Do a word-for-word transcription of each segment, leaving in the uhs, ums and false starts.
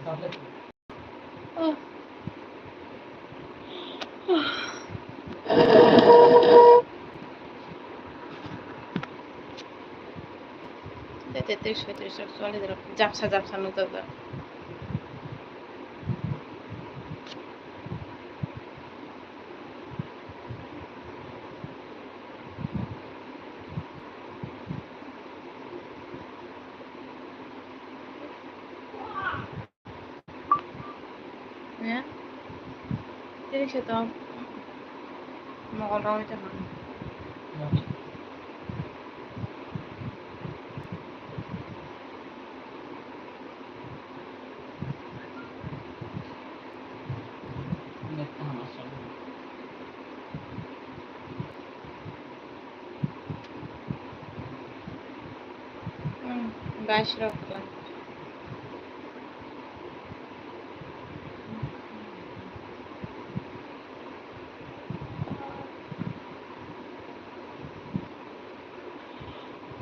Tei tei tei soi tei soi choli rok japsa japsa nukjak jak. Ya. Tini se to mogol rok tongma. Hmm, bais rok.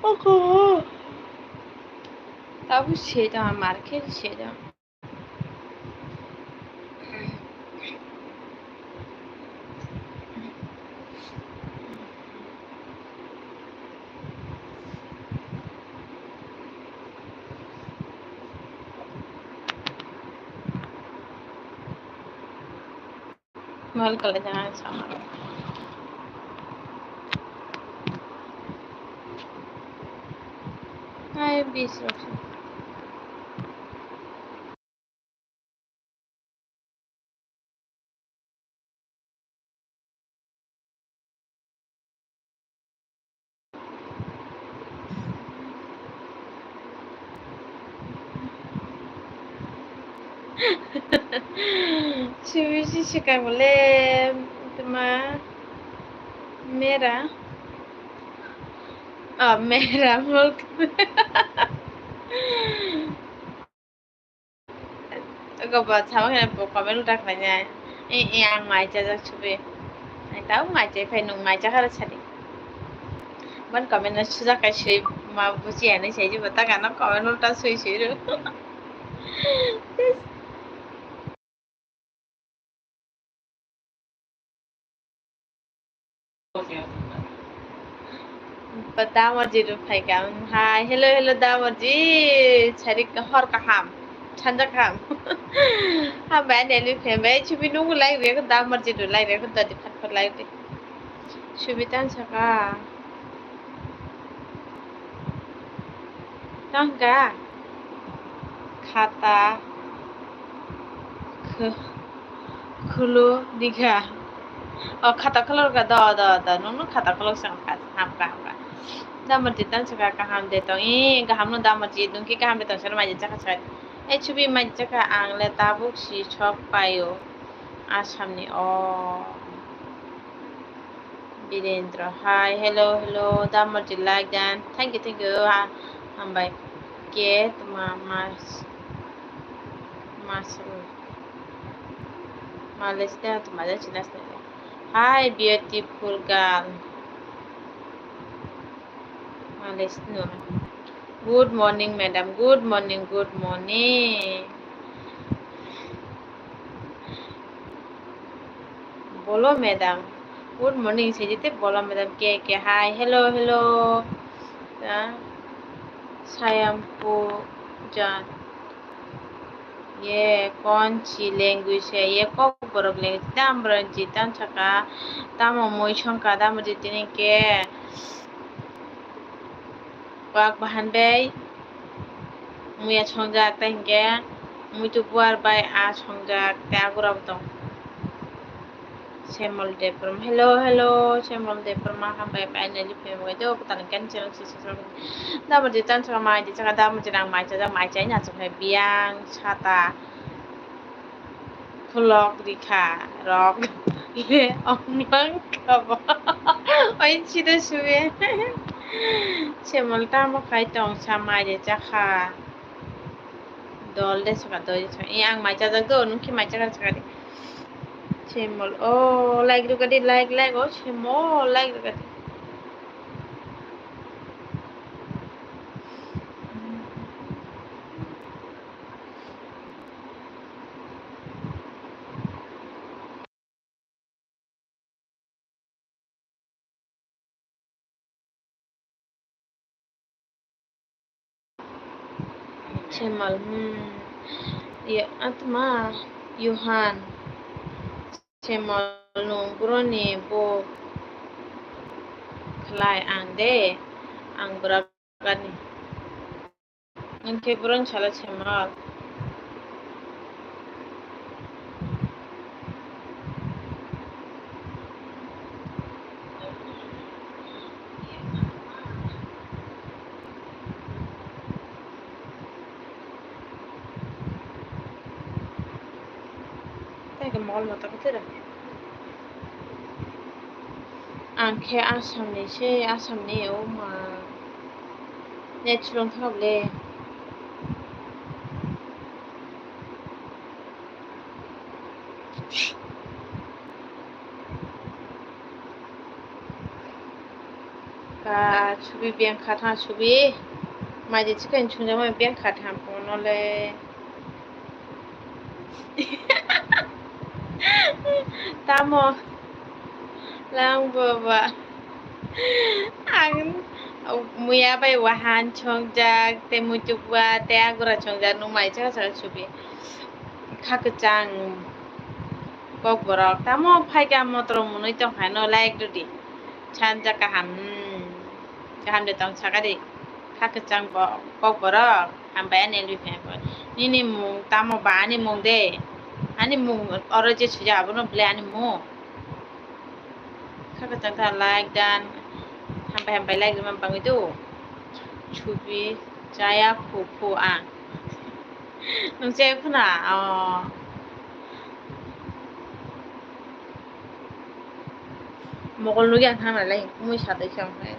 Oko. Tabuk se da, market se da. Mal kala jana sama. Ai, bis rok. Sibisi sikai bole tuma mera. Ah, mera mulk. Ego bo sama khe bo comment uta khlainai. E, e, ang mai chajak subi. Ang tau mai chai phai, nwng mai chakha rw sadi. Bon comment no sujak kai sui ma buji ani sai jibo ta gana comment uta sui sui rw. Damarji rw phaikha. Hai, hello, hello, Damarji. Sarik hor kaham, sanja kaham. Hambai ani elwi phaimbai. Chubi nungo like rwkha, Damarji rw like rwkha, dadi phat phat like rw. Chubi tan saka. Tangka khata kh-, khulu dikha. O khata khuluk ka do, do, do. Nung, nung khata khuluk sang kha, hamka, hamka. Damarji tan saka kaham de tong. I kaham no Damarji dungki kaham de tong sar mai chakha sar. E chubi mai chakha ang le tabuk si chok paio. Assamni o. Birendra, hi, hello, hello, Damarji like dan, thank you, thank you, ha, hambai, ke, tuma, mas, mas, Malaysia, tuma, ja, China, hi, beautiful girl. Malaysia. Good morning, madam. Good morning, good morning. Bolo, madam. Good morning, sejite bolo, madam. Ke, ke, hi. Hello, hello. Ah, Sayampu Jan. Ye kon si language hai, ye Kokborok language. Damarji tan saka, tamo mui songkha, Damarji tini ke kwak bahan bai muya songjak, tai hinkhe muitu buar bai a songjak, tei agurabo tong. Semol Debbarma. Hello, hello, Semol Debbarma, hambai, finally, family, do, kutani kan channel, si, si, si. Damarji tan saka mai, di saka Damarji nang mai, chajak mai, chai, na, chak, biyang, sata, khulok, rikha, rok, le, omlang, kabo. Oi, sida, sube. Semol tamo khai tong, sa mai, de, chakha. Dol de saka, dol de saka. E, ang mai chajak do, nung khe mai chajak saka de. Semol, oh, like rwkha di, like, like, oh, Semol, like rwkha di. Semal, hmm. Ya, atma, Yohan. Semal nung buroni bo khlai ang de, ang bwragani. Nung khe buroni sala Semal. Tei khe mol moto khe tira. Ang khe Assam ni se, Assam ni o ma. Net chwlwng thangkha bwle. Ka chubi beng kha tha chubi. Mai de chicken chungjama beng kha tha phone le. Tamo lang baba. Ang muya bai wahan chongjak, tei muchukwa, tei agura chongjak, nung mai chaka chaka chubi. Kha kwchang kok borok. Tamo phaikha motor munui tongkha no like rwdi. Sanja kaham, hmm, kaham de tong sakadi. Kha kwchang bo kok borok. Hambai ani L B fan bo. Nini mung tamo ba ani mung de. Ani mung oro je suja abono bwle ani mung. Kha kwchang kha like dan. Hambai hambai like rwma bangwi do. Chubi chaya phu phu ang. Nung chaya phuna? Oh. Mokol nugwi ang thang nalai, mui satai se ang khe.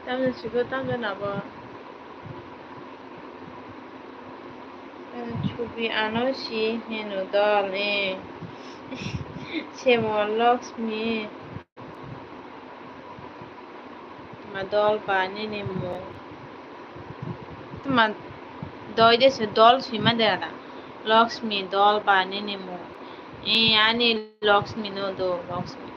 Tamni siko tangkhe nabo. Chubi ano si hino dol, eh. Semo Lakshmi. Ma dol ba nini mung. Tma doi de se dol sima de ada. Lakshmi dol ba nini mung. Eh, ani Lakshmi no do, Lakshmi.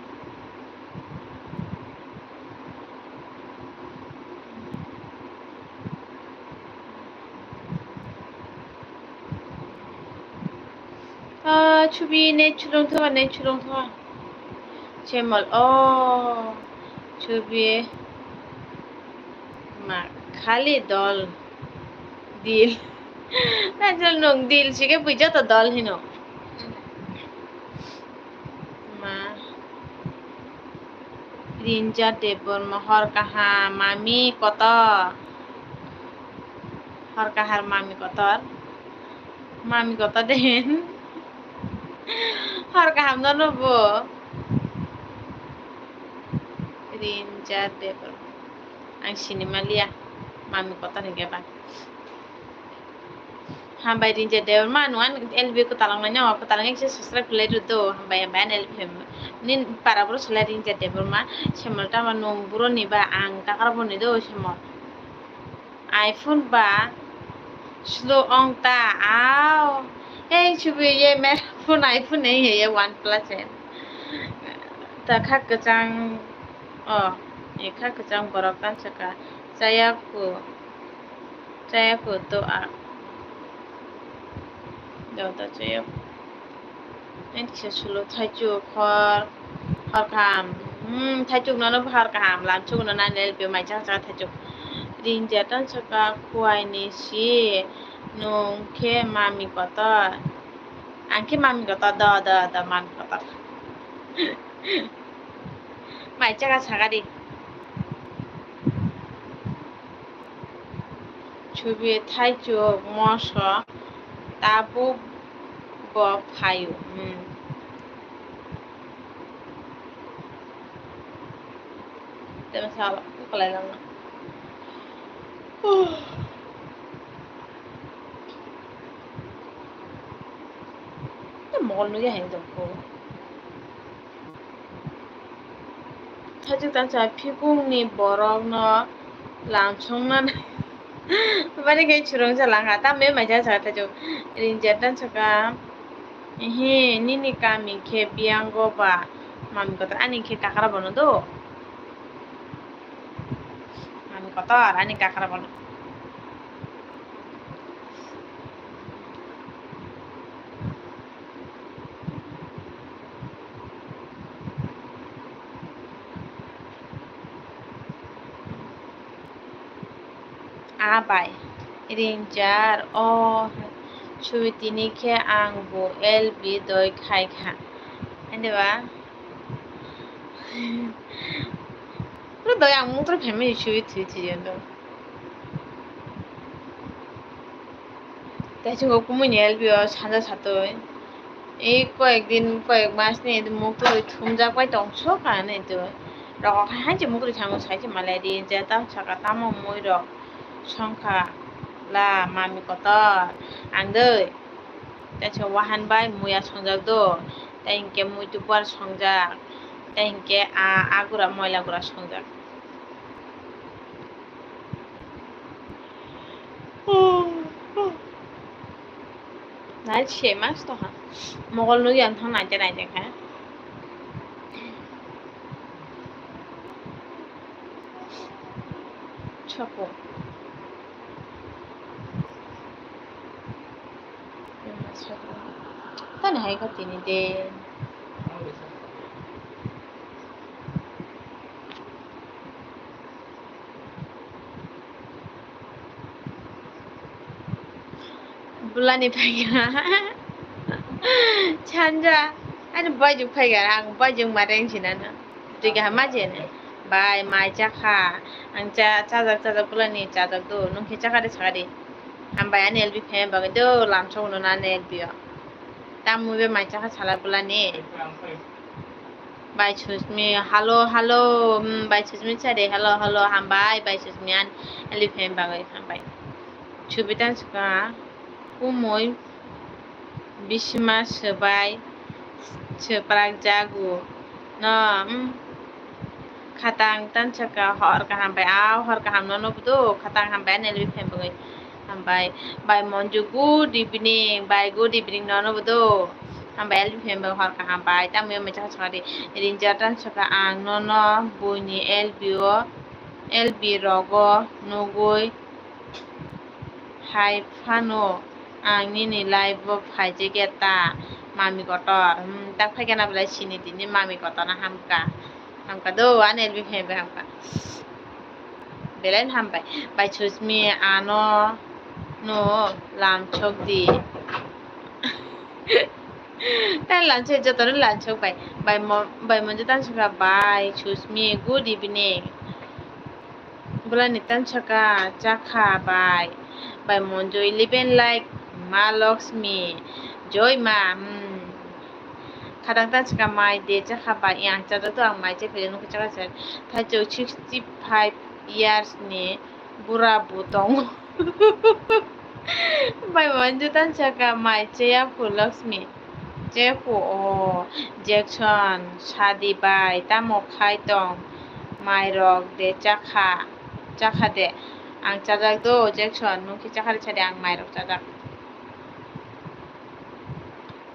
Ah, chubi ne chulung thwa, ne chulung thwa. Chemal, oh, chubi. Ma, khali dol. Dil. Najal nung dil sige bui joto dol hino. Ma. Rinja Debbarma, hor kaham, mami kotor. Hor kaham, mami kotor. Mami kotor den. Hor kaham no no bo. Rinja Debbarma. Ang sinima liya. Mami kotor hingke ba. Hambai Rinja Debbarma, nung ani L B kwtal wngnai no, kwtal wngkhe subscribe khlai rw do. Hambai, hambai ani L B family. Nini para boro salai Rinja Debbarma, Semal tamo nung buro ni ba ang kakra boni do Semal. iPhone ba slow ong ta, aw. Hey, chubi ye me phone iPhone nei ye OnePlus he. Ta kha kwchang, oh, ye kha kwchang borok tan saka chaya ku. Chaya photo a. Jota chaya. Ani kisa sulo thaichuk hor, hor kaham. Hmm, thaichuk nono hor kaham. Lamchuk nono nani L B mai chaka chaka thaichuk. Rinja tan saka khuai ni si. Nung khe mami kotor. Ang khe mami kotor do, do, do, mami kotor. Mai chaka saka di. Chubi thaichuk moso tabuk bo phaio. Hmm. Tei sala kwlai langma. Tei mol nugya hai tongkho. Thaichuk tansa phikungni borokno lamsongnani. Bari khe chwrwngsa langkha, tamni maisa sa thaichuk. Rinjak tansa kha. Ehe, nini kami khe Biyango ba? Mami kotor, ani khe Kakrabon do. Mami kotor, ani Kakrabon. A bai, ringjak o chubi tini khe ang bo L B doi khai kha. Ani ba? Pura doi ang mungtro family chubi thwi thwi do. Tei chwng bo kumui ni L B o sanja satwi. E koyek din, koyek mas ni muk twi thumjak bai tong sok ani twi. Rok hai se muk twi thangwi sai se malai di je tam saka tamo mui rok songkha la mami kotor ang doi. Tei se wahan bai muya songjak do. Tei hinkhe mui tubuar songjak. Tei hinkhe a, a gura moila gura songjak. Nai se mas to ha. Mogol nui ang thang nai te nai te kha. Chopo. Tani hai kha tini de. Bulani phaikha. Chanja. Ani baijwk phaikha. Ang baijwk ma reng sinana. Twi kaham ma jene. Bai mai chakha. Ang cha, chajak, chajak bulani chajak do. Nung khe chakha de, chakha de. Hambai ani L B phaima bagwi do. Lamsok no ani L B o. Tamwi be mai chakha sala bulani. Bai Susmi, hello, hello, hmm, bai Susmi chade, hello, hello, hambai, bai Susmi an, L B phaima bagwi hambai. Chubi tan chukha, kumui, bisima swbai, swprak jagu, no, hmm. Khatang tan saka hor kaham bai, a hor kaham no nubudo, khatang hambai ani L B phaima bagwi. Hambai, bai Monju, good evening, bai, good evening, nono bo do. Hambai, L B phaima bagwi hor kaham bai, tamo yang mecha saka di, ringjak tan saka ang nono, buini L B o, L B rogo, nugui, hai phano, ang nini live o phaijak ya ta, mami kotor, hmm, tak phaikhe na belai sini tini mami kotor na hamkha. Hamkha do, ani L B phaima bagwi hamkha. Belai no hambai. Bai Susmi ano no lamsok di. Tei lamsok joto no lamsok bai. Bai mo-, bai Monju tan saka bai Susmi, good evening. Bulani tan saka chakha bai. Bai Monju eleven like Ma Lakshmi. Joy ma. Hmm. Khatang tan saka mai de chakha bai. Yang chajak do ang mai che phele nukhe chakha chai. Thaichuk sixty five years ni bura bo tongo. Bai Monju tan saka mai cheya phu Lakshmi. Cheya phu o Jackson sadi bai tamo khai tong mai rok de chakha, chakha de. Ang chajak do Jackson nukhe chakha de sadi ang mai rok chajak.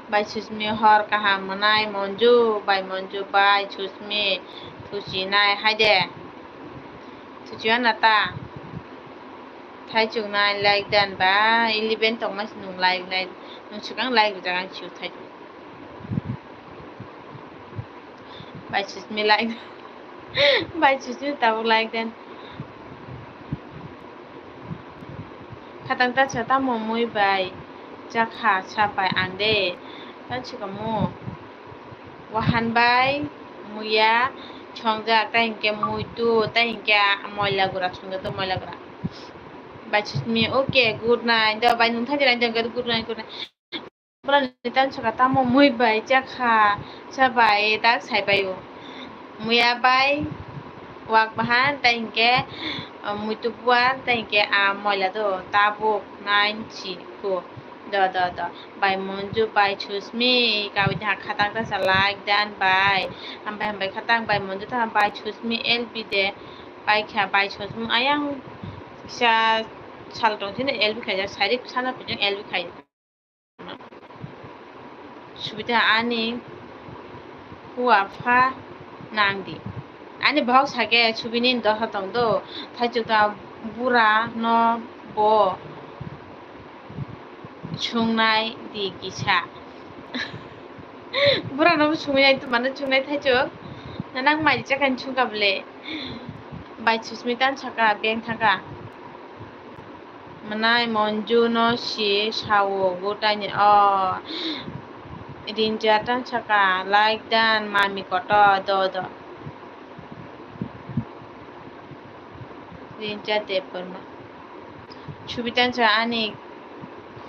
Bai Susmi hor kaham mwnai Monju, bai Monju bai Susmi thuchinai haide. Thuchiya na ta. Thaichuk nai like dan ba eleven tongma se nung like, like nung swkang like rijak ang sio thaichuk. Bai Susmi like. Bai Susmi tabuk like dan. Khatang ta sa tamo mui bai chakha sa bai ang de. Ta chikamo wahan bai muya chongjak ta hinkhe muitu ta hinkhe moila gura chongjak to moila gura. Bai Susmi, okay, good night. Do bai nung thang jira good night, good night. Bulani tan saka tamo mui bai chakha sa bai dak sai bai o. Muya bai wak bahan ta hinkhe, ah, muitu buar ta hinkhe, ah, moila do tabuk nine si ko. Do, do, do. Bai Monju, bai Susmi, kawi ta khatang ta sa like dan bai. Hambai, hambai khatang bai Monju ta bai Susmi L B de. Bai kha bai Susmi ayang sa sal tong sini L B khaijak, sari sana pujung L B khai. Subita ani hua pha nang di. Ani bahok sake subini dosa tong do, thaichuk ta bura no bo sungnai di kisa. Bura no bo sungwi nai, mano sungnai thaichuk. Na nang mai chakhan sungka bole. Bai Susmita saka beng thaka. Mwnai Monju no si sao gotani o. Rinja tan saka like dan mami koto do do. Rinja Debbarma. Subitan sa ani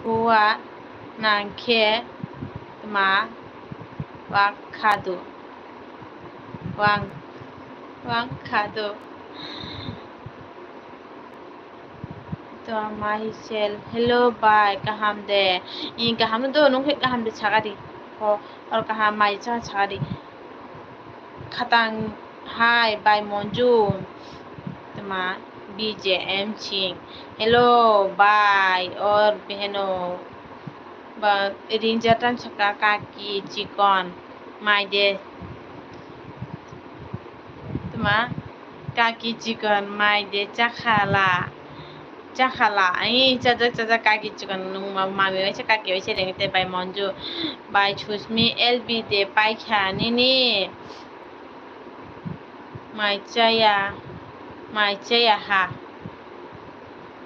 khua nang khe tma wak khadu. Wang, wang khadu. To myself. Hello, bai, kaham de? I kaham do, nung khe kaham de sagadi. Ho, or kaham mai cha sagadi. Khatang hai, bai Monju. Tma, B J M Singh. Hello, bai, or beheno. Ba, rinja tan saka kaki chikon. Mai de. Tma, kaki chikon mai de chakhala. Chakhala, ai, chajak, chajak, kaki chikon nung ma-, mami waisa, kaki waisa ring te bai Monju. Bai Susmi L B de paikha nini. Mai chaya, mai chaya ha.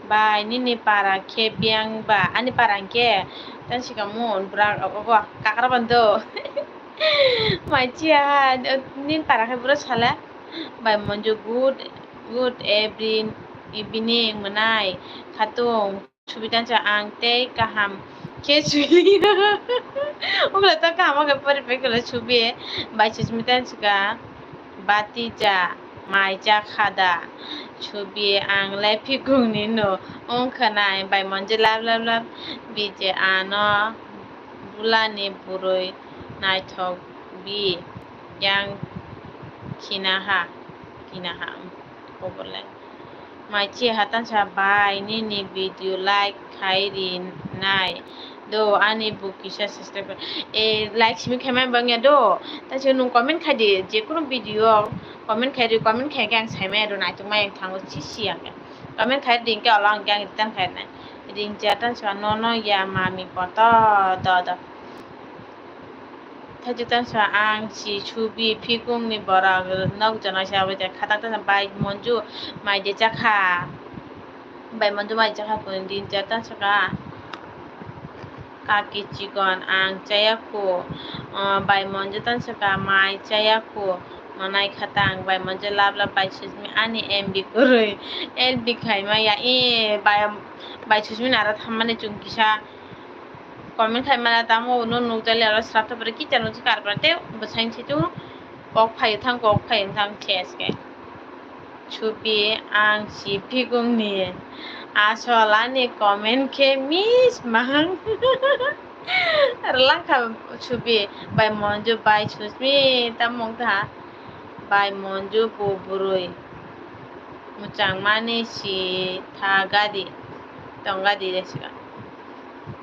Bai, nini para khe biyang ba, ani para hwnkhe, tan sika mun, bwrak, obo, kakra bando. Mai chiya, nini para khe bwrwi sala. Bai Monju, good, good every evening, mwnai, khatung, Subitan sa ang tei kaham khe suli. Ungla ta kaham khe pori pai khe subi, bai Susmitan sika. Batija, mai cha khada. Subi ang le phikung ni no wng khwnai, bai Monju lap lap lap. Bije ano bulani bwrwi naithok bi yang khinaha, khinaha, kobole. Mai chi hatan sa bai nini video like khai ri nai. Do ani bo kisa subscribe kha. E, like simi khaimani bangya do. Ta se nung comment khai di, je kunu video comment khai di, comment khai khe ang saimaya do, naituk ma yang thango si si ang. Comment khai di hwnkhe olo ang khe ang return khai nai. Ring jatan sa no no ya mami poto do do. Thaichuk tan sa ang si subi phikung ni borok nok jona sa bai khatak tan bai Monju mai de chakha. Bai Monju mai chakha kun din jatan saka. Kaki chikon ang chaya khu, ah, bai Monju tan saka mai chaya khu, manai khatang bai Monju lab lab bai Susmi ani M B kwrwi, L B khaima ya, e, bai, bai Susmi nara thammani chwng kisa comment khaimani tamo uno nukjali aro srapta pore kichano se karpra tei bwsaini situ kok phai thang, kok phai thang khe se. Subi ang si phikung ni asol ani comment khe miss mahang. Rwlang kha Subi bai Monju bai Susmi ta mung ta bai Monju bo bwrwi mwchangmani si tha gadi tong gadi re siga.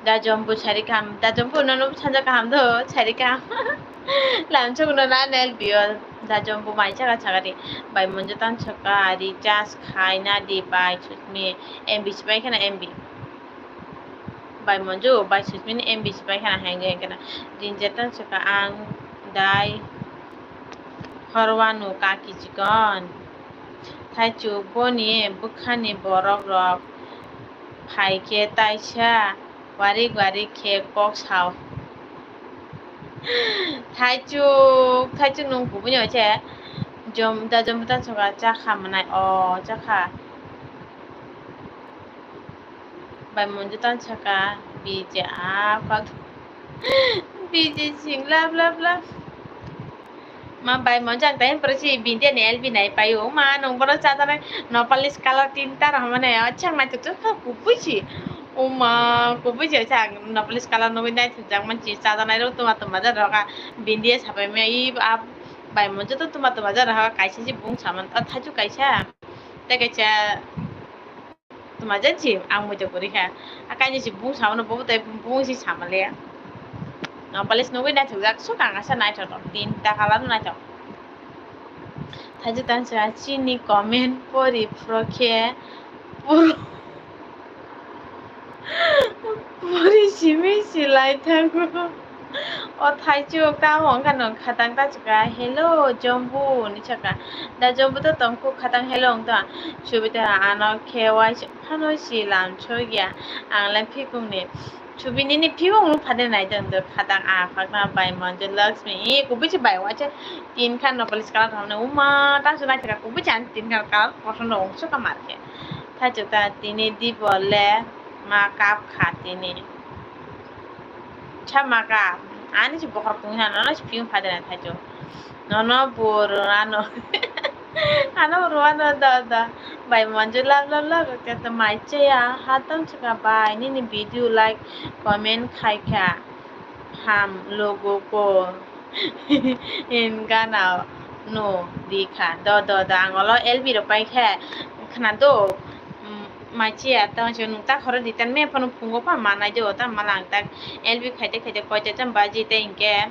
Da jombu sari kaham, da jombu nono sanja kaham do, sari kaham. Lamchung no na nel bio, da jombu mai chaga chaga di. Bai Monju tan saka recharge khai na di bai Susmi M B sipai khana M B. Bai Monju bai Susmi ni M B sipai khana henge henge na. Rinje tan saka ang dai horwanu kaki chikon. Thaichuk boni bwkhani borok rok phai khe taisa warik warik khe kok sao. Thaichuk, thaichuk nung kubui no se jom, da jom ta soka chakha manai o chakha. Bai Monju tan saka bije a kok bije sing lap lap lap. Ma bai Monju ang tai pore si bindi ani L B nai paio. Ma nung bono chajanai Nepalese color tinta rok mane. Acha naitok tok kha kubui si. O ma kubui si acha ang Nepalese color nugui naithokjak mansi chajanai rok tuma tuma jat rok a bindi sapai maya. I a bai Monju to tuma tuma jat rok kaisa si bung saman ta thaichuk kaisa. Tei kaisa. Tuma jan si ang muitu kwrwi kha. A kainwi si bung samano bobo tei bung si sama le. Police nugwi naithokjak, swkang asa naithok, tinta colour naithok. Thaijwk tang sa chini comment pori phro khe puro, pori simi silai thango. O Thaijwk tamo wngkha nwng khatang ta chwkha, "Hello Jombu," hinwi sakha. Da Jombu to tongkhu khatang hello wngtong. Subita ano khe waisa phano si lam sogya, ang le phikungni. Subi nini phikung phade naidong do khatang a phakna bai Manju Lakshmi. E kubui se bai waisa tin khan no police colour thamne uma ta se naithaka kubui se ani tin khan colour kosom rok ongso ka mar khe. Thaijwk ta tini di bole ma kap kha tini. Sa ma kap ani se bokhorok tongwi hano no se phikung phade nai Thaijwk. Nono bo rwano. Ano rwano da da. Bai Manju love love love khe to mai chaya. Hatam chwkha bai nini video like comment khai kha. Ham logo ko. In gana no di kha. Do do do ang olo L B rok pai khe khna do. Mai chaya tamo se nwng ta khoro di tan me phano phungo pa manai do ta mala ang tak L B khaite khaite koita cham baji te hinkhe.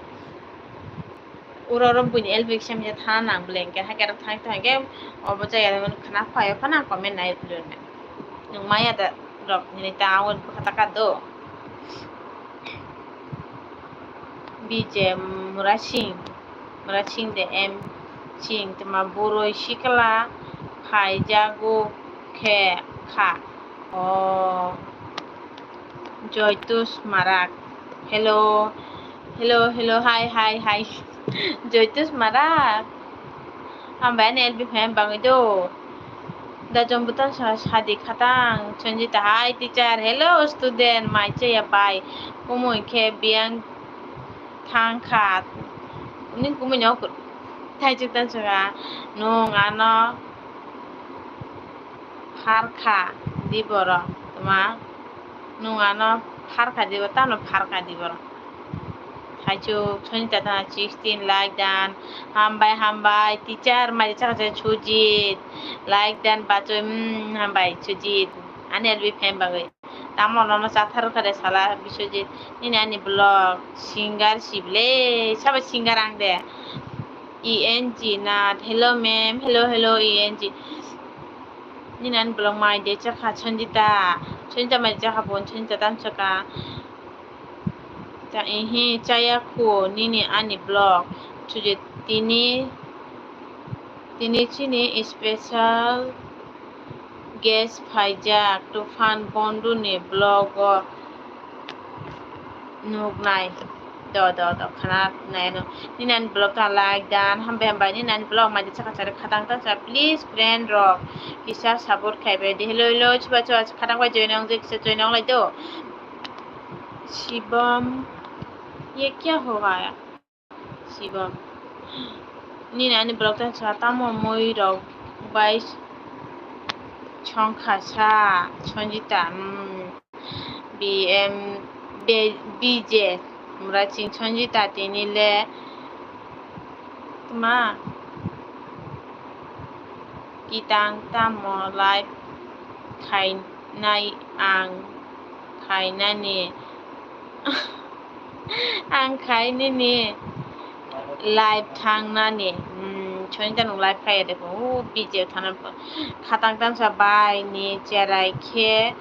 Uro oro buini L B kisa misa thana nang bwle hinkhe, hakhe aro thang thang khe obo jaya khna phai phano ang comment nai philirne. Nwng maya da rok hinwi ta ang bwkha taka do. B J Murasing, Murasing de M Sing twma burui sikla phaijago khe kha. O Joytus Marak. Hello. Hello, hello, hi, hi, hi. Joytus Marak. Hambai ani L B fan bangwi do. Da Jombu ta sa sadi khatang. Sanjita, hi, teacher. Hello, student. Mai chaya bai. Kumui khe biyang thang kha. Uni kumui no Thaijwk ta chwkha. Nwng ano pharkha di borok. Tma nwng ano pharkha di borok, tamo pharkha di borok. Thaijwk Sanjita ta sixteen like dan. Hambai, hambai. Teacher mai chaka chaka Sujit. Like dan bachoi, mm, hambai Sujit. Ani L B fan bagwi. Tamo nono chathar kha de sala Biswajit. Nini ani vlog singer sible. Sabo singer ang de. E N G Nath. Hello ma'am. Hello, hello, E N G. Nini ani vlog mai de chakha Sanjita. Sanjita mai chakha bon Sanjita tam chakha. Ta ehe chaya khu nini ani vlog. Sujit tini, tini chini special guest phaijak Tufan Bonduni vlog o nuknai. Do, do, do, khana nai ano. Nini ani vlog ta like dan, hambai, hambai, nini ani vlog mai de chakha chari khatang ta cha, please friend rok kisa support khai bai di. Hello, hello, chuba, chuba, khatang bai join ong je, kisa join ong lai do. Shibam, ye kya ho gaya? Sibam. Nini ani vlog ta sa tamo mui rok bai songkha sa Sanjita, mm, B M, B-, B J, Murasing Sanjita tini le tma kitang tamo live khainai ang khainani. Ang khai nini live thangnani, hmm, Sanjita nwng live khaiya de, o B J thana khatang tamsa bai ni cherai khe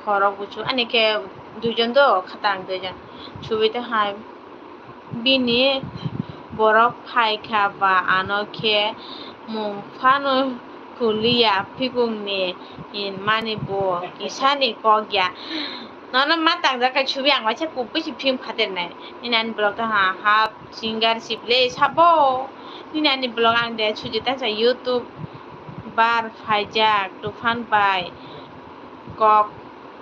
khorok buchu, ani khe duijon do khatang duijon. Subi ta hai bini borok phai kha ba ano khe mung phano kuliya phikungni hinmani bo kisani kok ya. Nono ma tangjak khe subi ang waisa kubui se film phaternai. Nini ani vlog ta ha, ha singer sible sabo. Nini ani vlog ang de suji ta sa YouTube bar phaijak Tufan bai kok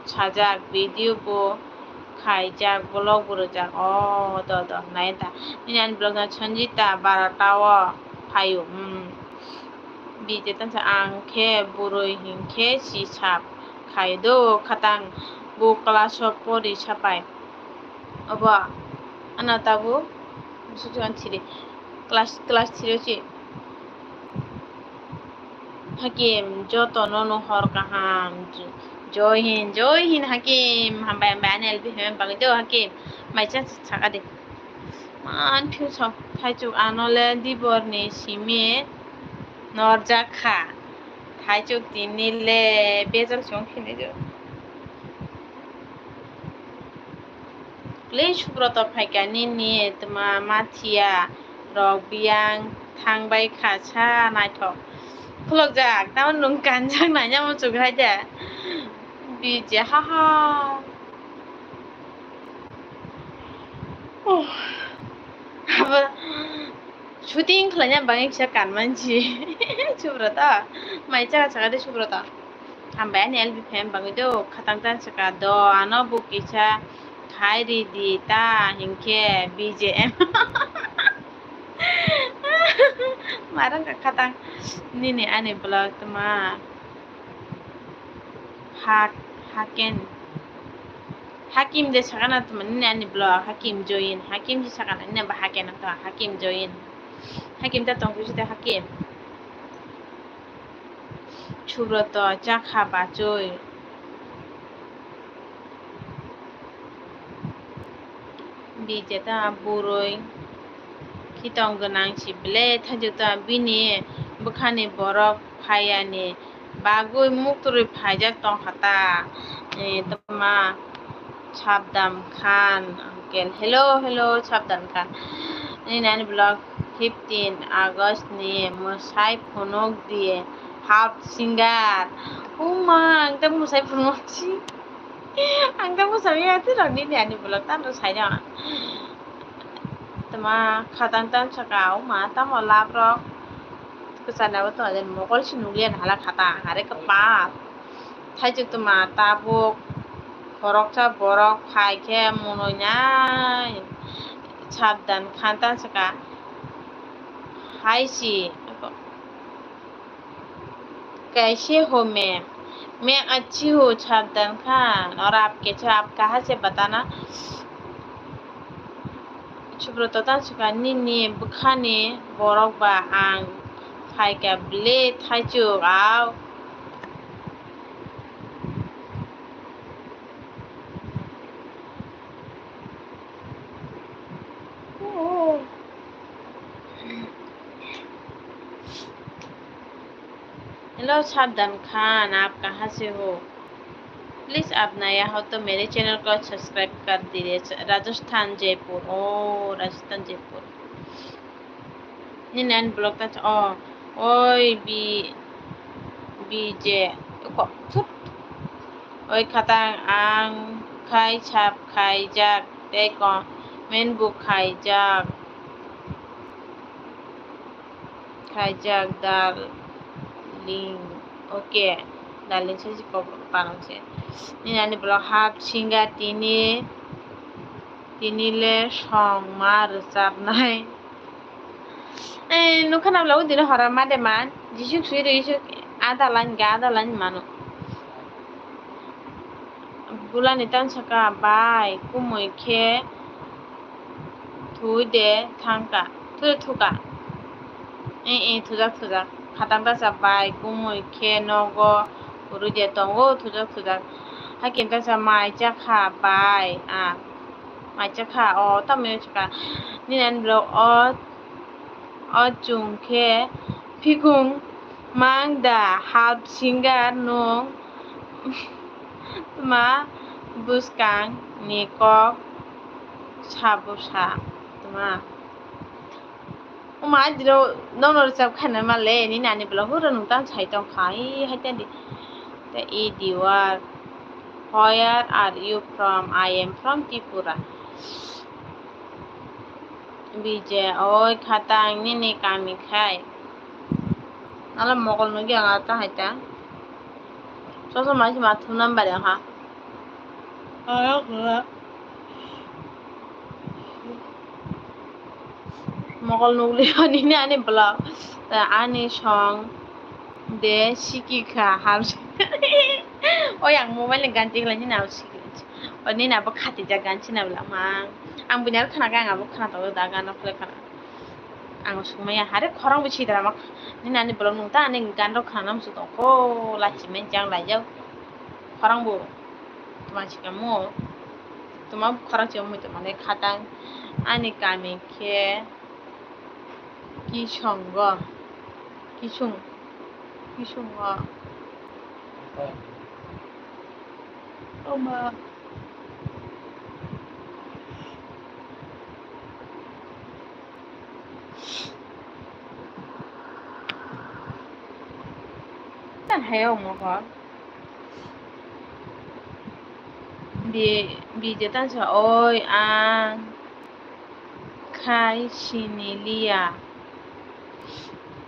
sajak video bo khaijak vlog bo rwjak. O do do nai ta. Nini ani vlog ta Sanjita barata o phaio. Hmm. B J tamsa ang khe burui hinkhe si sap khai do khatang bo class o pori sapai. Obo ano tabuk bwswk three class, class three o si. Hakim joto no no hor kaham. Joy Hind, Joy Hind Hakim. Hambai, hambai ani L B fan bagwi do Hakim. Mai chang saka de. Tongman phinsok thaichuk, ano le diborni simi norjak kha. Thaichuk tini le bejal chong phini do. Kle Subroto phaikha nini tma mathiya rok biyang thangbai kha sa naithok. Khulokjak, tamo nwng kanjak nanya muchuk hai de. Bije, ha ha. Oh. Abo shooting khlaina bagwi kisa kanmani si. Subroto. Mai chaka chaka de Subroto. Hambai ani L B fan bagwi do khatang tan chaka do ano bo kisa khai ri di ta hinkhe B J M. Marang ka khatang nini ani vlog tma. Hak-, Haken. Hakim de sakana tuma nini ani vlog, Hakim join, Hakim si sakana nini ba Haken to, Hakim join. Hakim ta tongkhu si de Hakim. Subroto chakha bachoi. Bije ta burui khitong gwnang si ble thajwk ta bini bwkhani borok phaiani bagwi muktrwi phaijak tongkha ta. Eh, tma Sabdan Khan uncle. Hello, hello, Sabdan Khan. Nini ani vlog fifteen August ni mwsai phunuk di half singer. Uma, ang ta mwsai phunuk si. Ang ta mwsai ya ti rok nini ani vlog ta no sai no. Tma khatang tan saka uma tamo lab rok. Kwchana bo tong den mokol si nukliya hala khatang are kwpal. Thaichuk tma tabuk khoroksa borok phai khe munui nai Sabdan Khan ta saka hai si. कैसे हो मैम? मैं अच्छी हूँ छापदान खान। और आप कैसे हो? आप कहाँ से बताना? Subroto ta saka nini bwkhani borok ba ang phaikha ble thaichuk au. Hello साबधान खान, आप कहाँ से हो? प्लीज आप नया हो तो मेरे चैनल को सब्सक्राइब कर दीजिए। राजस्थान जयपुर। ओ राजस्थान Jaipur. Nini ani vlog ta o oi bi bije ko thut. Oi khatang ang khai sap khaijak tei comment bo khaijak. Khaijak darling. Okay, darling se kok parang se. Nini ani vlog half singer tini tini le song ma rwchapnai. Eh, nukha na vlog dino hora ma de man. Jisuk sui de jisuk ada line ga ada line mano. Bulani tan saka bai kumui khe thui de thangka, thui thuka. Eh, eh, thujak, thujak. Khatang ta sa bai kumui khe nogo kwrwi de tongo, thujak, thujak. Haikhe ta sa mai chakha bai, ah, mai chakha, o, tamo chakha. Nini ani vlog o, o chwng khe phikung mang da half singer nung. Tma bwskang ni kok sabo sa tma. Oma dino nono rwchap khana male nini ani vlog huro nung tang sai tong kha. Ih, hai tandi. The Ediwar. Where are you from? I am from Tripura. Bije, oi khatang nini kami khai. Nala mokol nugya nga ta hai ta. Soso mai si ma thum number ya ha. Mokol nugli nini ani vlog. Ani song de siki kha hal. Oi ang mobile ni ganti khlai nini abo siki. O nini abo khati jak ganti na vlog ma. Ang bunyar khana ga ang abo khana to da gana khlai khana. Ang sumaya hare khorang bo sidra ma. Nini ani vlog nung ta ani gan rok khana musu tong ko lachi men jang lai jau. Khorang bo. Tuma chika mo. Tongma khorang se wngwi tongmani khatang ani kami khe kisongo, kisung, kisungo. Oma. Tan hai o mo ko. Bi, bi je tan sa oi ang khai sini liya.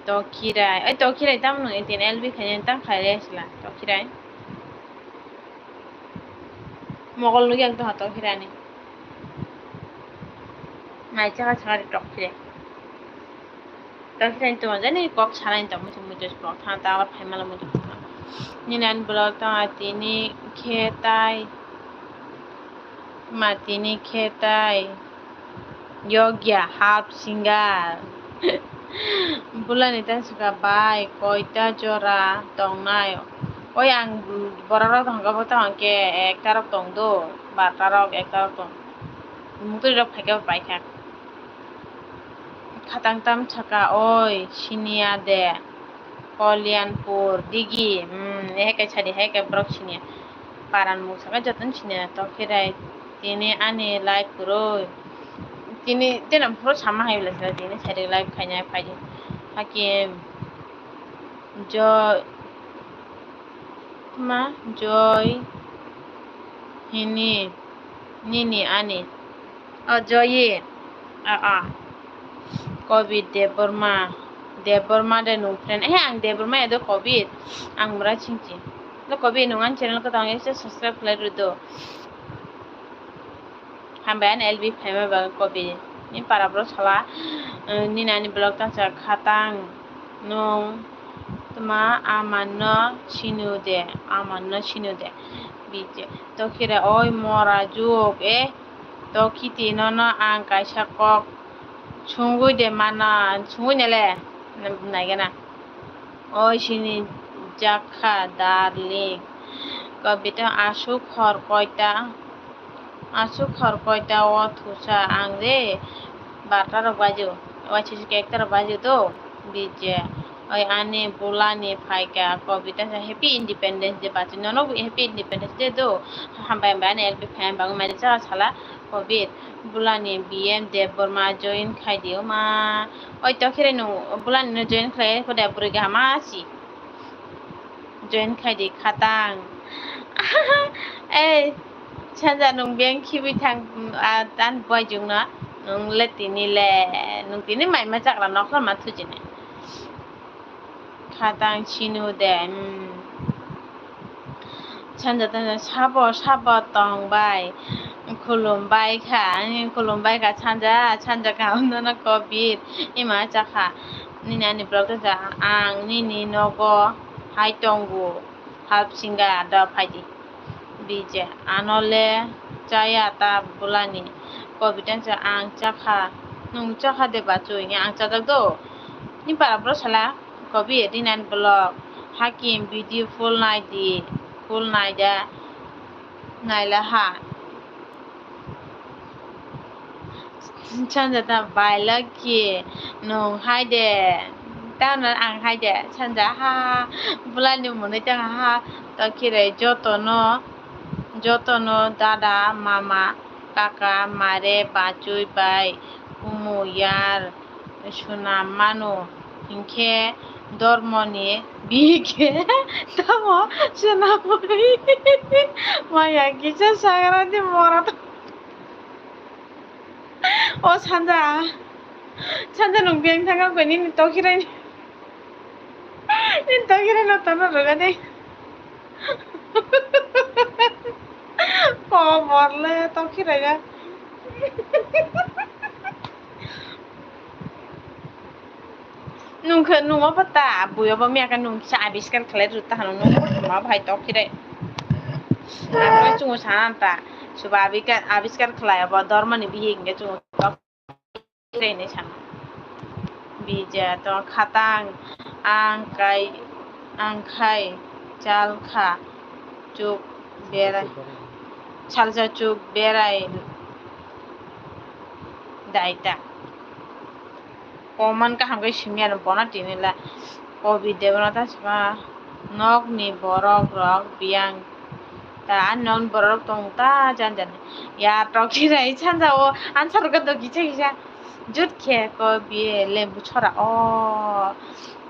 Tokirai. Oi, tokirai tamo nung eighteen L B khaina tang khai le sila. Tokirai. Mogol nugui ang tongha tokhirani. Mai chaka chaka ri tokhire. Tokhirani tongma jani kok sanani tongma se muitu se kok thang ta aro phaima la muitu kok thang. Nini ani vlog tongha tini khe tai. Ma tini khe tai. Yogya half singer. Bulani ta saka bai koita jora tongnai. Oi ang borok rok hwnka bo tong khe ekta rok tong do, barta rok ekta rok tong. Mukti rok phaikhe bo paikha. Khatang tam saka oi siniya de. Kalyanpur, Digi, hmm, hai kaisa di, hai khe borok sini. Paran mung saka jotono sini, tokhirai tini ani live kwrwi. Tini, tini phuru sama hai bwlai sila, tini side live khaina phai di. Hakim, Joy, ma, Joy, hini, nini, ani. O Joyi. A, a. Kobir Debbarma. Debbarma de nung friend. Eh, ang Debbarma ya do Kobir. Ang mura chingchi. Do Kobir nung ani channel ko tang subscribe khlai rw do. Hambai ani L B phaima ba Kobir. Ni para bro sala. Eh, nini ani vlog tang sa khatang. Nung tma amanno sinu de. Amanno sinu de. Bije. Tokhire oi mora juk. Eh. Tokhiti nono ang kaisa kok sungwi de mana, sungwi nele naigena. Oi sini jakha darling. Kobita aswk hor koita, aswk hor koita o thusa ang de barta rok bajo, waisisi ekta rok bajo do, bije. Oi ani bulani phaikha, Kobita sa happy independence day bachwi, nono bo happy independence day do. Hambai hambai ani L B phaima bagwi mari cha sala Kobit, bulani B M Debbarma join khai di oma. Oi tokhire nung bulani no join khlai kho de bwrwi kaham asi. Join khai di khatang. Ei, sanja nung beng khibi thang, ah, tan boi jung no. Nung le tini le, nung tini mai ma chakra nokla ma thujine. Khatang sinu de, hmm. Sanja tanja sabo, sabo tong bai, khulum bai kha, ani khulum bai kha sanja, sanja kaham nono Kobit, ima cha kha, nini ani vlog tanja, ang nini nogo hai tongo, half singa da phai di. Bije, ano le chaya ta bulani. Kobita sa ang chakha, nung chakha de bachwi, ang chajak do. Ni para bro sala, Kobi eighty nine vlog, Hakim video full nai di, full nai da, nai la ha. Sanja ta bai laki nung hai de. Tamo ang hai de. Sanja ha ha. Bulani mwnwi tang ha ha. Tokhire jotono, jotono dada, mama, kaka, mare, bachwi, bai, kumu, yar, swnam mano. Hinkhe dormoni bihik khe tamo swnam maya kisa sagra di mora. O Sanja, Sanja nung beng thang khe nini tokhirai, nini tokhirai no tono rwgani. Kobor le tokhirai ga. Nung khe nung obo ta, bui obo miya khe nung kisa abiskar khlai rw ta hano, nung bo tongma bo hai tok khirai. Ang khe chungo sana ta, suba abika-, abiskar khlai obo dormani bihik hinkhe chungo tok khirai hinwi sana. Bija to khatang, ang kai, ang khai, chal kha, chuk berai. Salsa chuk berai daita. Koman kaham khe simi ano bono tini la. Kobi debono ta sima nokni borok rok biyang ta ani nokni borok rok tong ta jan jan ya tok khirai sanja o answer rok do kisa kisa jut khe kobi lembu chora o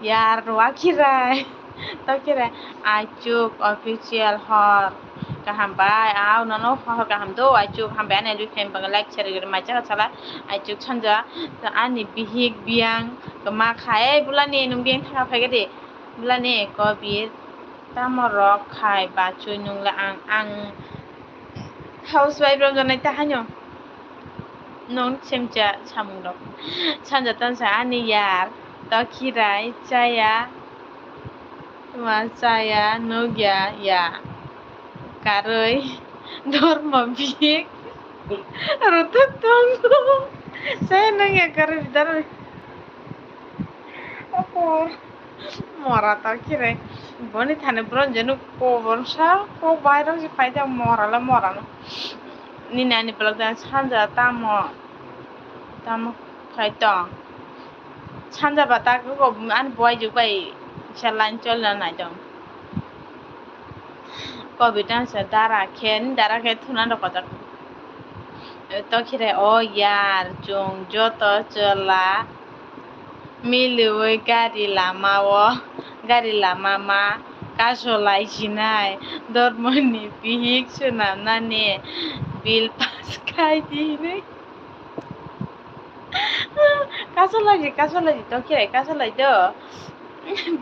ya rwa khirai. Tokire, aichuk official hor. Kaham bai, ah, nono hor kaham do, aichuk hambai ani elwi fan bangwi like share gari mai chaka chala, aichuk sanja, ani bihik biyang, ma khai, bulani nung biyang thaka phaikadi, bulani kobir, tamo rok khai, bachoi nungla ang, ang, Housewife rok jonai ta haino. Nong semcha samung rok. Sanja tansa ani yar. Tokhirai chaya. Tuma chaya nugya ya. Karoi. Dormo bik. Rutuk tongo. Chaya nugya karoi bidar. Opo. Mora ta khirai. Boni thani bron jenu kobor sa kok bai rok si phai ta mora la mora no. Nini ani belok dan sanja tamo tamo khai tong. Sanja ba ta kok ani buai juk bai se line chol na nai tong. Kobi tan se dara khe ni dara khe thuna rok kotor. Tokhirai o yar chwng joto chwla. Miliwi gari lama o, gari lama ma kasolai sinai, dormoni bihik swnamnani bill pass khai di hinwi. Kasolai di, kasolai di, tokhirai kasolai do.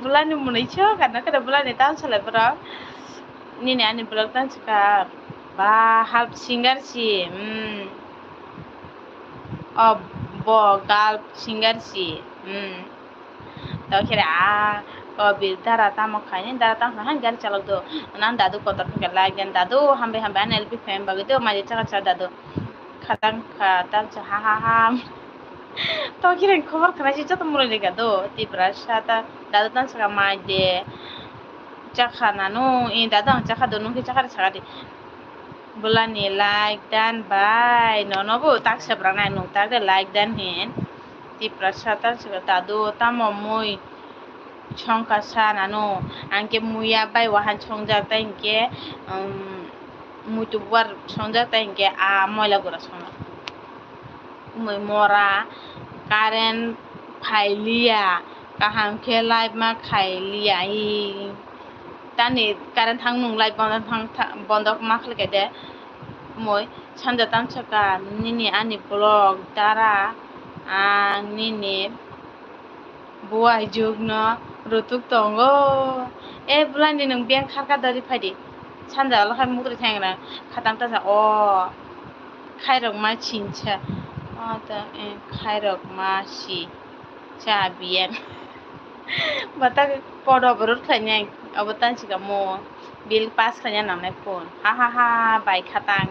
Bulani mwnwi so, kana kada bulani tan salai borok. Nini ani vlog tan swkha, ba half singer si, hmm. O bo girl singer si. Hmm. Tokhirai a kobir dara tamo khaini dara tamo khaini gari chalok do. Nang dadu kotor khe like den dadu hambai hambai ani L P fan bagwi do mai chaka cha dadu. Khatang kha tam cha ha ha ha. Tokhirai khobor khna si joto muroi rega do. Tipra sa ta dadu tan saka mai de. Chakha nanu i dadu ang chakha do nung khe chakha sakadi. Bulani like dan bai nono bo tak sebra nai nung tak de like dan hin. Tipra sata sika dadu tamo mui songkha sa nanu angke muya bai wahan songjak tai hinkhe um, muitu buar songjak tai hinkhe a moila gura songjak. Mui mora current phailiya kaham khe light ma khailiya hi. Tani current thang nung light bondo thang tha-, bondo ma khwlai khe de. Moi sanja tamsaka nini ani vlog dara ang nini buai jugno rutuk tongo. E bulani nung beng kharka dori phaidi. Sanja alo khai mukri thangra khatang tasa o khairok ma chinsa. O to, eh, khairok ma si. Cha biyan. Bata podo borot khainai obo tan sika mo bill pass khaina nangnai phone. Ha ha ha bai khatang.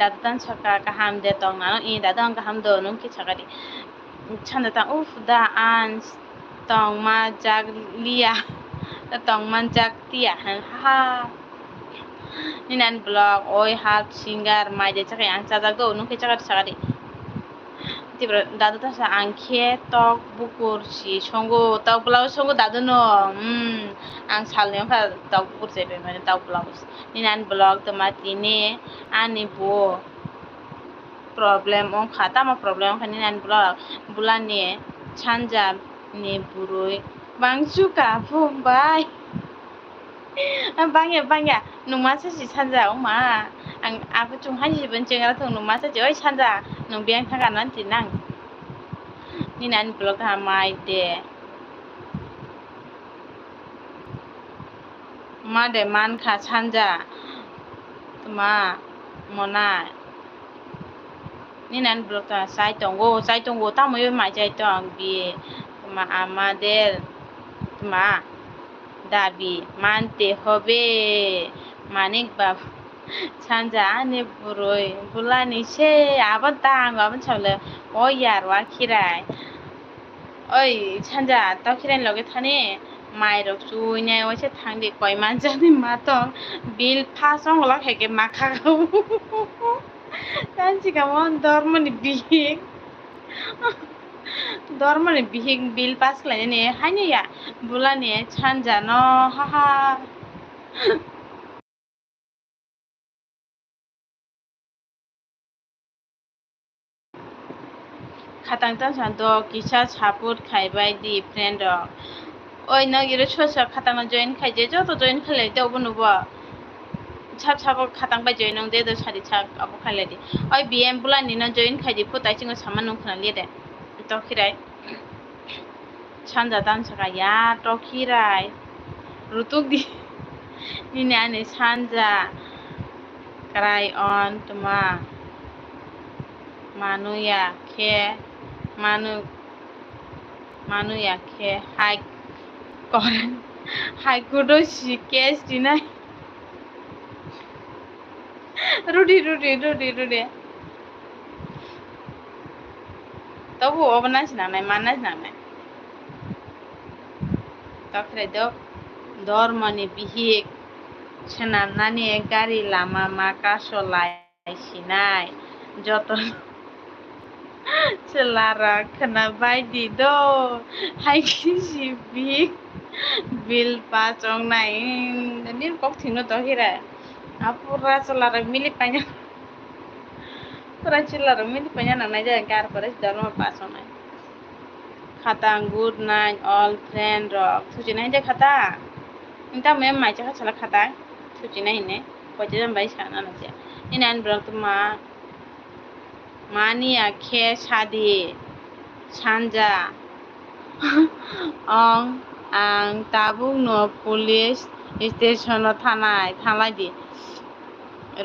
Dadu tan saka kaham de tong nano i dadu ang kaham do nung ki sakadi. Sanja ta uf da an tong ma jak liya. Tong man jak tiya ha ha. Nini ani vlog oi half singer mai de chakai ang chajak do nung khe chakari sakari. Tipra dadu ta sa ang khe tok bukur si songo tok blouse songo dadu no. Hmm, ang salni wngkha tok bukur se bai mani tok blouse. Nini ani vlog toma tini ani bo problem wngkha tamo problem wngkha nini ani vlog bulani sanja ni burui bangsu ka phung bai. Bangya bangya nung masa si sanja oma ang aku chung hai si ben chengra thung nung masa si oi sanja nung biang thang kanan ti nang nini ani vlog ha mai de ma de man kha sanja tma mona. Nini ani borok ta chai tongo, chai tongo, tamo yo mai chai tong bi. Tma amader, tma dabi mante hobe. Manik bab, sanja ani burui, bulani se, abon tango, abon sabole, o yar wa khirai. Oi, sanja, tau khirai loge thani, Mairok chuinai waisa thangdi koi manjani matong. Bill pass ongla khaikhe makha kau. Tansi kamo dormoni bihik. Dormoni bihik bill pass khlainani haino ya. Bulani sanja no haha. Khatang tang sa do kisa support khai bai di friend rok. Oi no iro sosa khatang no join khai je joto join khai lai de obo nubo. Sab sabo khatang bai join ong de do sadi sak abo khai lai di. Oi B M bulani no join khai di phutai chingo sama nung khna liye de. To khirai. Sanja dan saka ya to khirai. Rutuk di. Nini ani sanja. Karai on tuma. Manu ya khe. Manu. Manu ya khe. Hai. Koran. Hai kudo si case dinai. Rudi, rudi, rudi, rudi. Tobu obo nasi nangnai, man nasi nangnai. Tokre dok, dormoni bihik, swnamnani gari lama ma kaso lai sinai, joto. Chwlarok khwna bai di do, hai khe si bihik bill pass wngnai, nini kok thwino to hira. Apura chwlarok mili paina. Pura chwlarok mili paina nangnai jaya, gar pore dormo pass wngnai. Khatang, good night, all friend rok. Thuchinai de khata. Nta me mai cha khala khata. Thuchinai hine. Koche jam bai sana na je. Nini ani borok tuma. Mani ya khe sadi sanja. Ong ang tabuk no police station o thanai, thanglai di.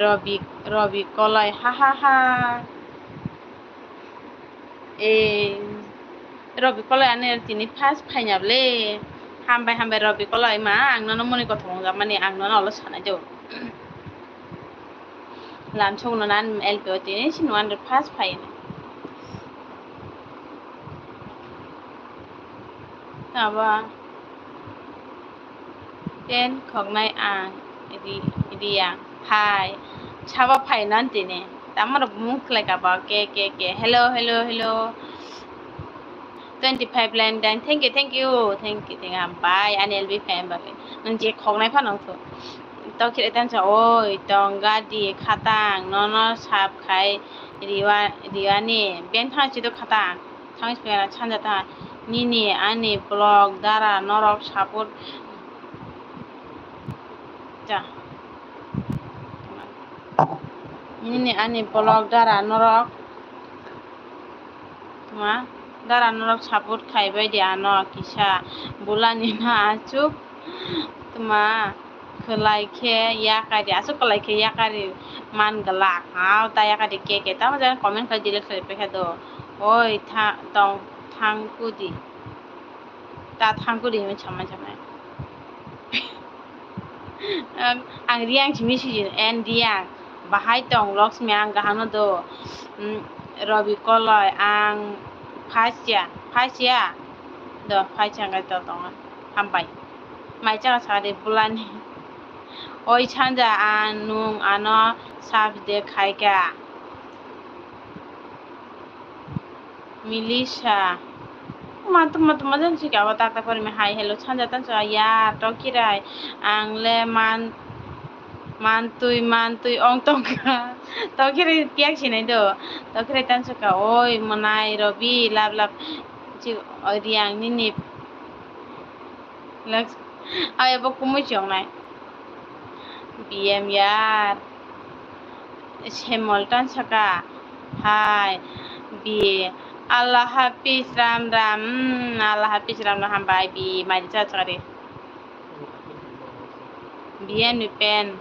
Robi, Robi kolai ha ha ha. E, Robi kolai ani tini first phaina ble. Hambai hambai Robi kolai ma ang nono moni kothok wngjak mani ang nono olo sanai do. Lamsok no nan L P o tini si nuan first phai. Abo ten khoknai ang ri, riyang phai sabo phai nan tini. Tamo rok mung khlai ka ba ke ke ke hello hello hello. Twenty five line dan thank you thank you thank you thank you hambai ani L B fan bagwi nang je khoknai phano wngkho. Tokre tansa oi tong gadi khatang nono sap khai riwa riwani ben thang chido khatang thang sanja ta nini ani blog dara norok support ja nini ani blog dara norok Tuma dara norok support khai bai di ano kisa bulani no aswk tuma khwlai khe yakari aswk khwlai khe yakari man glak ha ta yakari ke ke tamo jani comment khai delete khai paikha do oi tha tong thang kudi ta thang kudi hinwi samai samai. Ang, ang Riyang simi sijin, en Riyang, bahai tong Loksmi ang kaham no do, mm, Robi koloi ang phasia, phasia, do phasia ang to tong, hambai, mai chaka sari bulani, oi sanja ang nung ano sab de khaika. Milisa. Mantuma tuma jan si kabo tak tak pori mi hai hello sanja tan sa ya tokirai ang le man mantui mantui ong tongkha tokirai piak sinai do tokirai tan saka oi manai robi lab lab si oi riang nini Lak-, ai abo kumui chongnai. B M yar. Semol tan saka. Hai. Bi. Allah hafiz ram ram. Hmm, Allah hafiz ram ram hambai bi. Mai cha chari. B M ni pen.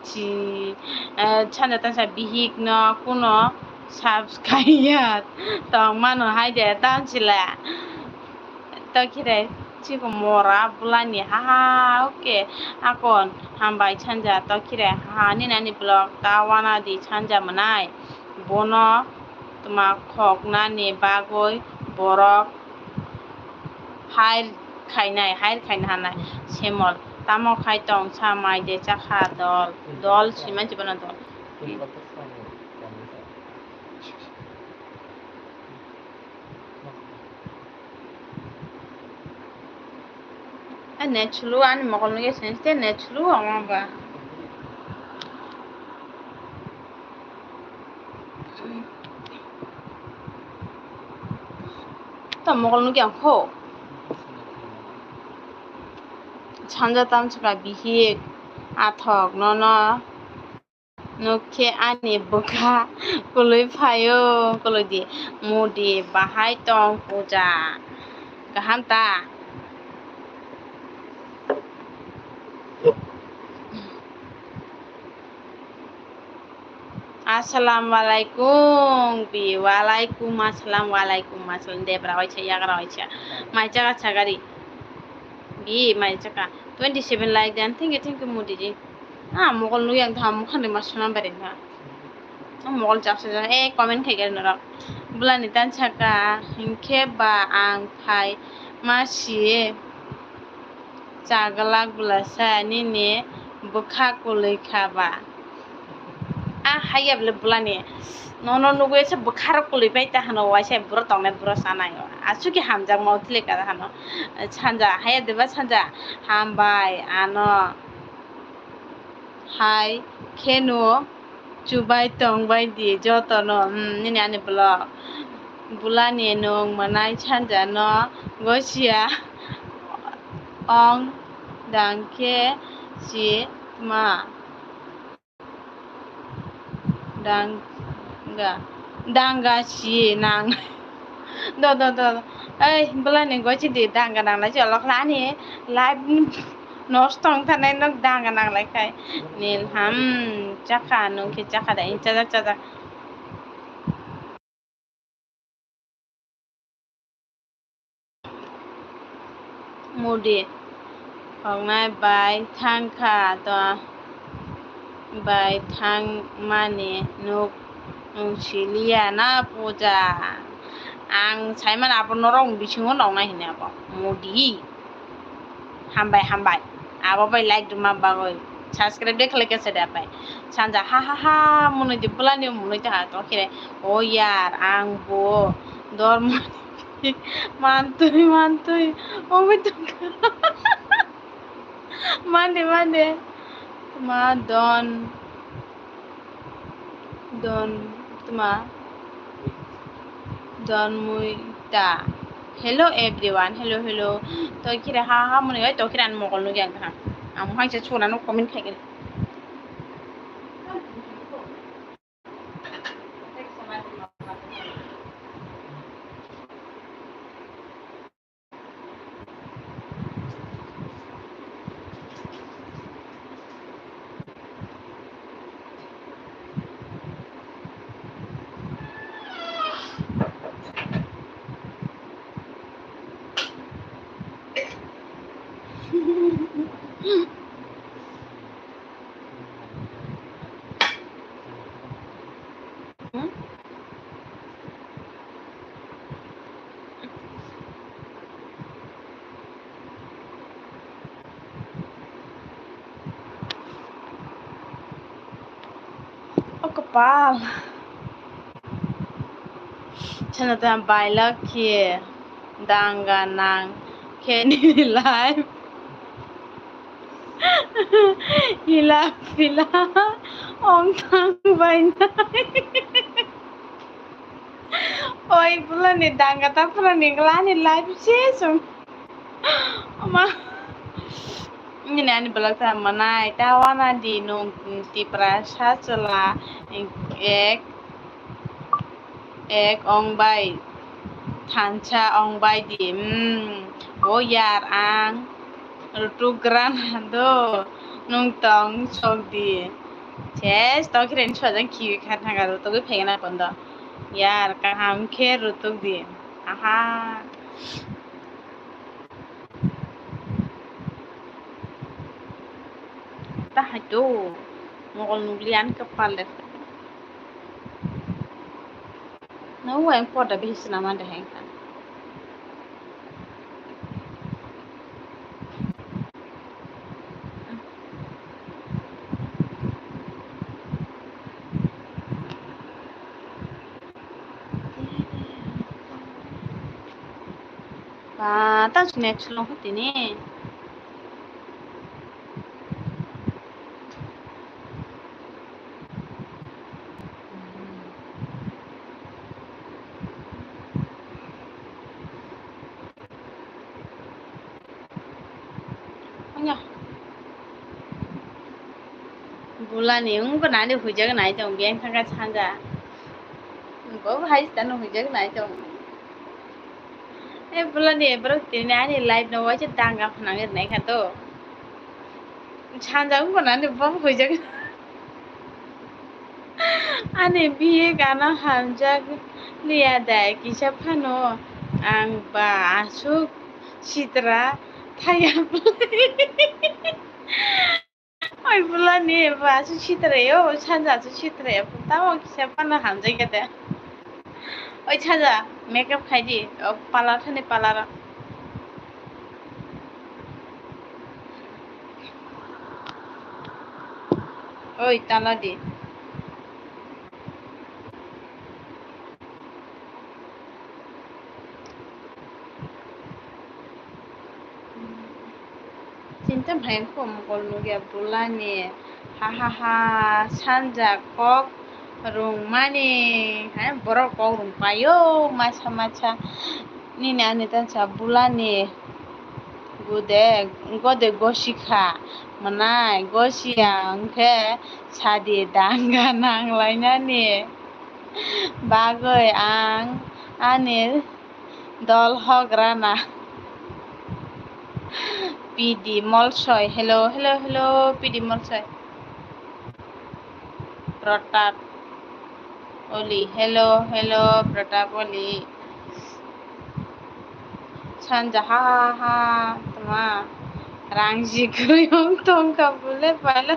Si, eh, chanda tansa bihik no kuno subscribe tong mano hai de tan sila. Tokire chiko mora bulani ha ha oke akon hambai chanja tokire ha ni nani blog ta wana di chanja manai bono tuma khok nani bagoi borok hai khainai, hair khaina hanai, semol. Tamo khai tong sa mai de chakha dol, dol si manchi bono dol. A net sulu ani mokol nugya sini te net sulu ama ba. Ta mokol nugya kho. Sanja tam chwkha bihik athok nono. Nukhe ani bwkha kwlwi phaio, kwlwi di. Mudi bahai tong puja. Kaham ta? Assalamu alaikum, bi, walaikum assalam, walaikum assalam. Debra waisa, yagra waisa. Mai chaga sagari. Bi, mai chaga. Twenty seven like dan. Thank you, thank you, Mudi ji. Ah, mokol nugya ang tha, mokhan de ma suna bare tha. Ah, mokol chapsa jana, eh, comment khai gari norok. Bulani tan saka, hinkhe ba ang phai ma si, chaglak bwlasa nini bwkha kwlwi kha ba. Ah, haiya bole bulani. Nono nugwi se bwkha rok kwlwi pai ta hano, waisa buro tongnai buro sanai. Aswk khe hamjakma utile kada hano. Sanja, haiya deba sanja. Hambai, ano. Hai kheno chubai tongbai di jotono, hmm, nini ani vlog. Bulani nwng mwnai sanjano gosia ong dangkhe si ma. Dangga, dangga si nang. Do, do, do. Ei, bulani goisi di dangga nanglai si olok lani live nosto wng thanai nok dangga nanglai khai. Nil ham, chakha, nungkhe chakha da, in chajak, chajak. Mudi hoknai bai thangkha to, bai thangmani nuk, nuk siliya na puja. Ang saimano abo norok bisingo noknai hini abo Mudi. Hambai, hambai. Abo bai like rwma bagwi. Subscribe de khlai khe se de bai. Sanja ha ha ha mwnwi de bulani mwnwi de ha to khire. O yar, ang bo dormo mantwi, mantwi. Obo to mande, mande. Ma don. Don, tma? Don muita. Hello everyone, hello, hello. To kira ha ha muni oi, to kira an mokol nugya ang ha. Ang hai se chuna no comment khai gani. O kwpal. Chana ta bailak khe danga nang khe nini life. Hila pila ong thang bai nai. Oi, bulani danga ta pura ni glani life se sung. Ama. Nini ani belak ta manai ta wana di nung Tiprasa chwla ek, ek ong bai thansa ong bai di. Hmm. O yar ang. Rutuk gran do nung tong sok di. Ses to kire ni sojang kiwi kha thanga rutuk phegena kondo. Yar kaham khe rutuk di. Aha. Ta hai to mokol nuklian kepal de. Na uwa yang poda bihi sinamande hengka. Ah, ta sini cholong tini. Anya. Bulani wngkha nani huijak nai tong biyang thangkha sanja. Bo hai sitano huijak nai tong. E bulani borok tini ani life no waisa danga phanang ri nai kha to. Sanja wngkha nani bo huijak. Ani biye gana hamjak liya da kisa phano ang ba aswk sitra thaya. Oi bulani ba aswk sitra yo sanja aswk sitra yo tamo kisa phano hamjak ya da. Oi sanja makeup khai di o parlour thani parlour. Oi tala di. Chinta bhai kho mokol nugya bulani ha ha ha sanja kok rwngmani hai borok kok rwngpaio masa masa nini ani tansa bulani. Gude, gode gosikha, mwnai gosiya hwnkhe sadi danga nanglainani bagwi ang ani dol hograna. P D Molsoi, hello, hello, hello, P D Molsoi. Pratap Oli, hello, hello, Pratap Oli. Sanja ha ha ha tongma rang ji kwrwi wng tongkha bole paila.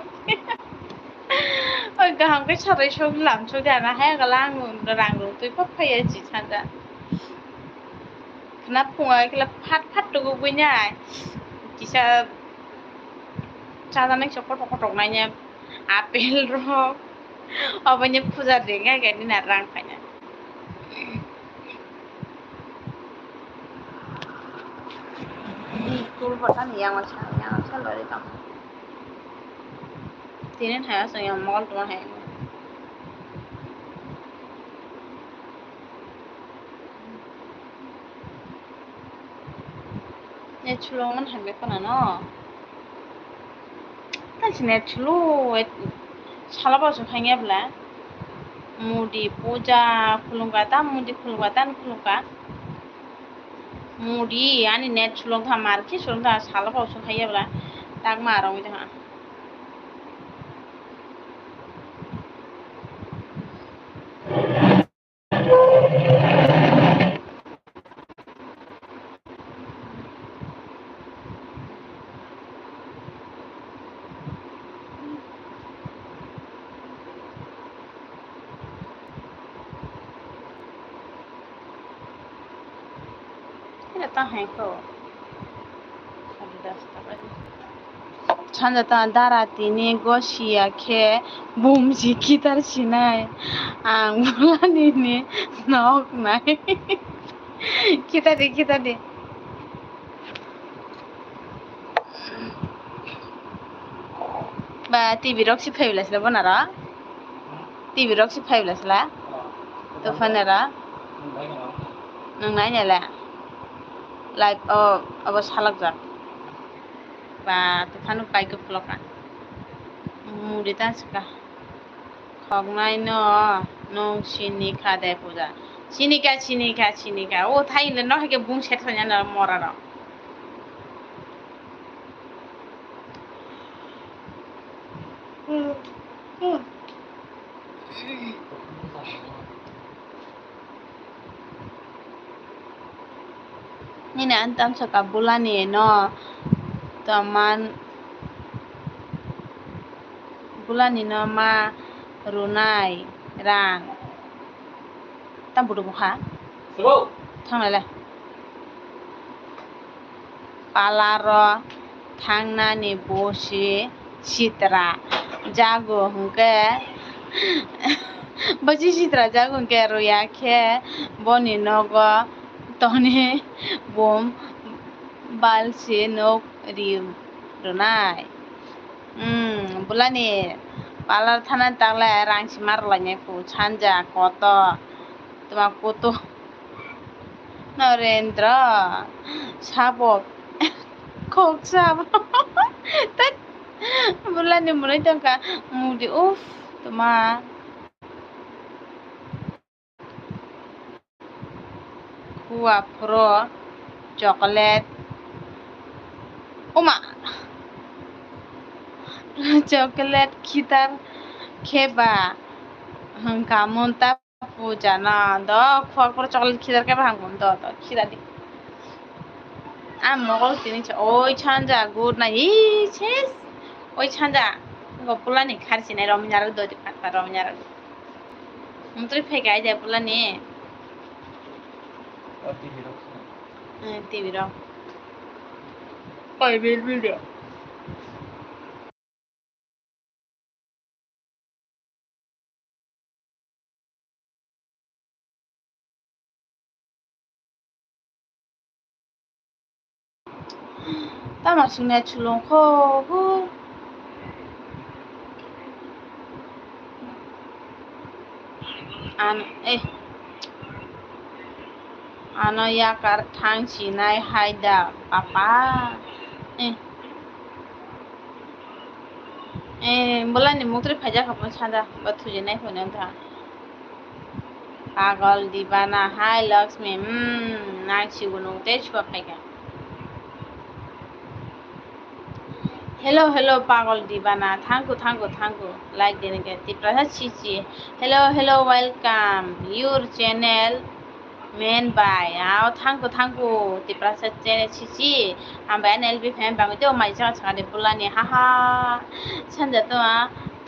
Oi kaham khe sarai sok lam sok de ana hai kala ang rang rung twi kok phaiya ji sanja. Khna phunga kila phat phat tugu buina kisa chajaknai kisa kothok kothok naina apple rok obo ni puja ringa khe nini rang khaina. Tul bwtha ni yang sa yang sa lori tong. Tini thaya song yang mol tong hai. Net sulung man hamya khuna no. Kaisi net sulu sala bo su khanya bla. Mudi puja khulungka ta mudi khulungka ta khulungka. Mudi ani net sulung tha mar ki sulung tha sala bo su khanya bla. Tak ma rong tha. Kira ta hai ko. Sanja ta dara tini gosiya khe bumsi kitar sinai. Ang bulani ni nok nai. Kita di, kita di. Ba T V rok si phai bwla sila bonaro. T V rok si phai bwla sila. To phone ra. Nang nai ne le. Live o abo salak jak. Ba to phano kai ko ploka. Muri ta sika. Khoknai no nwng sini kha de puja. Sini kha, sini kha, sini kha. O thai le no hake bung set thanya na mora ro. Nini antam saka bulani no taman bulani no ma runai rang tam budu bukha thangnai le. Palaro thangnani bosi sitra jago hwnkhe, bosi sitra jago hwnkhe roya khe boni nogo toni bum Balsi nok ri rwnai. Hmm, bulani parlour thana tagle rang si mar lai nai pu sanja koto. Tuma koto. Narendra, sabo, kok sabo. Tat, bulani mwnwi tongkha, mudi, uff, tuma. Kua phuru, chocolate. Oma. Chocolate khitar kheba. Hwnkha mun ta. Puja na do, khor khor chocolate khidar khe bahang do, do khidar di. Ang mokol tini cha, oi chanja, good na, ih, ses. Oi chanja, go pulani khar sinai romnya ro do di, pata romnya ro. Mutri phai kai de pulani. Eh, T V ro. Oi, bil, bil dia. Tama singna chulong kho, hu. An, eh. Ano yakar thang sinai hai da, papa. Eh. Eh, bolani mukri phaijak hapon sada, ba thujinai hwnwi wngkha. Pagol dibana, hai Lakshmi, hmm, nang sigo nung tei suwa phaikha. Hello, hello, pagol dibana, thank you, thank you, thank you, like dene ke, Tiprasa chichi. Hello, hello, welcome, your channel, men bai, ao, thank you, thank you, Tiprasa channel chichi, hambai N L B fan bangwi teo mai chaka chaka de bulani, ha ha, sanja to,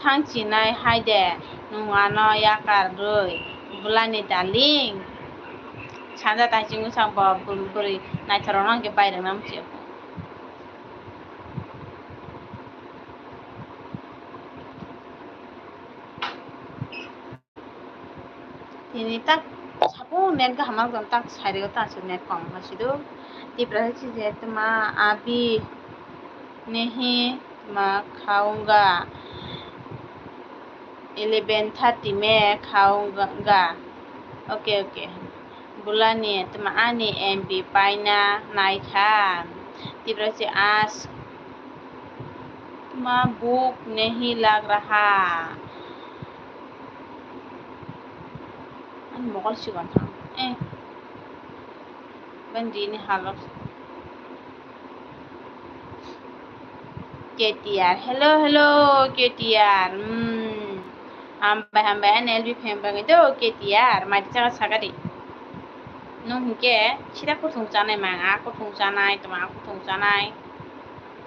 thang chinai hai de, nung ano yakar rwi, bulani darling, sanja tai chingwi chang bo bul-, bwrwi naithok rok no hwnkhe bai rwna muchio. Tini tak sabu net gaham rok tak sari o tak net kom hasidu. Tipra se je tma abi nehi ma khaunga. Eleven thirty me khaunga. Okay, okay. Bulani tma ani M B paina naikha. Tipra se as tma buk nehi lag raha. Ani mokol sigon thang. Eh. Bandi ni halok. K T R. Hello, hello, K T R. Hmm. Hambai, hambai, N L B fan bangwi do, K T R. Mai chaka sakadi. Nung hwnkhe, sida kuthung chanai mang, a kuthung chanai, toma a kuthung chanai.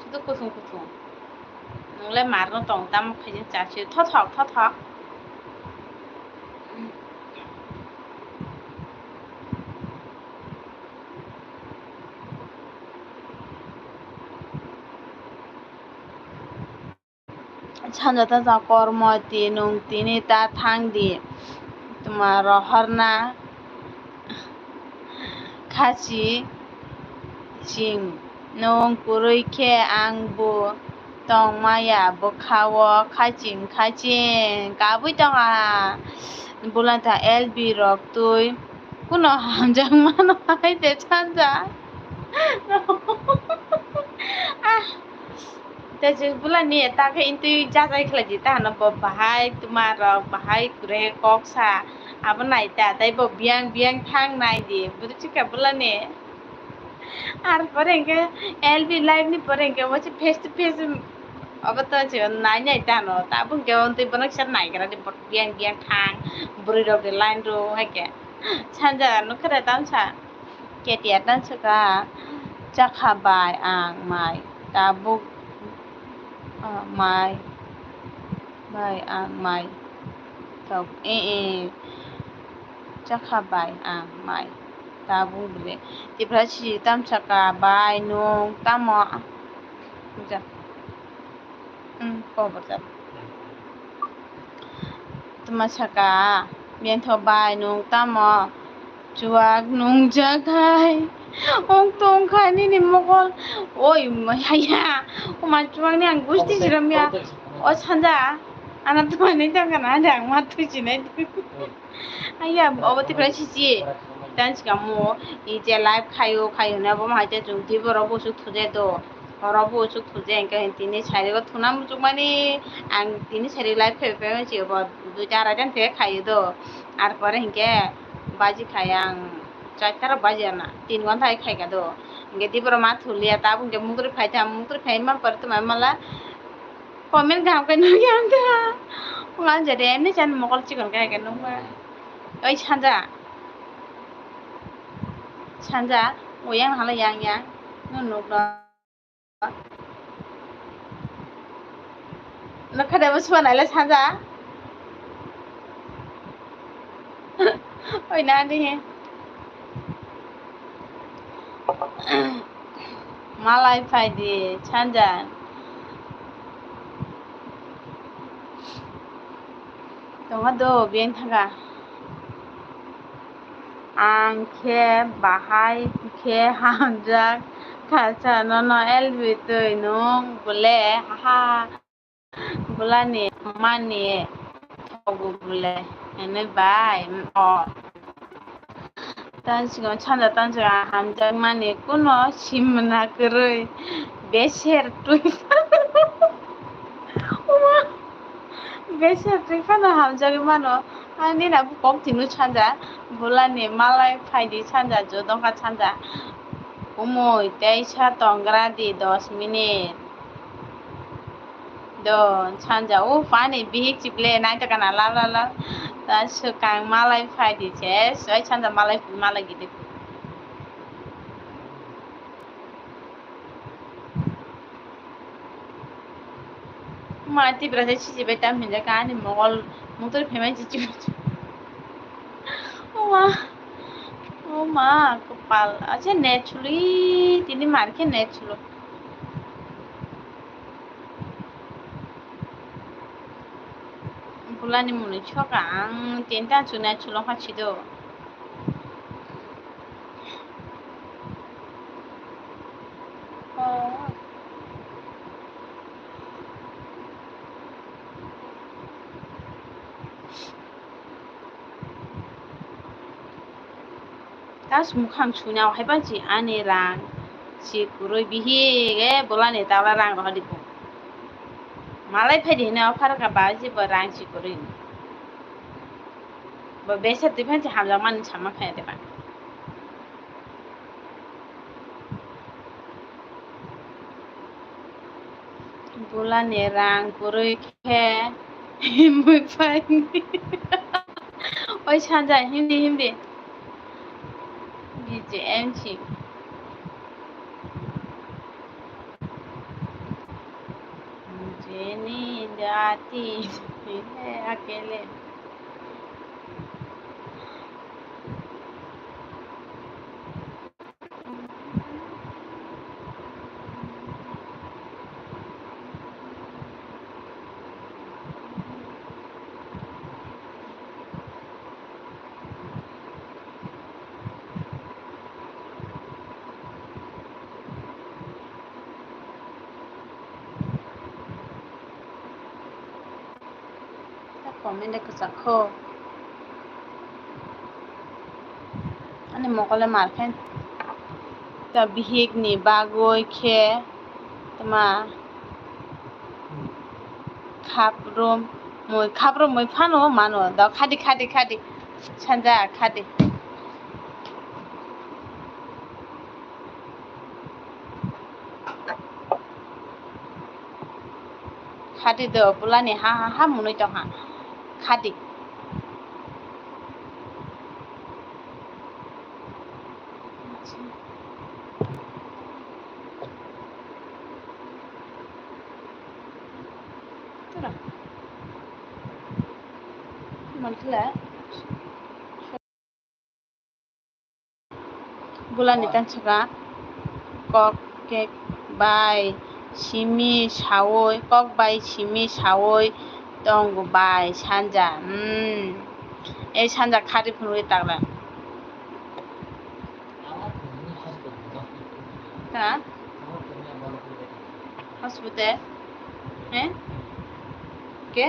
Sudu kuthung kuthung. Nungle marno tong tamo khaijin chasio. Thothok, thothok. Sanja ta ja kormo ti nung tini ta thang di. Tuma rohorna khachi ching. Nung kwrwi khe ang bo tong maya bwkha-o khaching khaching kabui tong a. Bulanta L B rok twi kuno hamjak mano hai de sanja. Ah, tei je bulani ta khe intwi jajai khlai di ta hano bo bahai tuma rok bahai kwrwi kok sa abo nai ta tei bo biyang biyang thang nai di bwrwi chikha bulani. Ar pore hwnkhe L B live ni pore hwnkhe bo se face to face obo to se nai nai tano. Tabuk hwnkhe ontwi bono kisa naigra di biyang biyang thang bwrwi rok de line ro hai khe sanja nukha de tamsa K T R tamsa ka chakha bai ang mai tabuk ah, mai bai ang mai tok e e chakha bai ang mai. Tabuk bwle. Tipra si tamsaka bai nung tamo. Ja. Hmm, kobo ja. Tama saka, biyang tho bai nung tamo. Chuak nung jagai. Ong tong kha nini mokol. Oi, haya. O ma chuwak ni ang gusti siram ya. O sanja. Ana tumani tong kana ande ang ma tui sinai. Haya, obo tipra sisi. Dan sikamo, i je live khayo, khayo na bo ma haite chung twi borok bo suk thuje do. Borok bo suk thuje engke tini sari go thuna muchuk mani ang tini sari live khai pai ma si bo dui ta arai dan the khayo do. Ar pore hinkhe baji khai ang. Chaita rok baji ana, tin ghonta hai khaika do. Hinkhe tei borok ma thulia, tabuk hinkhe mukri phai tha, mukri phai ma pore tongma mala comment kaham khe nukya wngkha. Wng ang jodi emni chan mokol chikon khe hai khe nukma. Oi sanja, sanja, oyang hala yang yang, nung nuk no. Nokha de bo suwa naile sanja. Oi na ni he. Malai phai di sanja. Tongo do biyang thaga. Ang khe bahai khe hamjak kha sa nono L B twi nung bole ha bulani mani thogo bole hinwi bai o. Tan sikon sanja tan sikon hamjakmani kuno simna kwrwi beser twi. Oma, beser twi phano hamjagwi mano. Ani na kok tino sanja bulani malai phaidi sanja jodongkha sanja. Umui teisa tongra di dos minute. Don sanja o pani bihik chiple nai taka na la la la. Ta swkang malai phai di se soi sanja malai malai gidi. Ma tibra se siji bai tam hinja ka ani mogol mutur phemai chichi. O ma, o ma, kopal. Acha net chuli tini mar khe net chulo. Bulani mwnwi soka ang tinta chuna chulokha sido. Oh. Tas mukhang suina hai panchi ani rang si kurui bihik e bolani tabla rang rohadi bo. Malai phaidi hino phar ka ba ji bo rang si kurui. Bo besa twi panchi hamjak mani sama khaya de ba. Bulani rang kwrwi khe himwi phaini. Oi sanja himdi himdi. B J M C. Jeni jati hai akele. Comment de kwchak kho. Ani mokole mar khe. Ta bihik ni bagwi khe tma khaprum mui khaprum mui phano mano da khadi khadi khadi sanja khadi. Khadi do bulani ha ha ha mwnwi tongha. Khadi. Tora. Mantla. Bulani tansaka kok kek bai simi sawi, kok bai simi sawi tongo bai sanja. Hmm. Ei sanja khari phunugwi takla. Ha? Hospital? He? Ke?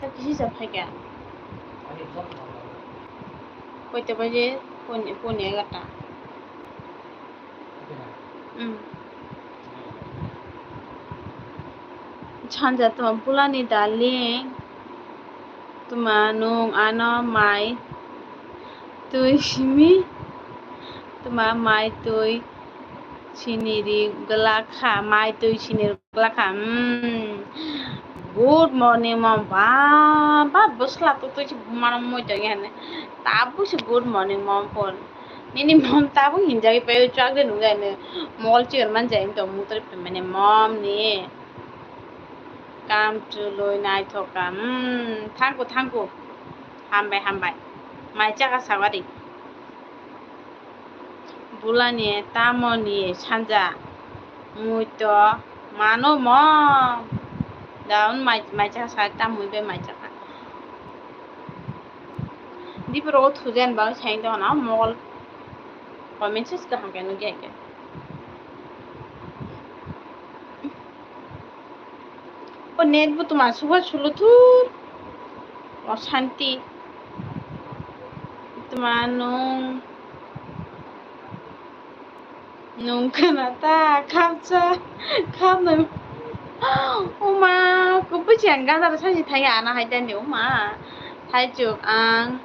Ta kisi sa phaikha? Koita baje? Pon, pon egarta. Hmm. Sanja tongma bulani darling. Tongma nwng ano mai twi simi. Tongma mai twi siniri glak kha, mai twi siniri glak kha. Hmm. Good morning, mom. Ba, ba, bwsla to twi si bumano moi tong yani. Tabuk si good morning, mom, phone. Nini mom tabuk hinjagwi pai, chwk de nungya ne. Mol chigon man jai to mutri pemene mom ni. Kam chului naithok kam. Hmm, thank you, thank you. Hambai, hambai. Mai chaka sawari. Bulani tamoni sanja. Mui to mano mom. Daun mai, mai chaka sawari tamui bai mai chaka. Dipro thujen bang sain to na mol. Comment ses kaham kenu ge ge. O net bo tuma suba sulu thur. O shanti. Tuma nung. Nung khana ta khapsa. Khapna. Uma, kubuchi ang gana ra sani thai ana hai dani uma. Thai chuk ang.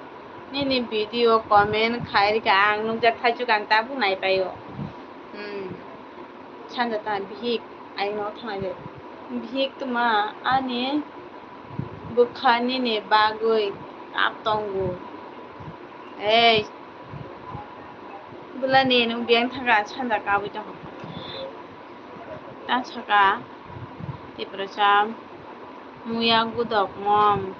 Nini video comment khai rikha ang nukjak thaichuk ang tabuk nai paio. Hmm. Sanja ta bihik ayung no thangnai de. Bihik tuma ani bwkha nini bagwi kap tongo. Ei. Bulani nung biyang thangka sanja kabui tongo. Ta saka. Tiprasa muya gudok mom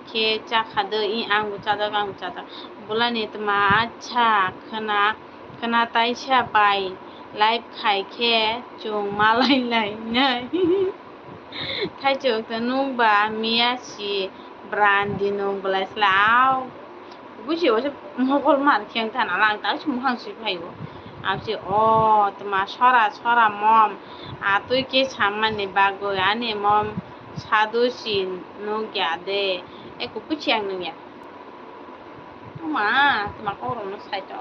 khe chakha de, i ang bo chajak, ang bo chajak. Bulani tma acha khwna, khwna taisa bai live khai khe chwng malai lai nai. Thaichuk ta nung ba miya si brandi nung belai sla au. Buji o se mokol mar khe ang thana lang ta se mukhang sui phaio. Ang se o tma sora sora mom atwi khe sammani bagwi ani mom sadu si nukya de. Eko buji ang nukya. Tma tma kokrok no sai to.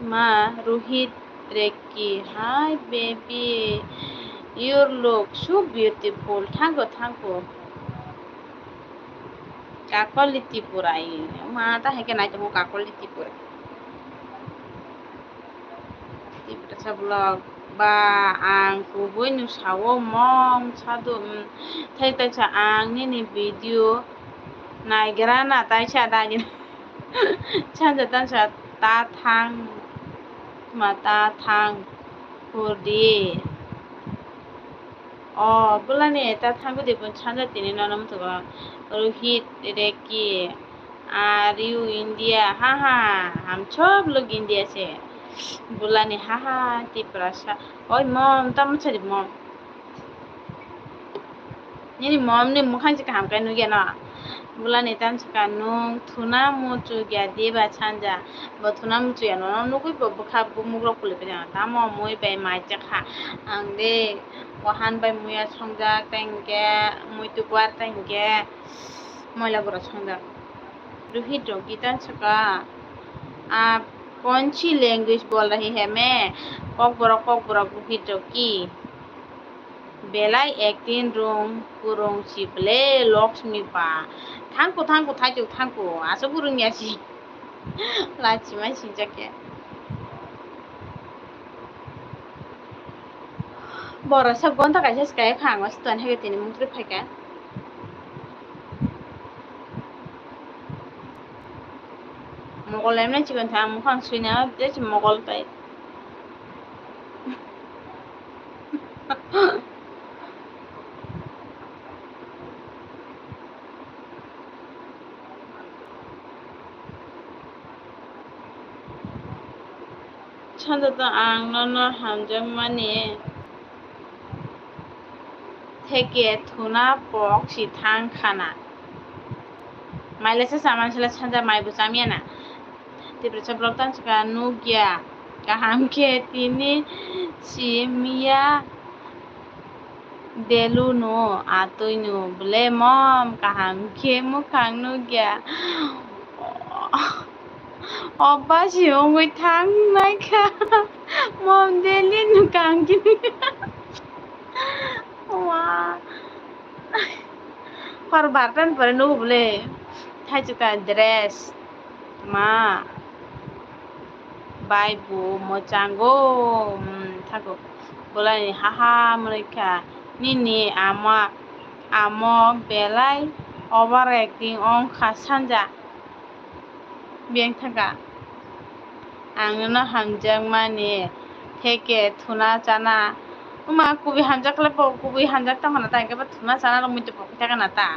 Ma, Rohit Rekki, hi baby, you look so beautiful. Thank you, thank you. Kakoli Tripura, ma ta hai khe nai tongo Kakoli Tripura. Tiprasa vlog ba ang kubui no sao mom sadu, um, thai taisa ang nini video naigra na taisa dagi. Sanja tansa ta thang, ma ta thang hurdi. O, bulani ta thang hurdi pun sanja tini nono mutugo. Rohit Reki, are you India? Ha ha, hum sab log India se. Bulani ha ha, Tiprasa. Oi mom, ta muchari mom. Nini mom ni mukhang se kaham khe nukya no. Bulani tan saka nung thuna muchukya diba sanja. Bo thuna muchukya no nugwi bo bwkha bumuk rok kulipajak. Tamo mui bai mai chakha. Ang de wahan bai muya songjak tei hinkhe mui tukwar tei hinkhe moila gura songjak. Rohit rok gitan saka. Aap kaun si language bol rahe hai main? Kokborok, kokborok Rohit rok ki. Belai acting rung kwrwng si ble Lakshmi ba. Thangkhu, thangkhu, thaichuk thangkhu. Aswk kwrwng ya si. Lachimai singjak ya. Borok sa gonta kaisa swkang kha ang waisa toni hai tini mungtri phaikha. Mokol lemna chikon tha mukhang suina tei mokol tai. Sanja to ang nono hamjakmani. Theke thuna pok si thang khana. Mailesa saman sela sanja maibo chamyana. Tiprasa vlog tang saka nukya. Kaham khe tini si miya delunu atwinu ble mom kaham khe mukhang nukya. Obba si ongwi thang naikha. Mom delinu kangkini. Wa. Hor bartan pore nugo bole. Thaichukha dress. Ma. Bai bo mwchango. Hmm, thago. Bolani haha mwnwikha. Nini ama amo belai overacting ongkha sanja. Biyang thangkha. Ang nono hamjakmani theke thuna chana. Wngma kubui hamjak khlai bo, kubui hamjak tongkha na ta, hwnkhe bo thuna chana rw muitu bo khe thangkha na ta.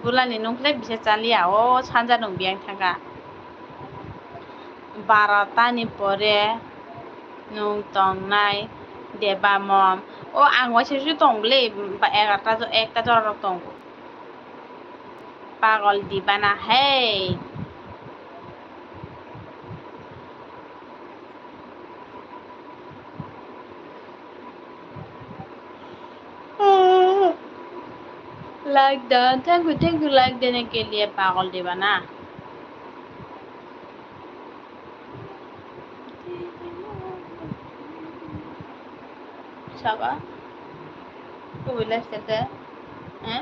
Bolani nung khlai bisa chaliya, o sanja nung biyang thangkha. Barota ni pore nung tongnai deba mom. O ang waisa su tong bole, ba egarta jo-, ekta jora rok tongo. Pagol dibana hai. Like done. Thank you, thank you, like dene ke liye, pagol dibana. Saba? Kubui lifestyle de? Eh?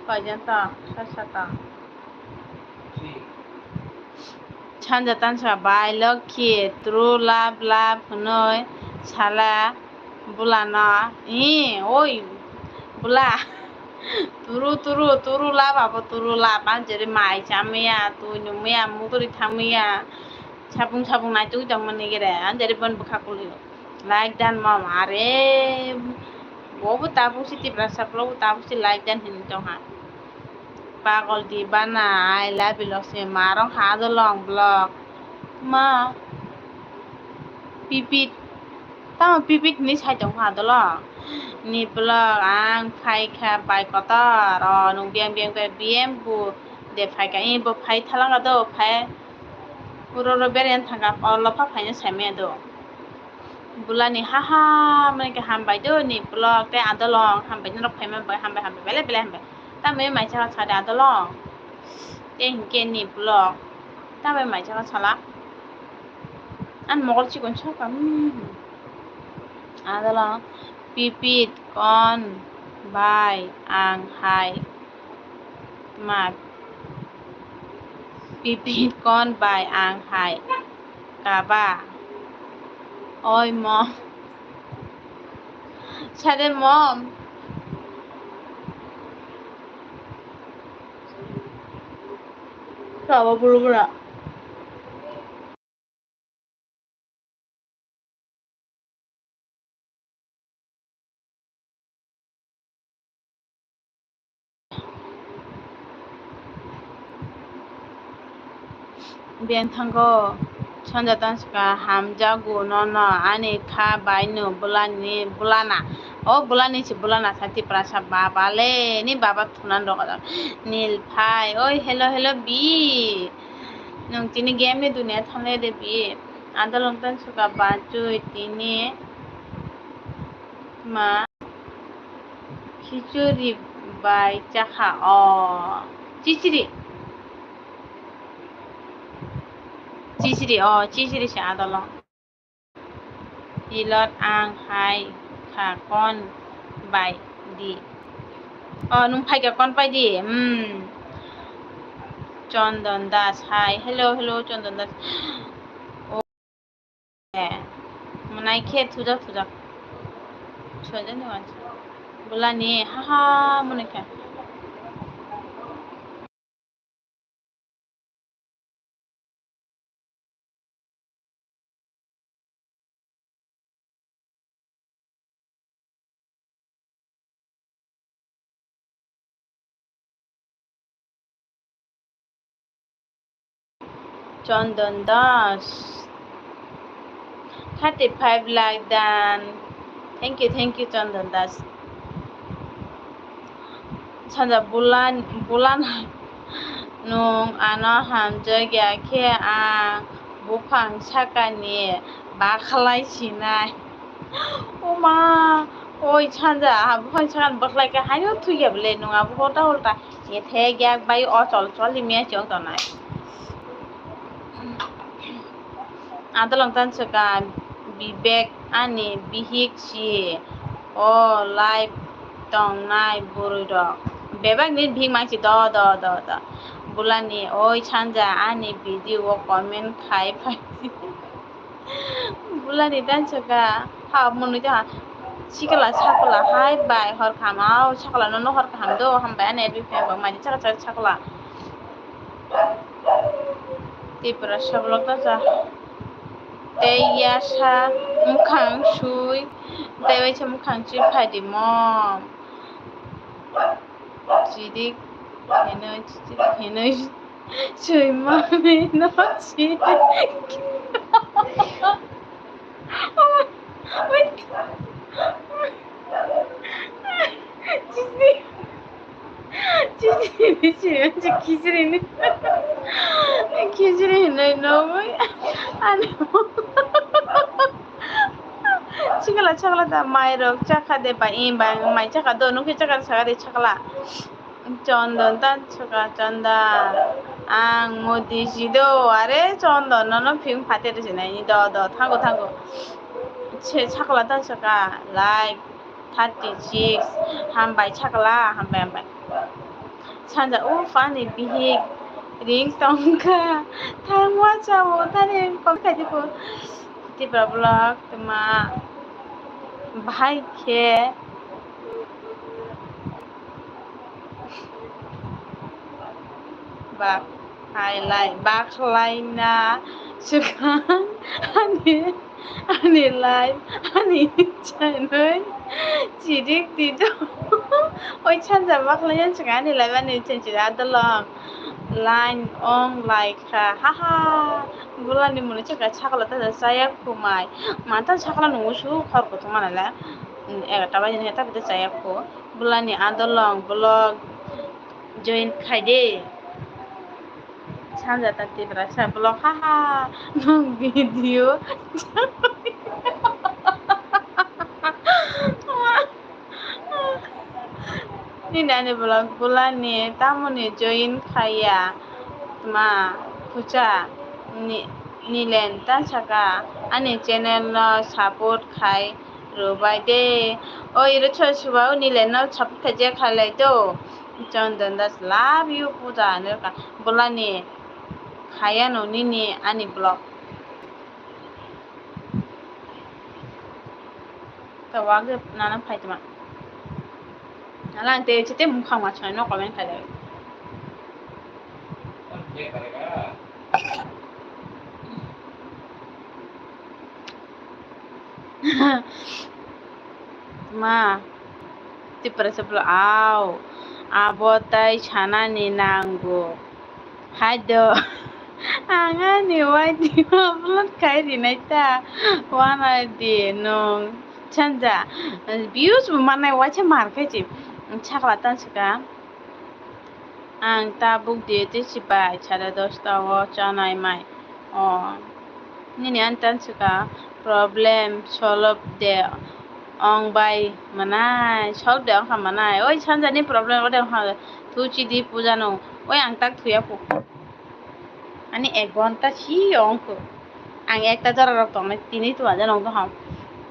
Koijon ta? Sa sata. Sanja tansa bai lokhi, true love, love hwnwi sala. Bula no, ee, oi, bula. Turu, turu, turu lab, abo turu lab. Ang jere mai chamaya, tui numaya, muduri thamaya. Sabung, sabung nai tui tong mani gere. Ang jere bon bwkha kuli. Like dan mom, are. Bo bo tabuk si Tiprasa vlog bo tabuk si like dan hin tong ha. Pagol dibana, I love you, Lakshmi. Ma rong ha dolong vlog. Ma. Pipit. Tamo pipit hinwi sai tongkha adolo. Ni vlog ang phaikha bai kotor. O nwng biyang biyang bai biyang bu de phaikha. Ee bo phai thalangkha do, phai. Uro ro bereng thangkha, o lopha phaino saimaya do. Bulani haha mani khe hambai do ni vlog tei adolo hambai norok phaima bai hambai hambai belai belai hambai. Tamo maisa sade adolo. Tei hinkhe ni vlog. Tamo maisa sala. Ani mokol chikon saka, hmm. Adala pipit kon bai ang hai. Ma pipit kon bai ang hai. Kaba. Oi mom. Sade mom. Kaba bulu bula. Biyang thango sanja tanska hamjago nono ani kha bai no bulani bulana. O bulani si bulana sa Tiprasa baba le ni baba thunan rok nil phai. Oi hello hello bi. Nwng tini game ni dunia thangle de bi. Adolong tan suka bachoi tini ma khichuri bai chakha o chichiri. Chichiri o chichiri se adolong. Pilot ang hai kha kon bai di. O nwng phaikha kon pai di. Hmm. Chondon Das hai. Hello, hello, Chondon Das. O. Mwnai khe thujak thujak. Chondon ni wansa. Bulani haha mwnai khe. Chondon Das. Thirty five like dan. Thank you, thank you, Chandan Das. Sanja bulan, bulan nung ano hamjak ya khe ang buphang sakani bakhlai sinai. Oma, oi Sanja, ah, buphang sakani bakhlai khe haino thwi ya bole nung abo ulta ulta. Ethek yak bai o chol chol limya chong tonai. Adolong tan swkang Bibek ani bihik si o live tongnai bwrwi rok. Bebak ni bihik mangsi do do do do. Bulani oi Sanja ani video o comment khai phai. Bulani tan swkang ha monwi ta sikla sakla hai bai hor kham au sakla no no hor kham do hambai ani abi phai bang mani chaka chaka sakla. Tipra sablok ta cha. Tei yasa mukhang sui. Tei waisa mukhang sui phaidi mo. Chidik hinui, chidik hinui sui mami no chidik. Khichiri ni, khichiri hinui nugui ani sikla sakla da mai rok chakha de ba, i ba mai chakha do, nukhe chakha saka de sakla. Chondon ta chakha Chondon, ang modi si do, are Chondon nono phim phate de sinai ni do do thango thango. Se sakla ta chakha like thirty six. Hambai sakla, hambai, hambai. Sanja, uff, ani bihik ring tongkha. Thangma chao, tani kom khaidi ko. Tipra vlog, tma bahai khe. Bak. Hai lai, bakhlai na swkang ani, ani live, ani channel chirik di do. Oi Sanja bakhlai na swkang ani live ani channel chirik adolong line ong lai kha. Ha ha. Bulani muni chakla sakla ta chaya khumai. Mata sakla nungu su khor kuthuma nala. Egarta baji ni ta chaya khu. Bulani adolong vlog join khai de. Sanja ta Tiprasa vlog, haha, nwng video. Nini ani vlog bulani tamoni join khaiya tma khucha ni, nilen ta saka ani channel no support khai rwbai de. O iro choi suba o nilen no support khaijak khailai do. Chondon Das love you puja hinwi wngkha. Bolani khayano nini ani vlog. Tawagwi nana phaitoma. Nala ang tei chete mukhang ma chwng no comment khailai. Ma, Tiprasa bwlai, aw, abo tai sanani nango. Hai do, ang ani waidi upload khai rinai ta, wana di nwng sanja, views bo mannai waisa mar khai si, sakla tan swkang. Ang tabuk duty si bai, sare dosta o chanai mai. O, nini ani tan swkang problem solve de ong bai manai, solve de ong kha manai. Oi sanjani problem ode ong kha, thuchi di puja no. Oi ang tak thuya pu. Ani ek ghonta si ong kho. Ang ekta jora rok tongnai tini tu aja nong to ham.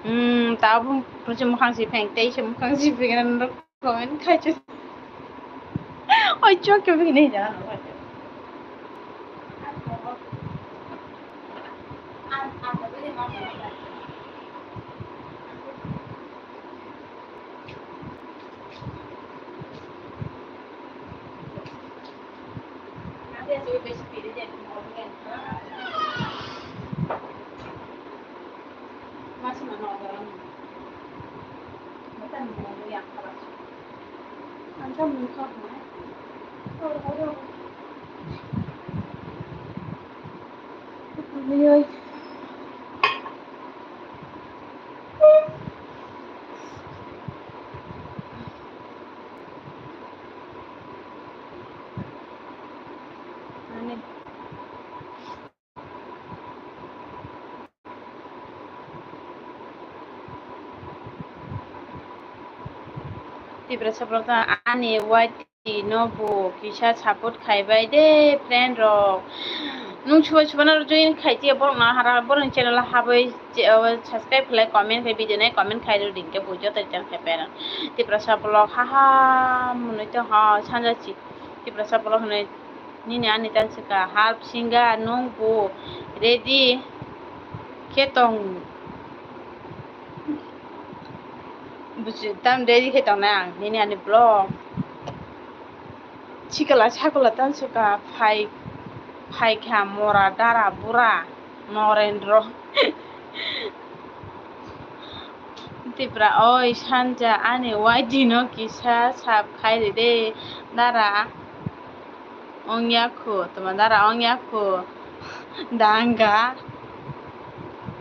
Hmm, tabuk puchi mukhang si pheng, tei se mukhang si pheng. Comment khai chwng. Oi, chwng khe bini jana. Tiprasa borok ta ani Y T no bo kisa support khai bai de friend rok. Nung chuba chuba no join khai tiya borok no hara borok ni channel o habwi subscribe khlai comment khai video nai comment khai rw ding khe bo joto return khai pai rw. Tiprasa borok ha ha mwnwi to ha sanja chi Tiprasa borok hinwi nini ani tan swkha half singa nung bo ready khe tong. Buji tam ready khe tongnai ang nini ani vlog. Chikala sakula tan swkha phai phaikha mora dara bura Norendro. Tipra oi sanja ani Y T no kisa sub khai ride dara. Ongya khu, tuma dara ongya khu. Danga,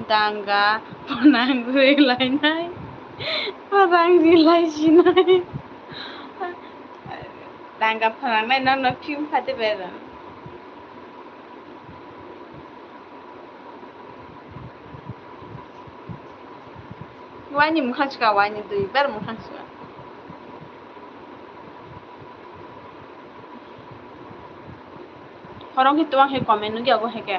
danga, phanang ri lainai, phanang ri lai sinai. Danga phanang nai nang no phim phate beran. Wani mukhang chika, wani dui bar mukhang chika. Horong khe tuang khe comment nugya bo hai khe.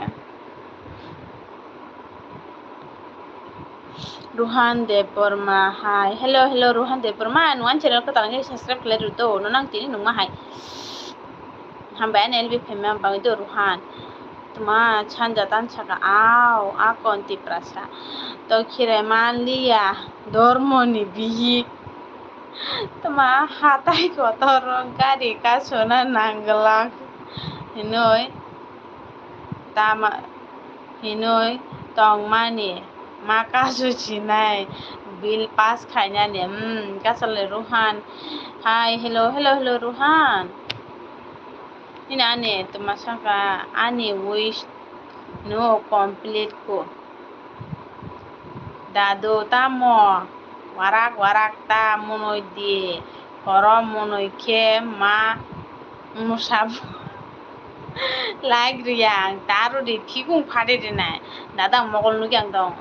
Ruhan Debbarma, hi. Hello, hello, Ruhan Debbarma. Nwng ani channel kwtal khe subscribe khlai rw do. No nang tini nungma hai. Hambai ani L B phaima bagwi do, Ruhan. Tuma sanja tan saka, au, akon Tiprasa. To khirai manliya, dormoni bihik. Tuma hatai kotor gari kasona nangla hinoi tama hinoi tongmani ma kasu sinai bill pass khainani, hmm, kasale Ruhan. Hi, hello, hello, hello, Ruhan. Nini ani tuma saka ani wish no complete ko. Dadu tamo warak warak ta monoi di, horo monoi khe ma musab like riya ang ta rw di thikung phade rinai. Dada mokol nugya ang dong.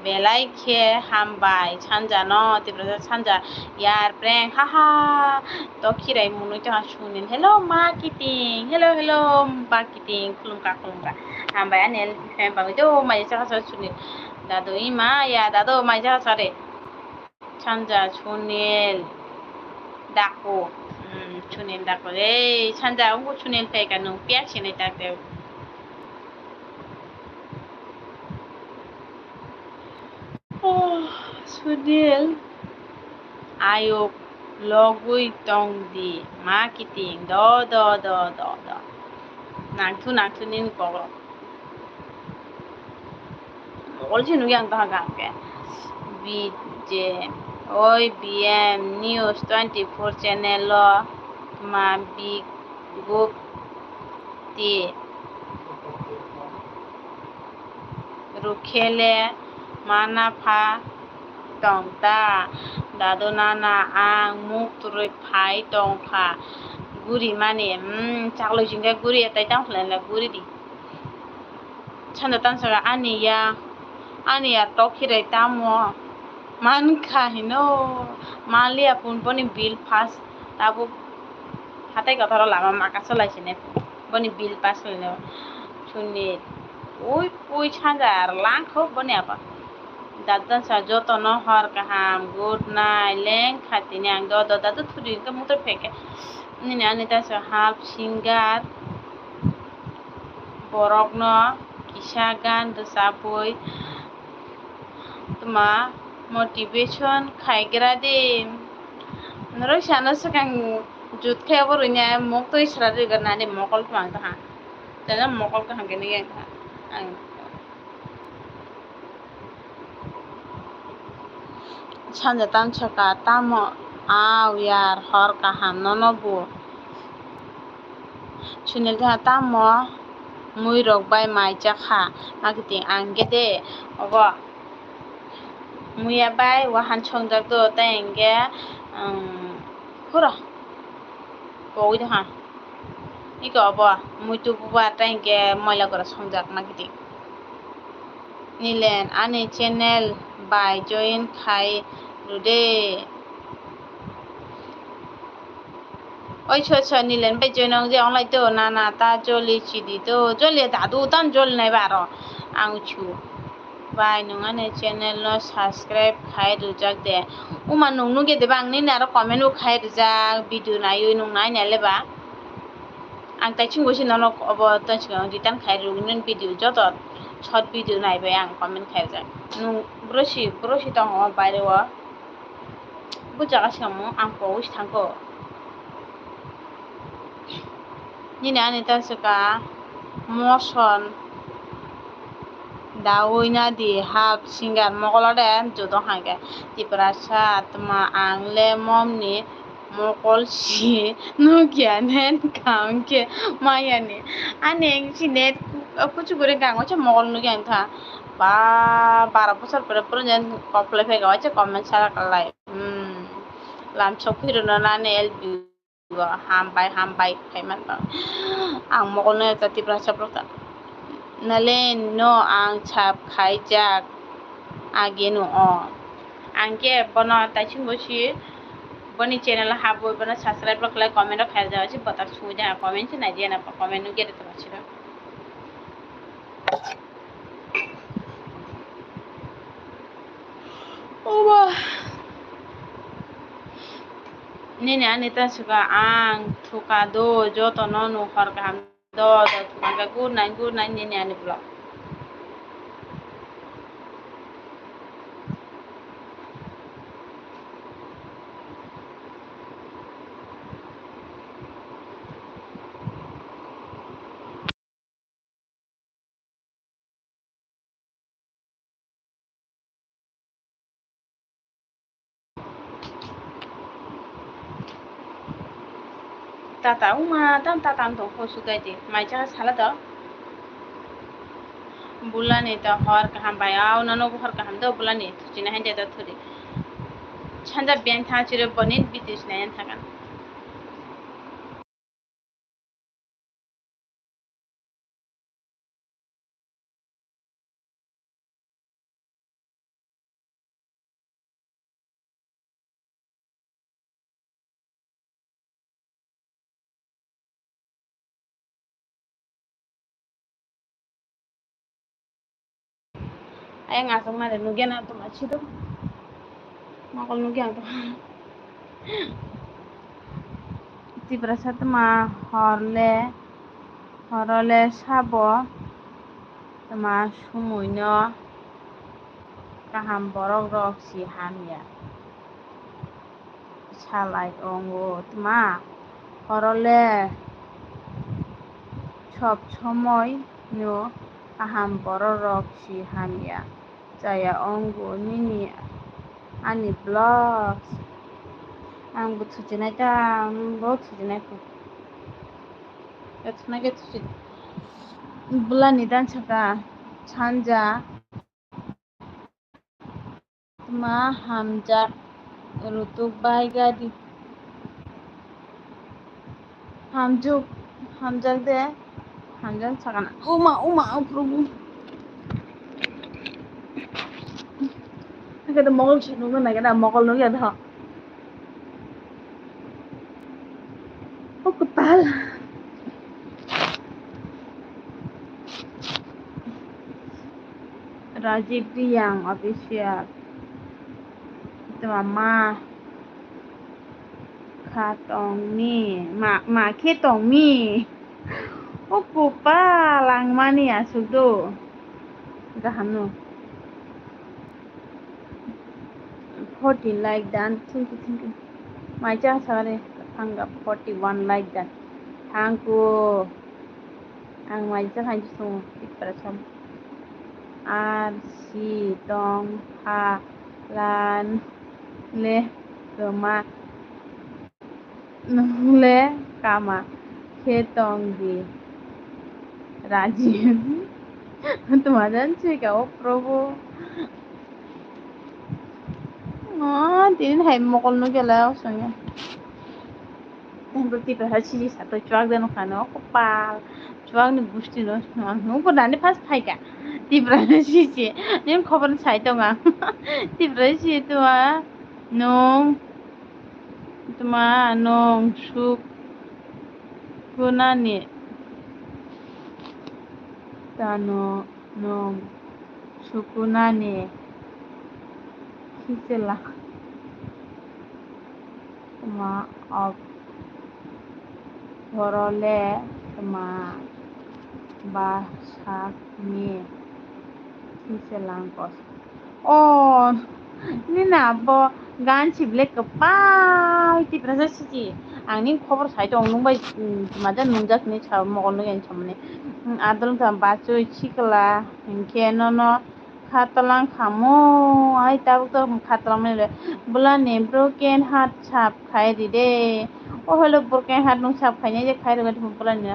Belai khe hambai sanjano, Tiprasa sanja yar prank, ha ha. To khirai munui tongha Sunil. Hello ma kiting, hello hello ba kiting, khulumkha khulumkha. Hambai ani help khe bagwi do mai chakha sa Sunil. Dadu ima ya dadu mai chakha sa re. Sanja Sunil Daku. Hmm, Sunil Daku re. Sanja ungu Sunil phaika nung piak sinai tak de. Oh, Sunil, ayuk logwi tong di, ma kiting do do do do do. Nangthu nangthu nini kokrok. Mokol se nugya ang doha gang khe. B J, oi B M News twenty four channel o ma big gup ti. Rukhele mana pha tong ta, dadu nana ang muk turui phai tong kha, guri mani, hmm, chakloi singkhe guri, tai tamo khlai le guri di. Sanja tansaka ani ya, ani ya tok khirai tamo mankha hino, manliya pun boni bill pass tabuk. Hatai kotor o lama maka solai sini boni bill pass lainai suni pui pui sanja ar langkho boni apa. Dadu sa joto no hor kaham, good night, leng kha tini ang do do dadu thudi hwnkhe muthai phaikhe nini ani ta sa half singer borok no kisa gan rwchapwi tma motivation khaigra de. Norok sana swkang jut khe obo rwnya mok twi sra rwgwrnani mokol twmang tongha. Tei mokol kaham khe nukya ang. Sanja tansaka tamo au yar hor kaham nono bo. Sunil tha tamo mui rok bai mai chakha. Makiting ang khe de obo muya bai wahan songjak do tei hwnkhe, um, huro pogwi tongha. Iko obo muitu bubar tei hwnkhe moila gora songjak makiting. Nilen ani channel bai join khai rwde. Oi, so, so, Nilen bai join ong je onglai to, na, na, ta joli chidi to, joli ta du tan joli nai ba aro. Ang chu. Bai nung ani channel no subscribe khai rwjak de. Uma nung nuge de ba ang nini aro comment bo khai rwjak, video naiwi nung nai nai le ba. Ang tai chingbo si nono obo to chikon return khai rwgwini video joto short video nai bai ang comment khai rwjak. Nung bro si, bro si tongo baire o. Bo jaga se omo ang powis thango. Nini ani ta swka motion dawi na di hak singer mokolo de joto hangke Tiprasa tma ang le mom ni mokol si nukya nen kang ke maya ni ani si net kuchu guri kang ocha mokol nukya ang tha ba bara bosor pore pore nen koplai phai ga ocha comment sara kalai. Hmm. Lam sok phirwno nani L B o hambai, hambai khai man ba. Ang mokol no ta Tiprasa borok ta. Nalen no ang sab khaijak ageno o. Ang ke bono taising bo si boni channel o habwi bono subscribe rok khlai comment rok khaijak si botak sumui de comment se nai de na comment no gere to siro. Oba. Nini ani ta swka ang thuka do joto no no hor kaham do do thuka good night good night nini ani vlog. Tata uma tam tata ang tong kho sukai di mai cha sala do. Bulani to hor kaham bai au nono hor kaham do bulani thuchina hai de do thuri. Sanja beng tha chire bonin bitis na yan thakan. Ayang aswk mare nugya na tuma chido. Mokol nugya ang tuma. Tiprasa tuma horle, horole sabo tuma sumuino kaham borok rok si hamya. Salai ongo tma horole sob somoi no kaham borok rok si hamya chaya ongo nini ani vlogs. Ang bo thuchinai ta, ang bo thuchinai ko. Thunai ke thuchin. Bulani dan saka sanja. Tma hamjak rutuk bai gadi. Hamjuk, hamjak de, hamjak sakana. Uma, uma, o Prabhu. Hake de mokol se nungna nai gana, mokol nungya de ho. O kwtal. Rajib Riyang official. Tama ma kha tongni, ma, ma khe tongni. O kwpal ang mani aswk do. Gaham no. Forty like done. Thank you, thank you. Mai cha sare thanga forty one like done. Thank you. Ang mai cha khan sung tik para sam. Ar si tong pha lan le kma. Nole kama khe tong di. Raji. Tuma jan chika o Prabhu. Ah, tini hai mokol no gela o sanya. Tini berarti berhasil satu cuak dan khano kopal. Chuak ni gusti no, no, no, bo nani first phaika. Tipra ni sisi. Nim khobor sai tonga. Tipra ni sisi tuma. Nung. Tuma nung suk. Sukunani tano nwng sukunani khichela tma borole tma ba sakni khichelang kos. O nini abo gan sible kwpal Tiprasa siji. Ang nini khobor sai tong nung bai maja nungjak hinwi sa mogol nugwi ang samani. Adol wngkha bachoi sikla hinkhe nono kha tolang khamu ai tabuk tabuk kha tolangmani le bulani broken heart sap khai ride. O hwlwk broken heart nung sap khainai je khai rwgwi tongkha bulani.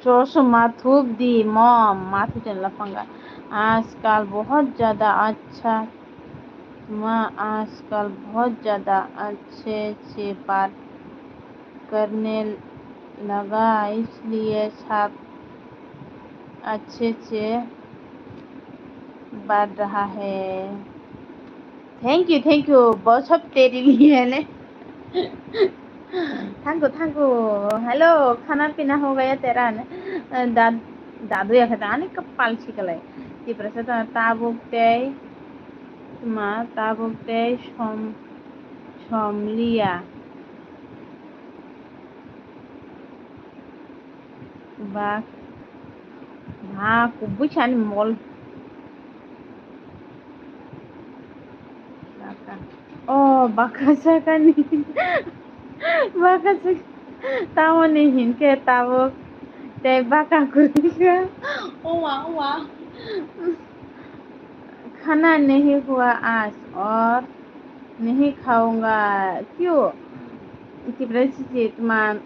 Chosma thup di mom, ma thup di lapanga. आजकल बहुत ज्यादा अच्छा, माँ आजकल बहुत ज्यादा अच्छे से बात करने लगा, इसलिए सब अच्छे से बढ़ रहा है। Thank you, thank you. बहुत सब तेरी भी है ने। Thank you, thank you. Hello, खाना पीना हो गया तेरा ने? दाद दादू या खेता आने कपाल छिकले। Tiprasa ta tabuk tei tma tabuk tei som somlia. Ba ba kubui sani mol. Baka. Oh, baka sakani. Baka sak tamoni hinkhe tabuk tei baka kurika. Owa owa. खाना नहीं हुआ आज और नहीं खाऊंगा। क्यों? Tiprasa siji tma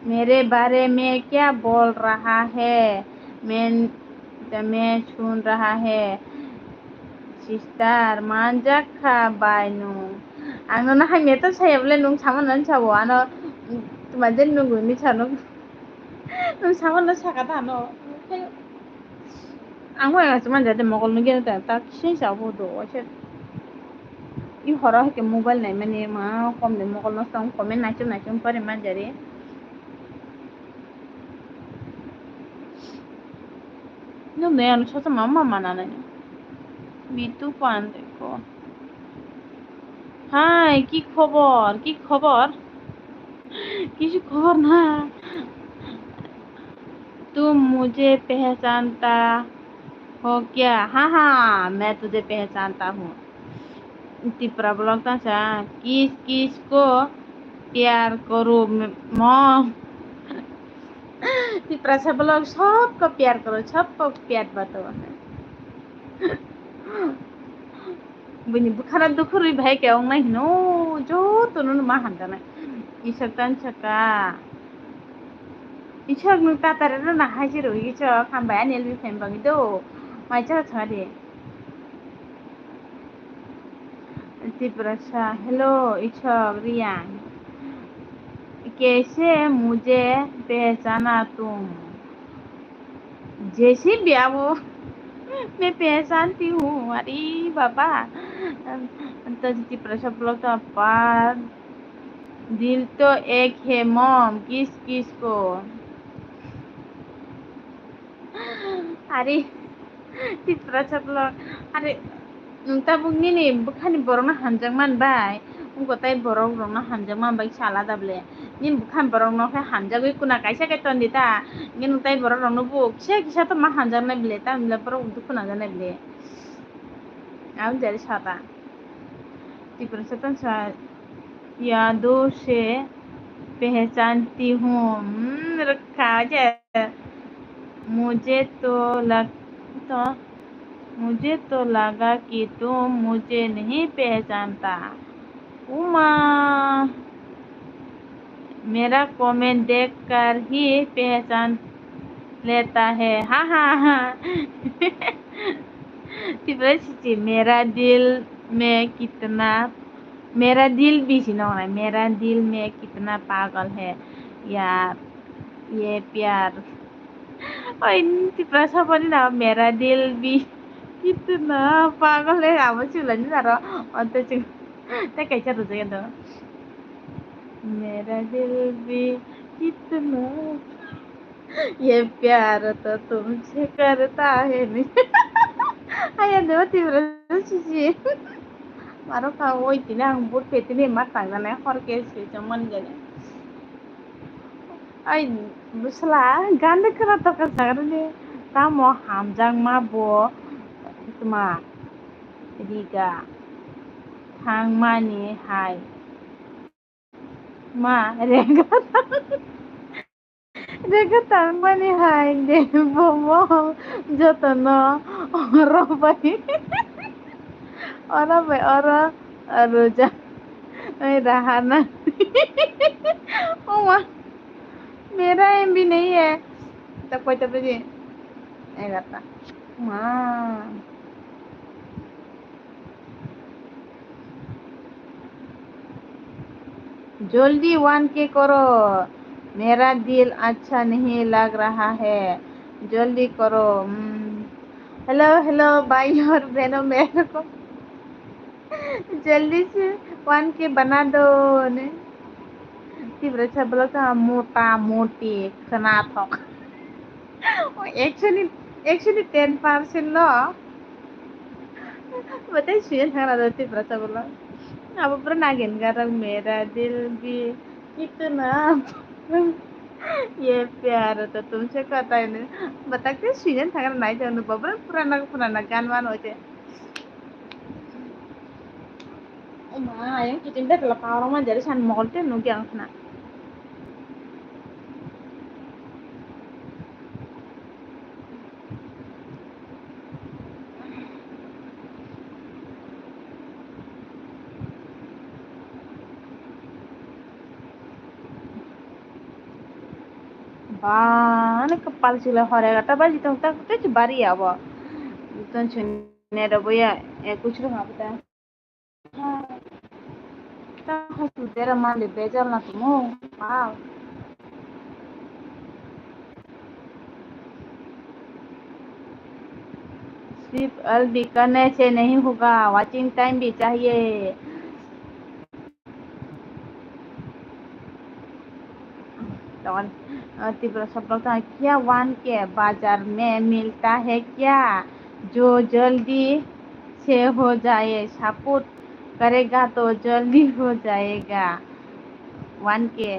मेरे बारे में क्या बोल रहा है? मैं मैं सुन रहा है। Sister manjak kha bai nwng. Ang nono hamya ta saya bole nwng sama nani sabo ano tma je nwng gwi misa nwng nwng sama no saka ta ano. Ang bo aswk manja de mogol nugwi ta ta kisa sa bo do waisa. I horo hai khe mobile nai mani ma kom de mogol no tong comment naichom naichom pari manjari. Nwng de ano sosa mama mana nai. Bitu pan de ko. Hai, ki khobor? Ki khobor? Kisu khobor na. तुम मुझे पहचानता हो क्या? हाँ, हाँ, मैं तुझे पहचानता हूँ। Tipra vlog ta sa, किस किस को प्यार करूँ मैं, mom? Tiprasa vlog सबको प्यार करो, सबको प्यार बताओ। Bini bwkhano dukhu rwi bahai khe wngnai hino, jotono ma hamjaknai. Isok tan saka. Isok nwng tatari rwna hai se rw isok, hambai ani L B fan bagwi do. Mai cha cha de. Tiprasa, hello, Isok, Riang. कैसे मुझे पहचाना तुम? J C B abo. मैं पहचानती हूँ। अरे बाबा। तो Tiprasa vlog ta pa. दिल तो एक है mom, किस किस को? Ari, Tiprasa vlog. Ari, nwng tabuk nini bwkhani borokno hamjak man bai. Wngkha tai borok rokno hamjak man bai sala da ble. Nini bwkhani borok no khe hamjagwi kuna kaisa khe ton di ta. Nini tai borok rokno bo kisa kisa to ma hamjaknai ble, tamni ble borok dukhu nangjaknai ble. Aboni jari sata. Tiprasa tan sa. यादों से पहचानती हूँ। Hmm, rakha je. मुझे तो लग तो मुझे तो लगा कि तुम मुझे नहीं पहचानता। उमा, मेरा comment देख कर ही पहचान लेता है। Ha ha ha. Tiprasa siji, मेरा दिल में कितना मेरा दिल भी si nongnai, मेरा दिल में कितना पागल है यार, ये प्यार. Oi, Tiprasa boni na, मेरा दिल भी कितना पागल है, abo chulani naro, onto chwng, tei kaisa rwjak do. मेरा दिल भी कितना, ये प्यार तो तुमसे करता है नहीं। Aya de oti bro sisi. Maro ka oi tini ang but pe tini ma tang na hor ke se chong man gani. Ai, bwsla, gan de kwnatok ka jaga de. Tamo hamjakma bo, tma, riga, thangmani hai. Ma, rega thang-, rega thangmani hai de, bomo, jotono, oro bai, oro bai, oro, roja, ai, rahana. Oma. Mera M B nahi hai. Tab koi tab baje? Egarta. Ma. Jaldi one K karo. Mera dil acha nahi lag raha hai. Jaldi karo. Hmm. Hello, hello, bhai aur beno, mere ko. Jaldi se one K bana do ne. Tiprasa vlog ta mota moti khwnathok. Actually, actually ten percent lo. Batai suya thangna do Tiprasa vlog. Abo pura nagen garang mera dil bhi kitna ye pyar to tumse kata hai ne. Batak te suya thangna nai jang do babra purana purana gan man hote. Oma, yang kiting dah telah parong aja di sana mall tuh nunggu yang sana. Ba, ani kapal sila hore gata baji tong tak tak bari ya bo. Ton chun ne da boya, e kuch ro hapta. Ta hasu dera male bejal na tumo. Wow. सिर्फ अल भी करने से नहीं होगा, watching time भी चाहिए। Tiprasa vlog ta, क्या वन के बाजार में मिलता है क्या? जो जल्दी से हो जाए, सपोर्ट करेगा तो जल्दी हो जाएगा। वन के,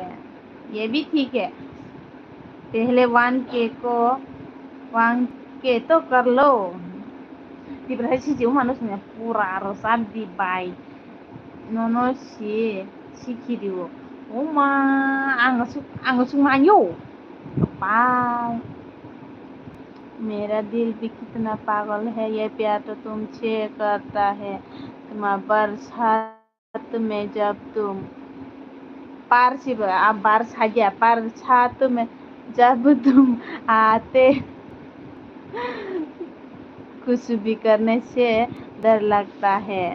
ये भी ठीक है। पहले वन के को, वन के तो कर लो। Tiprasa siji umano sini pura rosadi bai. Nono si, si khirio. Oma, ang su, ang su manyo. Bye. मेरा दिल भी कितना पागल है, ये प्यार तो तुमसे करता है। तुम्हारा बरसात में जब तुम, पार से ब-, आ, बरसात या, बरसात में जब तुम आते, कुछ भी करने से डर लगता है।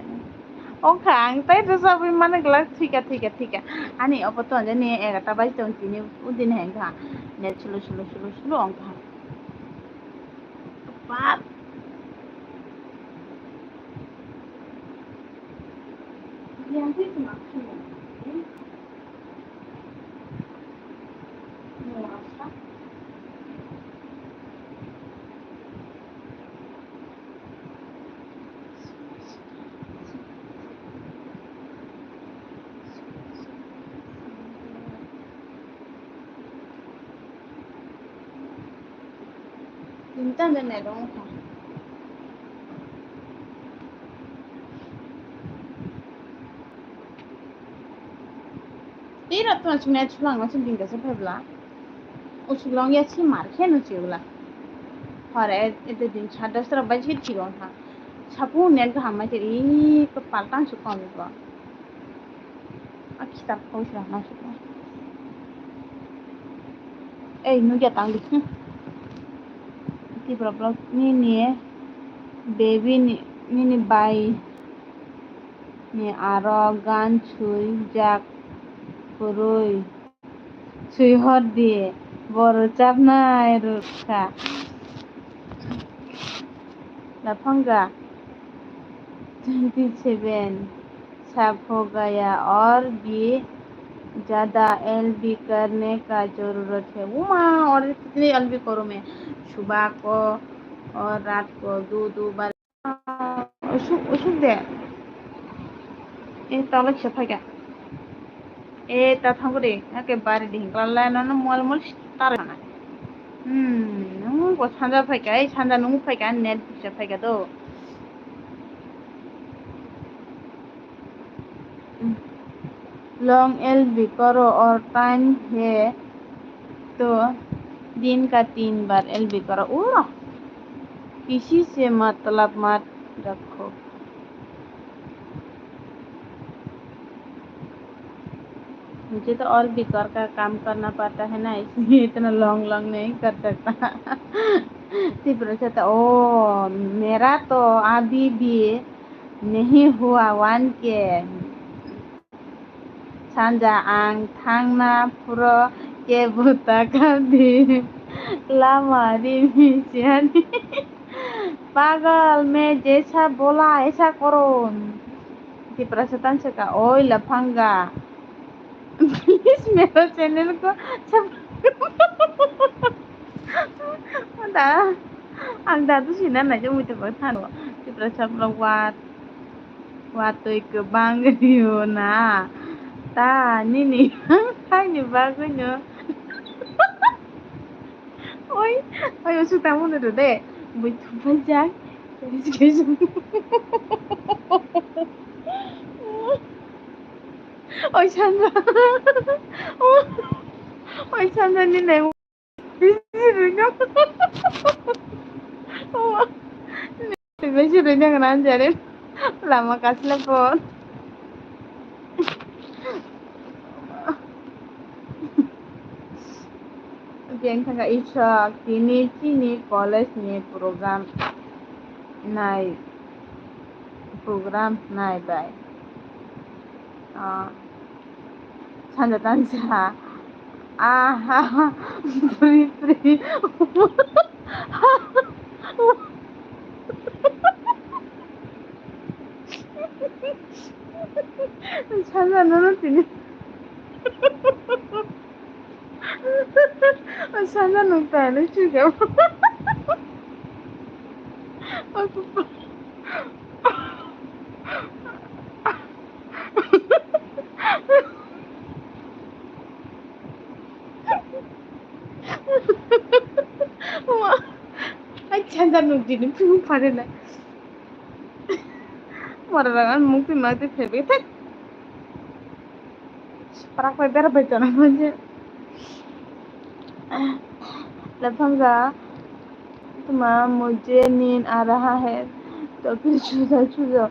Ongkha ang tai rwchapwi mani glak thika thika thika. Ani obo to jani egarta bai tong tini udin hengkha. Net sulu sulu sulu sulu ongkha. Pap. Yang sih cuma. Tini tamo de net ongkha. Tei rok tong chini chulang no chini dingka se phai bwla. O chulang ya si mar khe no se bwla. Hore e, e de din sa dos rok bai se thiro ha. Sabu net kaham mai se ri ko paltang su kom ko. A kitab ko sa na su ko. Ei nugya tang di. Hmm. Tipra vlog nini baby ni, nini bai. Ni aro gan sui jak kwrwi. Sui hor di, bo rwchapnai rwkha. Laphanga twenty seven, sab ho gaya aur bhi ज्यादा एलबी करने का जरूरत है। उमा, और कितने एलबी करूँ मैं? सुबह को और रात को दो दो बार। Usuk, usuk de. E, tolok se phaikha. E, ta thango de. Ake bari de hinkla lai no, no, mol, mol, tar na. Hmm, nung bo sanja phaikha, e, sanja nung phaikha, net se phaikha do. Long L B करो और टाइम है तो दिन का तीन बार L B करो। ओ, किसी से मतलब मत रखो। मुझे तो और भी घर का काम करना पड़ता है ना, इसलिए इतना लॉन्ग लॉन्ग नहीं कर सकता। Tiprasa ta, ओ, मेरा तो अभी भी नहीं हुआ वन के। Sanja, ang thangna phuru kebo taka di. Lama rini siyani. Pagal, main jaisa bola aisa koro. Tiprasa tan saka, oi laphanga. Please mera channel ko sub-, da, ang da tu sina na je muita ba thano. Tiprasa vlog wat. Watwi kwbang rio na. Ta nini thaini bagwino. Oi, oi, usuk tamo no de. Bui thupai jak. Oi, Sanja. Oi, Sanja, ni nai. Bisi rwino. Bisi rwino gana jare. Lama kasla pon. Biyang thangkha Ishak, tini chini college ni program nai, program nai bai. Ah. Sanja tansa. Aha. Pri, pri. Sanja nono tini. Sanja nung tani chujak. Ai, chanda nung tini phung phare na. Mara rang an mung twi ma twi phebe thek. Prak bai bera bai tona manje. Laphanga tuma mujhe neend aa raha hai to phir chuja chuja.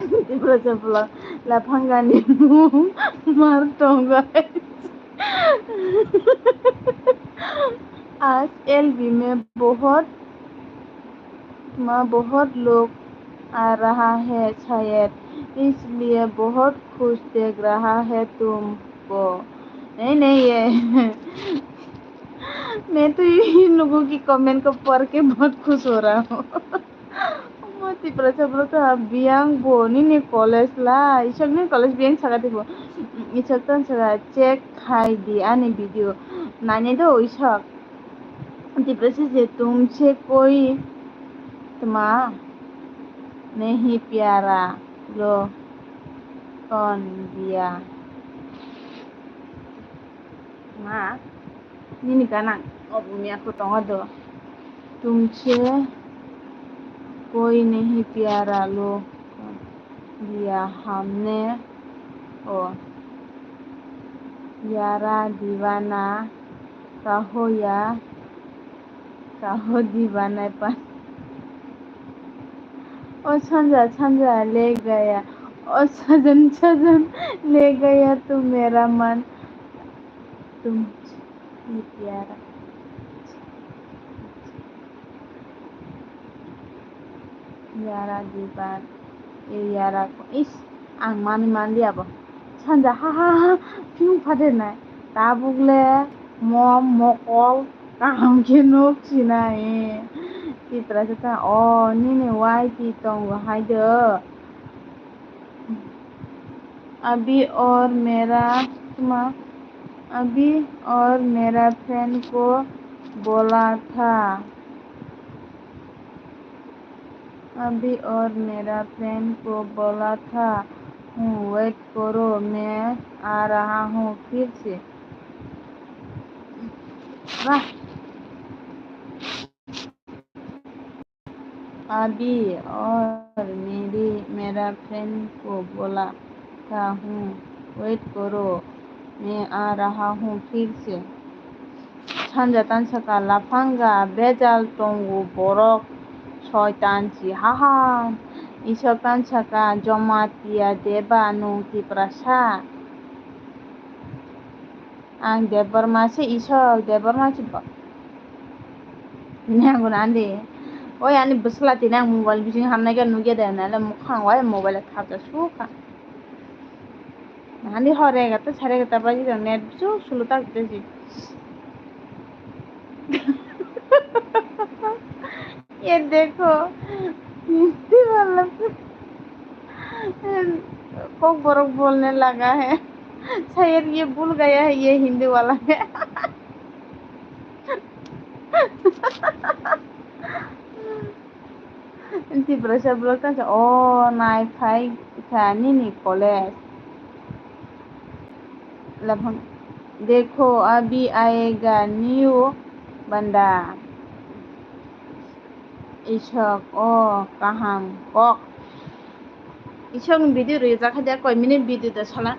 Tipra chapla laphanga ni mung mar tongo. आज एलबी में बहुत, माँ बहुत लोग आ रहा है शायद, इसलिए बहुत खुश देख रहा है तुमको। नहीं, नहीं, ये मैं तो यही लोगों की कमेंट को पढ़ के बहुत खुश हो रहा हूँ। Omo Tiprasa bwrwi to biyang bo nini college la, isok nini college biyang saka tei bo. Isok tong saka check khai di ani video. Nani do isok. Tiprasa se tumse koi tma nahi pyara lo kon diya. Ma. Nini gana obo miya kho tongo do. तुमसे कोई नहीं प्यारा लो दिया हमने ओ यारा दीवाना कहो या कहो दीवाना पा ओ संजा संजा ले गया ओ सजन सजन ले गया तू मेरा मन तुम ये प्यारा yara diban e yara ko is ang mani manliya bo sanja ha ha ha phiyung phadenai tabuk le mom mokol kaham khe nok sinai tipra khe ta o nini wai ti tongo hai do. अभी और मेरा, क्षमा, अभी और मेरा फ्रेंड को बोला था। अभी और मेरा फ्रेंड को बोला था हूँ, वेट करो, मैं आ रहा हूँ फिर से। वाह। अभी और मेरी, मेरा फ्रेंड को बोला था हूँ, वेट करो, मैं आ रहा हूँ फिर से। Sanja tansaka laphanga bejal tongo borok soi tansi haha. Isok tansaka Jomatia Deba nwng Tiprasa. Ang Debbarma se Isok, Debbarma se bo. Tini ang guna andi. Oi ani bwsla tini ang mobile bising hamnai khe nugya de nale mukhang wai mobile thapja sukha. Nani hore gata sare gata baji jang net bisu sulu tak de ji. Ye dekho. Hindi wala. Kokborok bolne laga hai. Shayad ye bhul gaya hai ye Hindi wala hai. Tiprasa vlog ta sa, o nai phai kha nini college. Laphang, dekho, abhi aayega new banda. Isok, o kaham kok. Isok ni video rijak kha de, koi minute video da sala.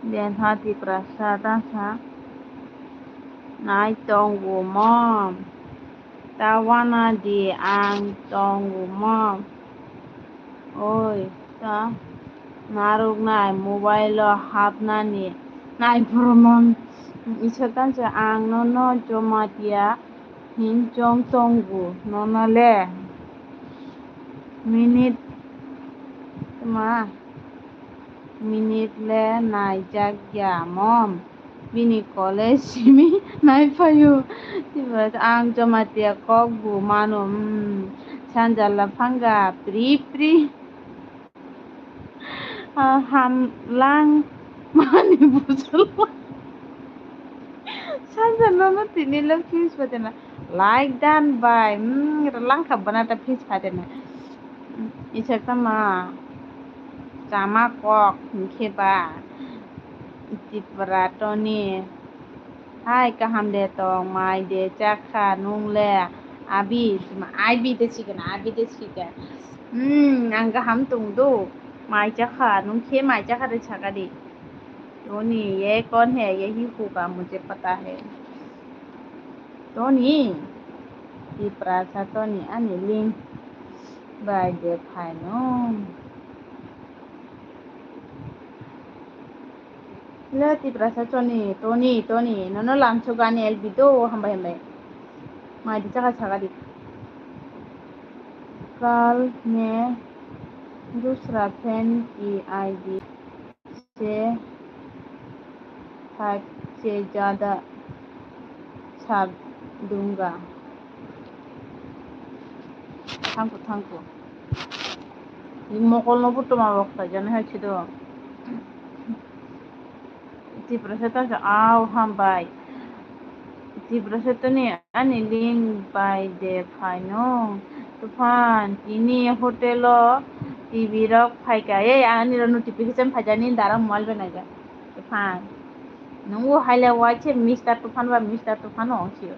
Denha Tiprasa ta sa nai tongo mom. Ta wana di ang tongo mom. Oi, ta narwknai mobile o hapnani naiphuru mom. Isa ta sa ang nono Jomatia hin chong tongo, nono le minute tma minute le naijak ya mom. Bini college simi nai phaio. Ang Jomatia kok bo mano, hmm. Sanjala phanga pri pri. Ah, ham lang mani bujala. Sanjala no tini lang fuse patena. Like dan bai, hmm, lang kha bana ta fuse patena. Isa tama chama kok hinkhe ba Tipra Toni. Hai kaham de tong, mai de chakha nung le? Abi, abi de sikena, abi de sikena. Hmm, ang kaham tong do. Mai chakha, nung khe mai chakha de sakadi. Toni, ye kon hai, ye hi hoga, mujhe pata hai. Toni, Tiprasa Toni, ani link bai de phaino. Hello, Tiprasa Toni, Toni, Toni, nono lamsogani L B do, hambai, hambai. Mai di chakha chakha di. Kal main dusra friend ki I D se hak se jada chhap dunga. Thank you, thank you. Ni mokol no butuma rok khlai jani hai chido. Tiprasa ta sa au hambai. Tiprasa Toni ani link bai de phaino. Tufan, tini hotel o T V rok phaikha. Ei, ani ro notification phaikha, nini dara mobile bai naikha. Tufan. Nungo haile waise Mister Tufan ba Mister Tufan no ongsio.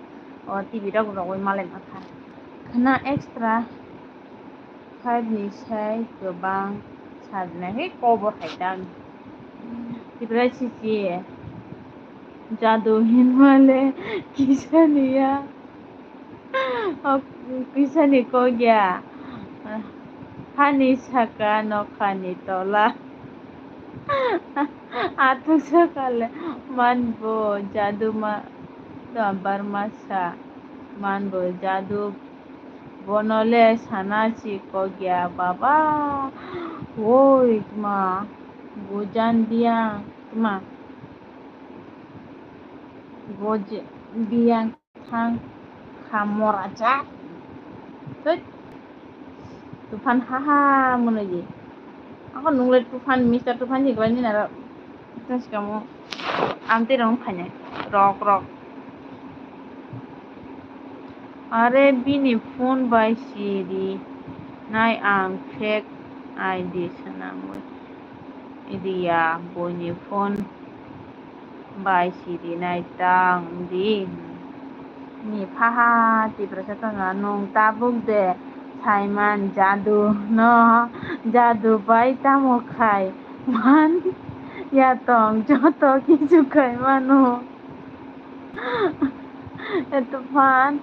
O T V rok rogwi malai makha. Khna extra five ni sai kwbang sajna he kobor hai tang. Tipra sisi jadu hinmale kisaniya. O kisani kogya. Hani saka nokhani tola. Athuk sakale manbo jadu ma, barma sa manbo jadu. Bono le sana si kogya baba. Woi ma, gojan biyang ma. Gojan biyang thang kha mora jak. Thut. Tufan ha ha mwnwi di. Ako nungle Tufan, Mister Tufan ni gwani naro. Tang sikamo. Amte rong phainai. Rok, rok. Are bini phone bai siri nai ang fake I D swnamwi. Idiya buini phone bai sirinai tang di. Ni phaha Tiprasa tongya nwng tabuk de saiman jadu no jadu bai tamo khai man ya tong joto kichu khai mano. Eto phan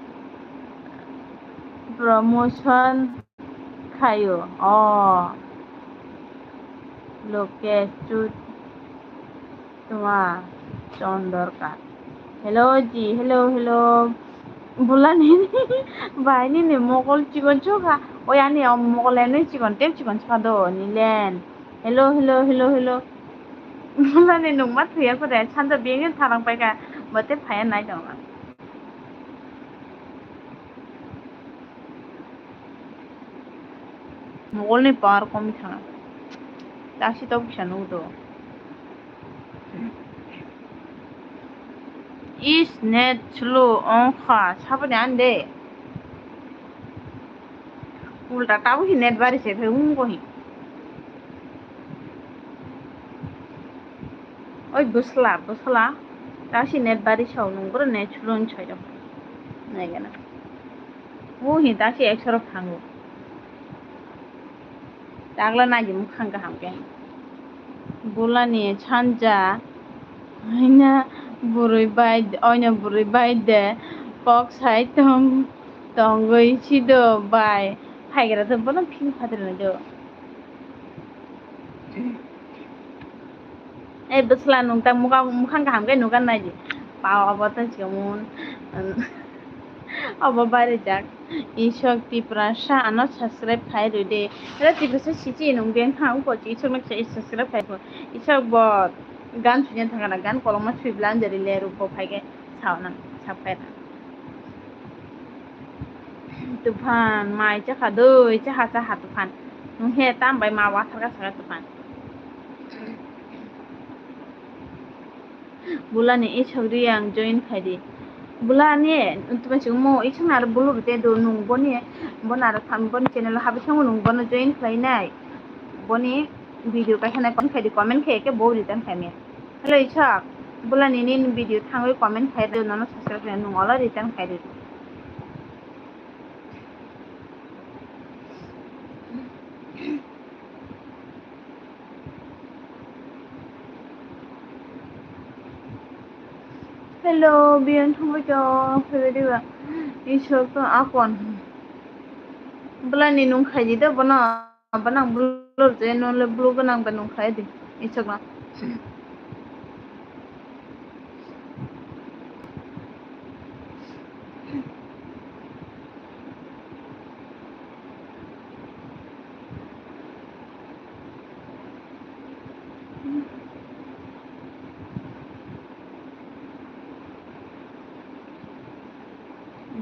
promotion khaio o Lokesh Chut. Tuma Chondorkar. Hello ji, hello, hello. Bulani bai nini mokol chikon chokha. Oi ani o mokol enwi chikon tei chikon chokha do nilen. Hello, hello, hello, hello. Bulani nungma thuya kore sanja biyangni tharang paikha. Bote phaya nai tongla. Mogolni power komi thangna. Taksi tok kisa nugdo. Is net slow ongkha saboni ande. Ulta tabo hi net bari se khe wngbo hi. Oi bwsla, bwsla. Taksi net bari sao nung bro net slow ni soi rok. Naigana. Bo hi taksi ekso rok thango. Tagla naidi mukhang kaham khe. Bulani sanja. Oina bwrwi bai, oina bwrwi bai de. Kok sai tong, tongwi sido bai. Phaigra to bono phil phatrwnai do. Ei bwsla nung ta muka mukhang kaham khe nugan naidi. Pa obo tong simun. Obo bari jak. Isok Tiprasa ano subscribe khai rw de. Ere Tiprasa sisi nung beng kha uko chi isok nak sai subscribe khai ko. Isok bo gan sunya thangana gan koloma sui blan jari le ruko phai khe sao nang sab khai nang. Tufan mai chakha doi chakha chakha Tufan. Nung he tam bai ma wathar kha saka Tufan. Bulani isok ri ang join khai di. Bulani tuma chikmo isok naro bulu rite do nung boni boni aro tham boni channel habi thango nung bono join khlai nai. Boni video kaisa nai comment khai di comment khai ke bo return khai me. Hello isok bulani nini video thangwi comment khai di nono subscribe khai nung olo return khai di. Hello, biyang thumui to phaibai diba? Isok to akon. Bwlani nung khaidi da bono, bono ang blur je, nole blue gwnang ba nung khaidi. Isok no.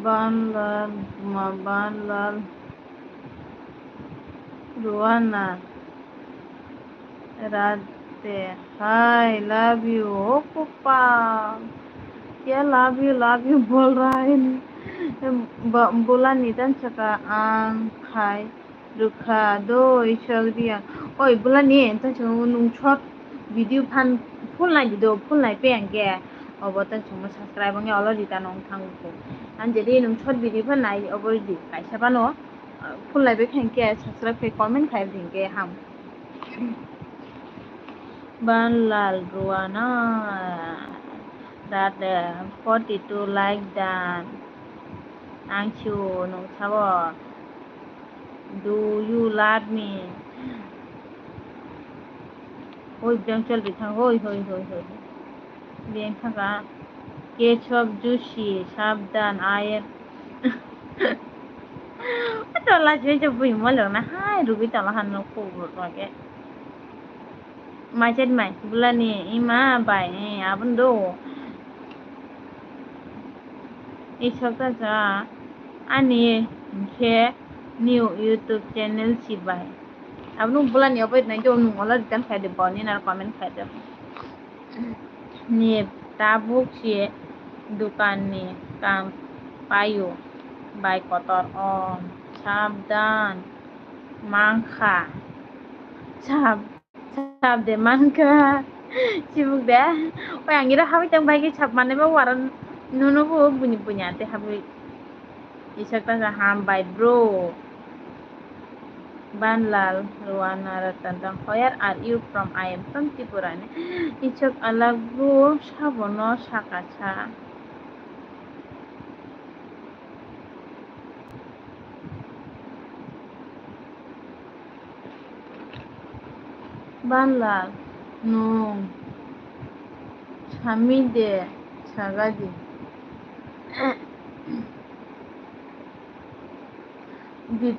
Banlal, ma Banlal, Ruana, Radhe, hi, love you, oh Pupa, kya love you, love you bol raha hai? Bo-, bolani tansaka ang khai rwkha do isok riya. Oi bolani tansaka nwng short video phan full nai di do, full nai pe ang ke obo tansaka subscribe ang already ta nong thang ko. Ang jadi nwng short video phan nai obo di kaisa bano full nai pe khang ke subscribe khai comment khai ding ke ham. Banlal Ruana that uh, forty-two like done. Ang chu nung sabo. Do you love me? Hoi beng chol bithang hoi hoi hoi hoi. Beng thaka. Ketchup juicy sabdan I am. Tola je je bui mo lo na hai rubi tola han no ko ro ke. Mai chet mai, bulani ima bai, eh, abon do. Isok ta cha, ani khe new YouTube channel si bai. Abon bulani obo nai do nung ola return khai de boni na comment khai de. Ni tabuk si dukan ni kam payo bai kotor o sabdan mangkha sab. Sab de mankha. Sibuk de. Oi ang ira habwi tang bai khe sab mane ba waran nono bo buni buni ate habwi. Isak ta ham bai bro. Banlal Ruana Ratan Tang, where are you from? I am from Tripura. Isak alak bro sabono sakasa. Banlal, nwng sami de sagadi. Bit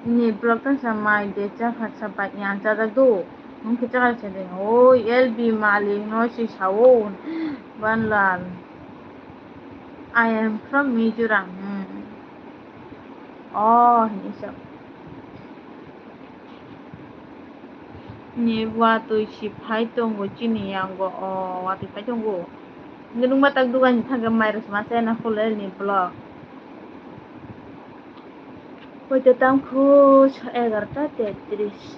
ni block tang sa mai de cha kha sa bai yang cha da do. Nwng khe cha kha sa de. Oi, L B malik no si sao. Banlal. I am from Mizoram. Hmm. Oh, hini sa. Ni watwi si phai tongo chini yango. Oh, watwi phai tongo. Nungma tak dugan ni thangkhe mai rwsma se na khulel ni block. Koito tang khu egarota tetris.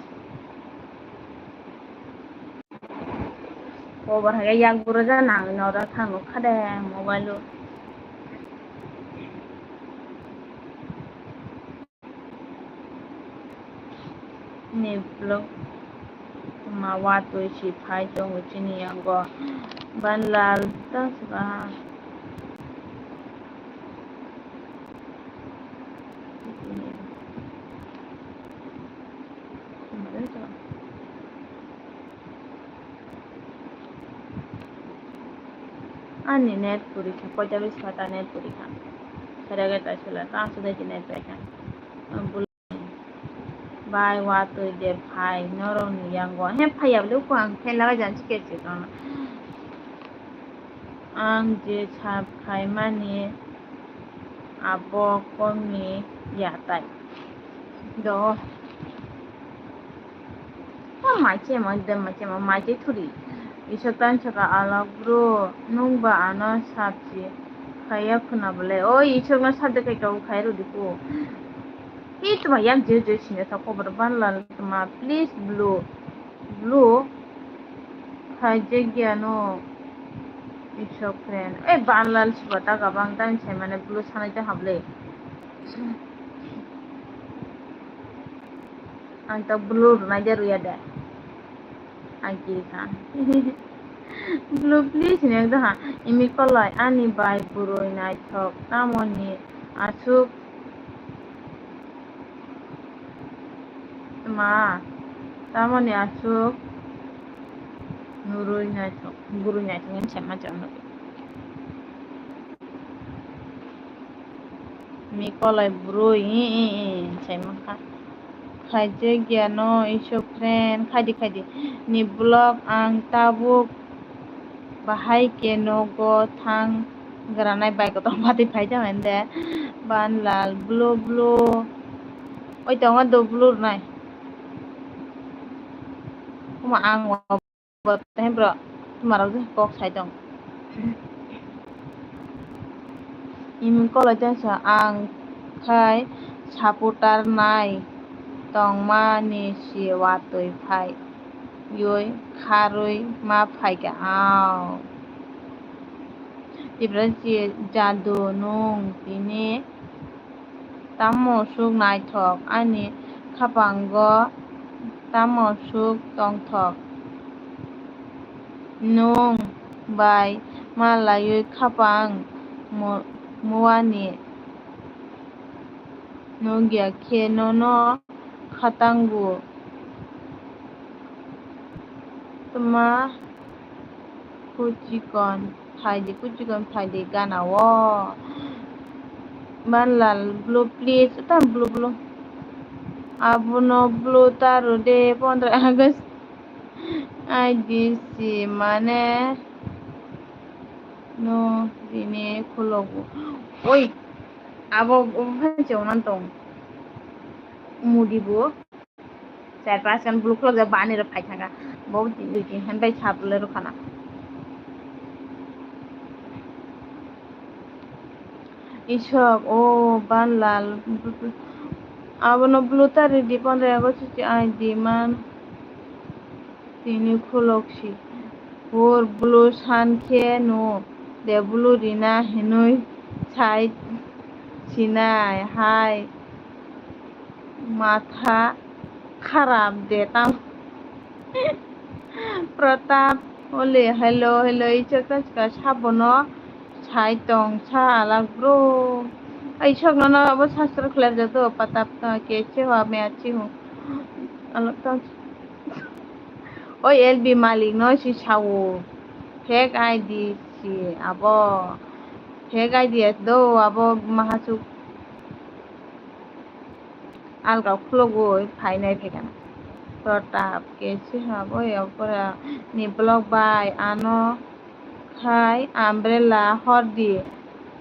Obar hai yak buro ja nang noro thang nukha de mobile o. Ni vlog ma watwi si phai tongo chini yango. Banlal ta saka. Ani net puri kha, koita bai sata net puri kha. Sere geta sula ta asudai di net pai kha. Bai watwi de phai norok ni yango. He phai ya bole ko ang phai laga jan chike chike tong. Ang je sab khaimani abo komi ya tai. Do. O maiche mo de maiche mo maiche thuri. Iso tan saka alak bro nung ba ano sabji khaya khuna bole. O isok no sabde kai kau khai rudi ko. Hi tuma yak je je sinja ta kobo banlal tuma please blue. Blue. Khaijagya no isok friend. Eh, banlal siba ta gabang tang sai mane blue sanai ta hable. Ang ta blue rwnai de rwya de. Ang kiri kha. Blue please ni ekdam ha. Imi kolai ani bai burui naithok tamoni asuk. Ma, tamoni aswk nurui naithok, gurui naithok hwn se ma chwng nukgo. Mi kolai bwrwi, i, i, i, hwn sai mankha. Khaijagya no isu friend, khaidi, khaidi. Ni vlog ang tabuk bahai khe nogo thang granai bai kotor phatwi phai tong hwn de. Banlal blue blue. Oi tongo do blue rwnai. Omo ang bo tei bro. Tuma rok je kok sai tong. Imi kolai tongsa ang khai supporter nai tongmani se watwi phaiwi kharwi ma phaikha. Ao Tiprasi jadu, nwng tini tamo swk naithok, ani khapango tamo swk tongthok. Nwng bai malaiwi khapang mu-, muani nukya khe nono khatango. Tma kuchikon phaidi, kuchikon phaidi gana o. Banlal blue please, tam blue blue. Abono blue ta rw de, pondro August. I D C mane no tini khulogo. Oi, abo, abo phan se onan tong. Mudi bo. Char pas kan blue khulok ja bani ro phai thanga. Bo dui tin han bai sap le ro khana. Isok, o banlal. Abono blue tari di pondro August si I D man. Tini khulok si. Hur blue san khe no de blue rina hinui sai sinai hai. Matha kharap de tam. Pratap, ole, hello, hello, ichak ta chika sabono sai tong sa alak bro. Ai sok nono abo subscribe khlai rwjak do, patap ta ke che wa me achi hu. Alak ta. Oi L B malik no si sao. Fake I D si abo. Fake I D do abo mahasuk. Alga khulogwi phainai phaikha. Pratap ke se habo, yapora ni block bai ano khai umbrella hordi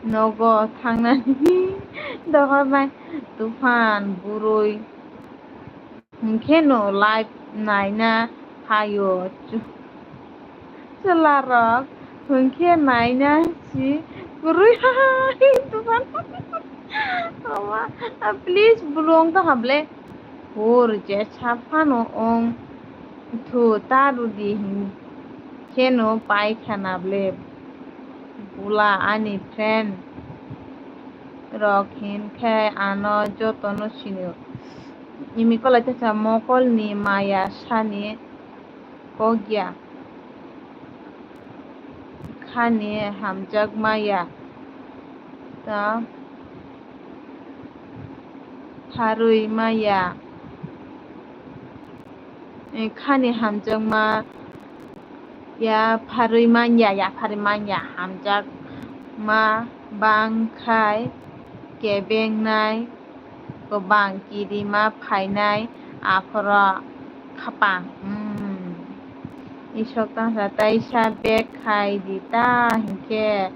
nogo thangnani dohor bai tufan burui hwnkhe no live naina phaio. Chwla rok hwnkhe naina si kwrwi hai dukan. Ama, ah, please, bulu wng tongkha ble. Hur je saphano wng thu ta rwdi hinkheno paikha na ble. Bula ani friend rok hinkhe ano jotono sinio. Imi kolai teisa mokolni maya sani. Kokya khani hamjakmaya ta pharwi maya, khani hamjakma ya pharwi manya, ya pharwi manya hamjakma bangkhai kebengnai. Kwbang kirima phainai aphoro khapang. Hmm. Isok tangsa taisa bag khai di ta hinkhe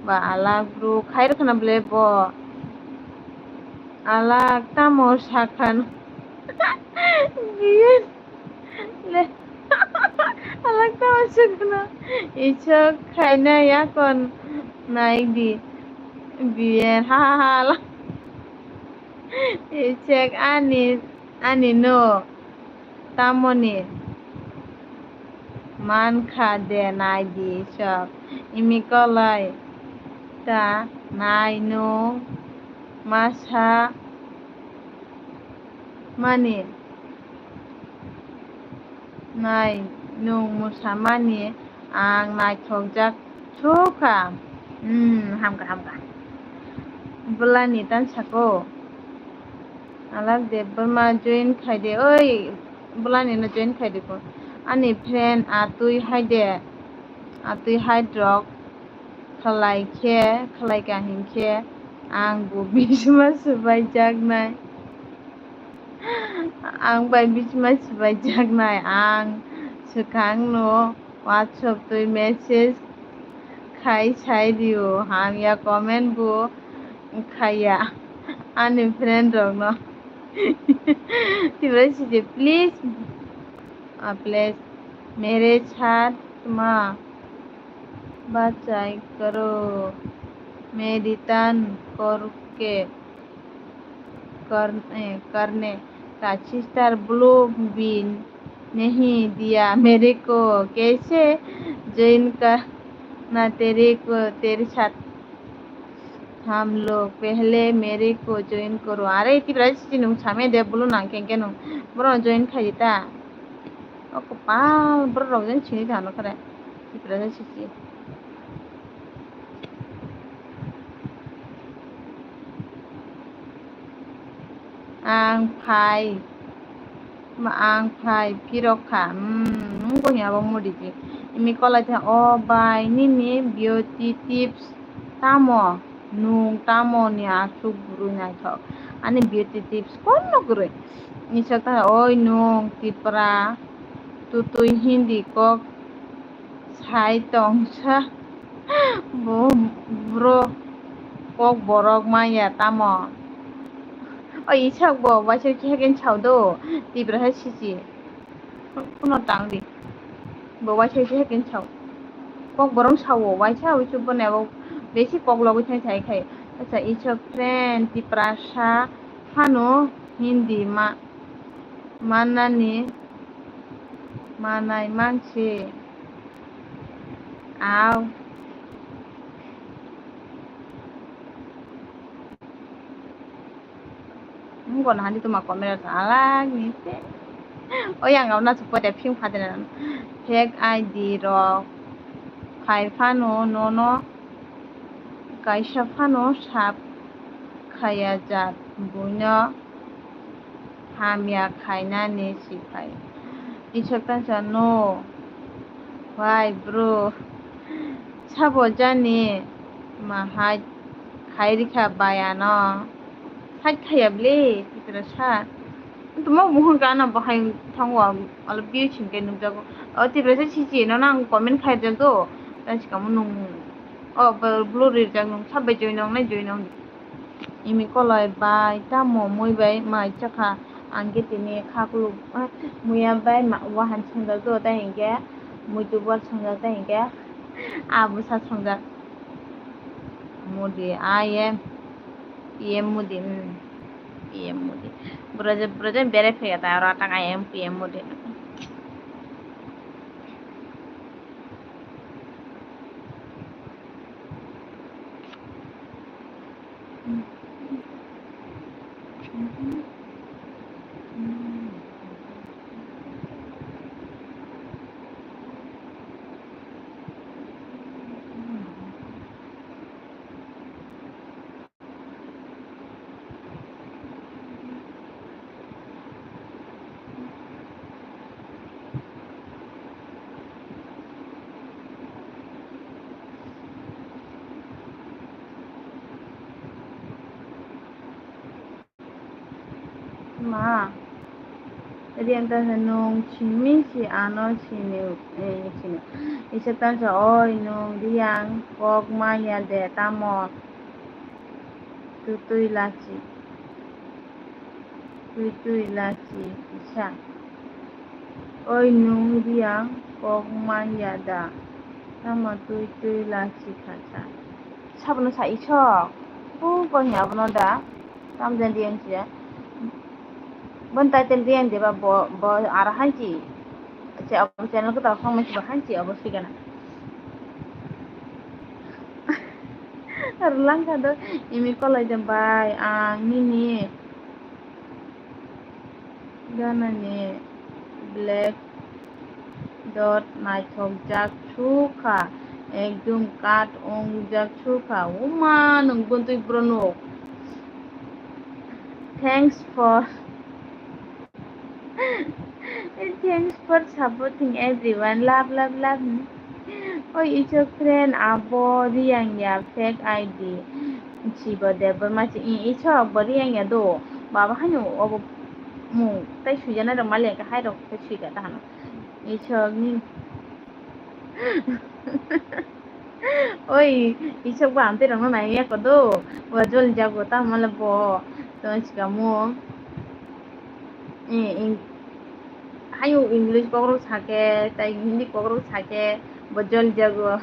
ba alak bru khai rwkhana ble bo. Alak tamo sakhan. Biye. Le. Alak ta aswk no. Isok khaina yakon nai di. Biyen ha ha ha la. Isok ani, ani no. Tamoni. Man kha de nai di isok. Imi kolai. Ta nai no. Masa. Mani. Nai, nwng mwsamani ang naithokjak sukha. Hmm, hamkha, hamkha. Bwlani tan sako. Alak Debbarma join khai de. Oi, bwlani no join khai de ko. Ani friend atwi hai de. Atwi hai drok. Khlai khe, khlai ka hinkhe ang bo bisma swbaijaknai. Ang bai bisma swbaijaknai, ang swkangno WhatsApp twi message khai sai rio, hamya comment bo khaiya ani friend rokno. Tibra sidi please, ah, please, mere sat ma bachai kwrwi. मैं रिटर्न करके कर, ए, करने का sister blue भी नहीं दिया मेरे को। कैसे ज्वाइन करना तेरे को, तेरे साथ हम लोग पहले मेरे को ज्वाइन करो। Are tipra si nung same de bulu nang kengke nung boro join khai ta. O kopal boro rok jen sini thano kare tipra si si. Ang phai, ang phai phirok kha. Hmm, nung bo hiya bo mudi di. Imi kolai tha, "O bai, nini beauty tips tamo? Nung tamo ni aswk bwrwi naithok? Ani beauty tips kono kwrwi?" Isa ta, "Oi nung Tipra, tutui Hindi kok sai tongsa." Bo bro kok borok manya tamo? O isak bo waisa khe ken chau do, Tipra hai sisi. Kuno tang di. Bo waisa khe ken chau. Kok borok sao, waisa wisu bo nebo besi kok logwi thai thai khai. Acha isak friend Tiprasa phano Hindi ma manani manai manse. Aw. Nung kono hani tuma comment alag ni se. O yang na support ya phim phadena. Fake I D rok phai phano nono kaisa phano sap khaya jat buino. Hamya khainani siphai. Isor tansa no. Why bro? Sabo jani ma hai khai rikha bayano. Hai khaya ble Tiprasa. Tuma buhun kana bahai thango alo biu chingke nukjago. O Tiprasa chichi no nang comment khaijak do. Tansi kamu nung. O blue rijak nung sabai joinong nai joinong. Imi kolai bai tamo mui bai mai chakha, ang khe tini kha kuluk, eh, muya bai ma-, wahan swngjak do, tei hinkhe muitu bor swngjak, tei hinkhe a bwsa swngjak. Modi, I M P M Modi, hmm, P M Modi. Bwrajak, bwrajak berai phaiya ta aro atak I M P M Modi. Ma, Riang tansa nung simi si ano sini, eh, sini. Isa tansa oi nung Riang kok maya de tamo tutui lachi. Tui tui lachi kisa. Oi nung Riang kok manya da? Tamo tui tui lachi kha sa. Sabono sa isok. Bo koi abono da. Tam jen Riang siya. Bon title Riang deba bo, bo ara hanchi. Che abo channel ko ta song mesi ba hanchi abo sigana. Rwlangkha do imi kolai de bai ang nini ganani black dot naithokjak sukha, ekdum cut wngjak sukha. Uma nwng buntwi bwrwnuk. Thanks for Thanks for supporting everyone. Love, love, love. Oi, it's your friend, abo Riang ya, fake I D. Sibo Debbarma si, i, it's your bo Riang ya do. Baba hanu obo mu, tai sujana rok mali ka hai rok tai suika ta hanu. It's your ni. Oi, isok ba amtwi rokno nai ya kodo. Wa jol jago ta mala bo. To sikamo. Eh, ing-, hayu English kokrok sake, tai Hindi kokrok sake, bo jol jago.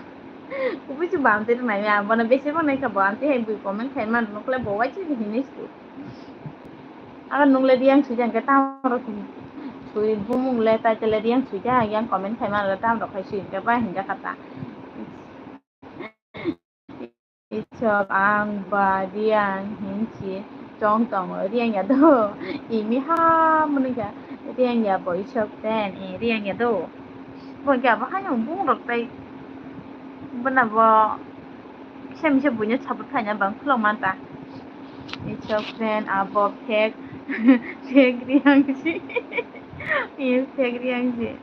Kubui se bam twi rwnai ya, bono bese bo nai kha bo, amtwi hai bui comment khai man nukle bo waisa hinwi se. Aga nungle Riang swijak hwnkhe tamo rok swi bumung le title le Riang swijak yang comment khai man tamo rok khai swi hwnkhe ba hinjak kha ta. Isok ang ba Riang hinsi chong tongo Riang ya do. Imi ha mwnwi kha Riang ya bo isok ten, eh, Riang ya do. Bo khe abo haino bung rok tai bwna bo kisa misa buino support khaina bang khulok man ta. Isok ten abo fake, fake Riang si. Imi fake Riang si.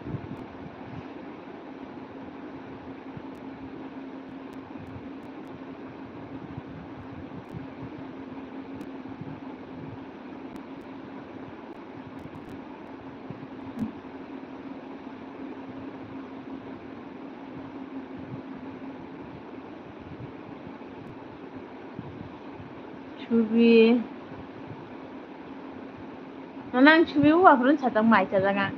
Subi. Nang subi o aphuru sajak mai sajak ang.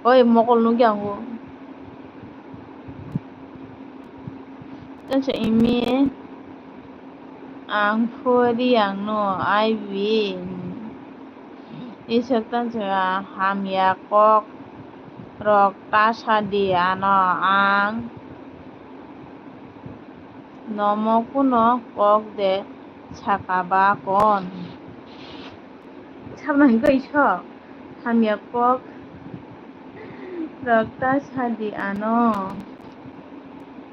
Oi mokol nukya ang o. Tei se imi ang phuri ang no aibi. Iswk tongsa hamya kok rok ta sadi ano ang nomo kuno kok de saka ba kon. Sabna hingke iswk hamya kok rok ta sadi ano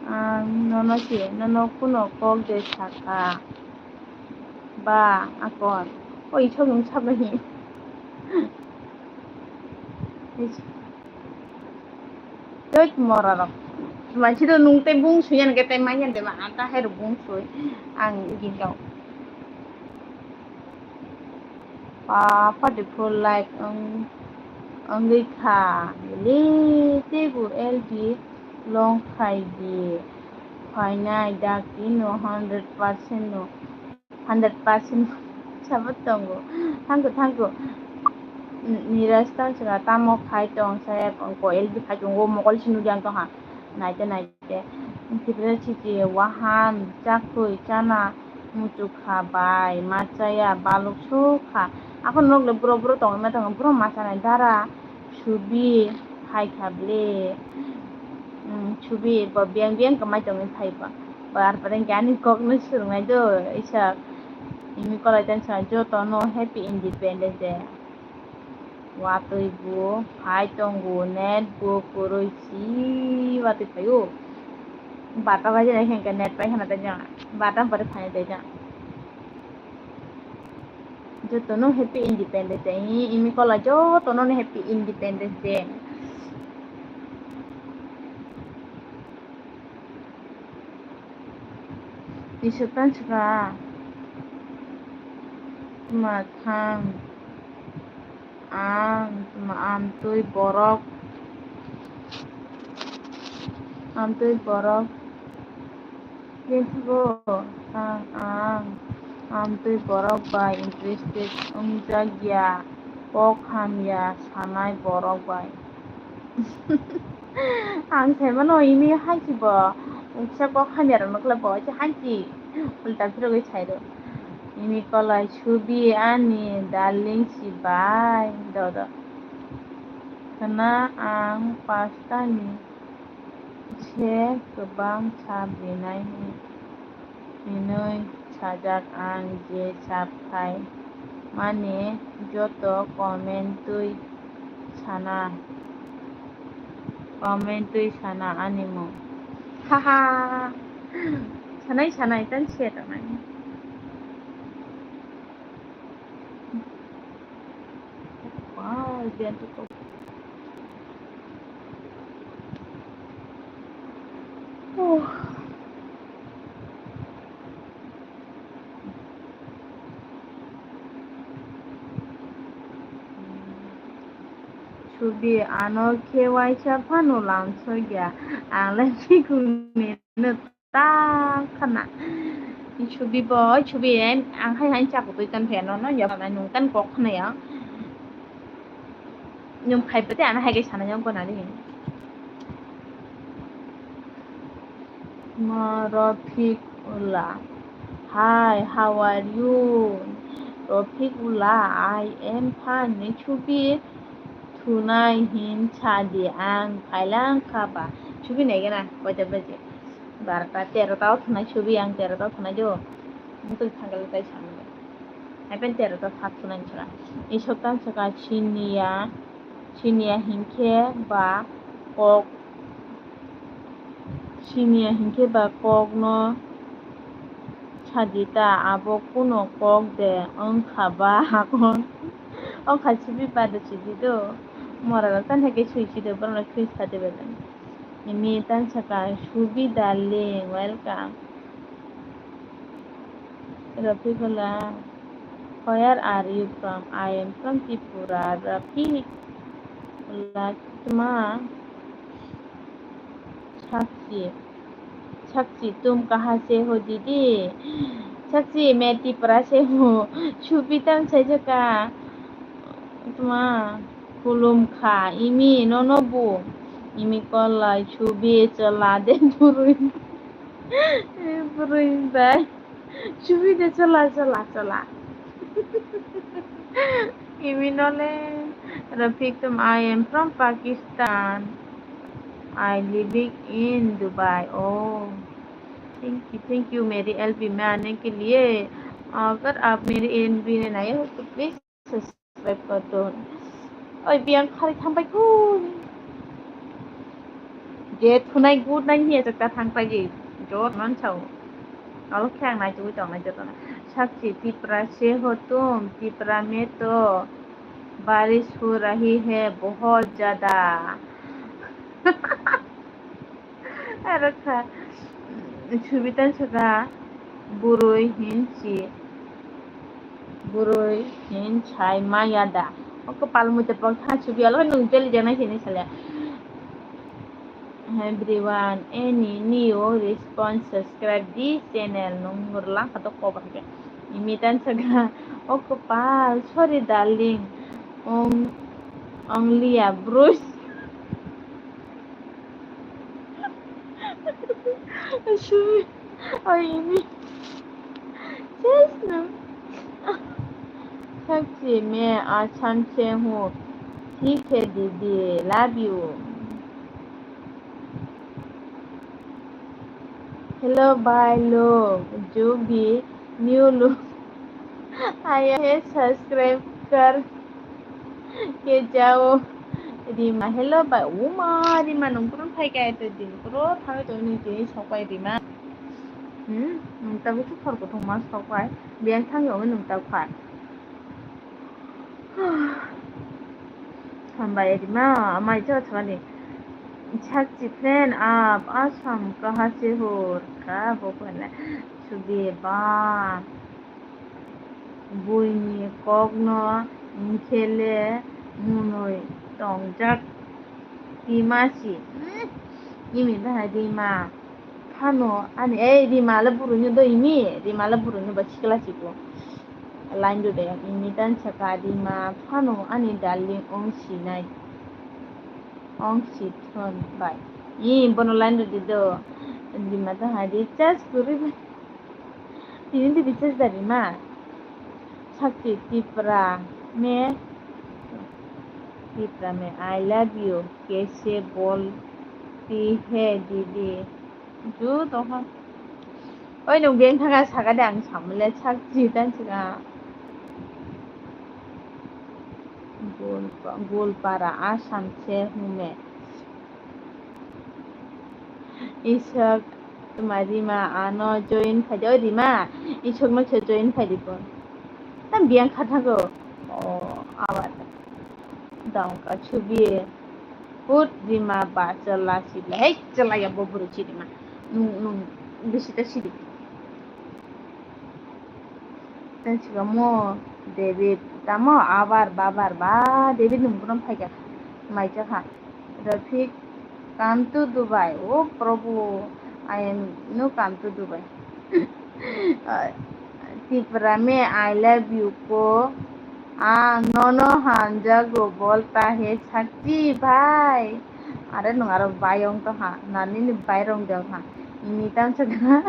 ang nono se nono kuno kok de saka. Ba, akon. O isok nung sabla hi. Tut mora rok. Mansi do nung tei bung suyan ke tei manyan de ma anta hai rok bung sui. Ang gin kau. Papa de full like ang ang kha. Le tei bu L D long khai di. Phainai dak di no hundred percent no. Hundred percent sabat tongo. Thangko, thangko. Niraj tang sira tamo khai tong saya ko L B khai tongo mokol sinu jang tong ha. Naite, naite. Tipra siti wahan, chakhui, chana, muchuk kha bai, machaya, baluk suk kha. Akon nok le buro buro tong ma tong buro machana dara. Subi hai kha ble. Subi bo biyang biyang kwmai tongwi phai ba. Bar bar ani kok no swrwngnai do isa. Ini kolai tang sa joto no happy independence day. Watwi bo phai tongo net bo kwrwi si watwi phaio. Bata baji nai khe net pai khana tei jang. Bata pore phai tei jang. Jotono happy independence day hi, imi kola jotono happy independence day. Iswk tan swkha. Tma thang. Ang, tma amtwi borok. Amtwi borok. Kebo ang, ang amtwi borok bai interested wngjak ya, kok hamya sanai borok bai. Ang saimano imi haisi bo, kisa kok hamya rokno khlai bo haisi ulta phirogwi sairo. Imi kolai subi ani darling si bai dodo. Khna ang pastani se kwbang sap rinai hinwi sajak ang je sap khai mani joto comment twi sana, comment twi sana ani mung. Haha. Sanai sanai tan se tongnai. Wow, dia tu kok. Oh. Subi ano khe waisa phano lamsokya, ang le bikung ni no ta khana. Subi bo, subi ang hai hai chakutwi tan pheno no ya nung tan kok khna ya. Nung phai pate ano hai kai sana yang kona ri. Mo Rafiqullah. Hi, how are you? Rafiqullah, I am fine. Ni chubi thunai hin chadi ang phailang kha ba. Chubi nai gana, koita baje? Barota, terota o thunai chubi ang terota o thunai jo. Mutui thangal tai sami. Hai pen terota thak thunai chura. Isok tan saka chiniya, chiniya hinkhe ba kok Siniya hinkhe ba kokno sadi ta, abo kuno kok de wngkha ba hakon? Wngkha sibi ba de sidi do. Mora rok tani hai khe sui si de, borok no khe sadi bai tani. Imi tan saka, Subi darling, welcome. Rafiqullah, where are you from? I am from Tripura. Rafiqullah, tma? Sakchi. Sakchi, tum kaha se ho didi? Sakchi, main Tripura se ho. Subi tam sai jaka. Tma, khulum kha. Imi, nono bu. Imi kolai, Subi, chwla de burui. Burui bai. Subi de chwla, chwla, chwla. Imi nole, Rafiq tum, I am from Pakistan. I living in Dubai. Oh, thank you, thank you, मेरी एलबी में आने के लिए। अगर आप मेरी एलबी में नए हो तो प्लीज subscribe कर दो. Oi, biyang khari thangpai khu. Je thunai gut nai hiya chakta thangpai je. Jor man chao. Alo khe ang nai chugui tong nai joto na. Sakchi, Tipra se ho tum, Tipra mein to barish ho rahi hai bahut zyada. Aro kha, Subi tan saka, burui hin si, burui hin sai maya da. O kwpal muitu pang tha Subi, alo nung jeli jana sini salya. Everyone, any new response, subscribe this channel. Nung murlang khato kobar ke. Imi tan saka, o kwpal, sorry darling. Ong, only a brush. Shui. Oi, ini. Just no. Sakchi, मैं आसाम से हूँ. ठीक है दीदी, love you. Hello भाई लोग, जो भी न्यू लोग आया है, सब्सक्राइब कर के जाओ. Rima, hello bai. Uma, Rima, nung kurun phai kaya to din. Kuro thang to ni din sok bai Rima. Hmm, nung ta bu thor ko thong mas sok bai. Biang thang yo nung ta kha. Hambai Rima, amai jo thani. Sakchi friend, aap Assam kaha se ho? Ka bo ko na. Subi ba. Buini kokno hwnkhe le mwnwi tongjak Rima si. Hmm, imi bahai Rima phano ani, ei Rima le buruino do imi, Rima le buruino ba sikla si bo. Line do de, imi tan saka Rima phano ani darling ong sinai. Ong si thon bai. Ih, bono line do di do. Rima ta hai di chas guri bai. Tini di bichas dari ma. Sakchi Tipra me, Tipra me, I love you. Kaise bolti hai didi? Ju to ha. Oi, nung beng thanga saka de ang samle Sakchi tan sika. Gol-, Golpara, Assam se hume. Isok, tuma Rima ano join khai di. O Rima, isok no se join khai di ko. Tam biang kha thago. O, abar. Dong ka chubi. Put Rima ba chwla sibla. Hei, chwla ya bo buru si Rima. Nung, nung, bisi ta sidi. Tei sikamo David tamo abar babar ba David nung bono phaikha mai chakha. Rafik, come to Dubai. Oh Prabhu, I am no come to Dubai. Tipra me, I love you ko. Ang nono hamjago bolta he sakchi bhai. Are nung aro bai ong to ha, nani ni bai rong jao ha. Ini tang saka,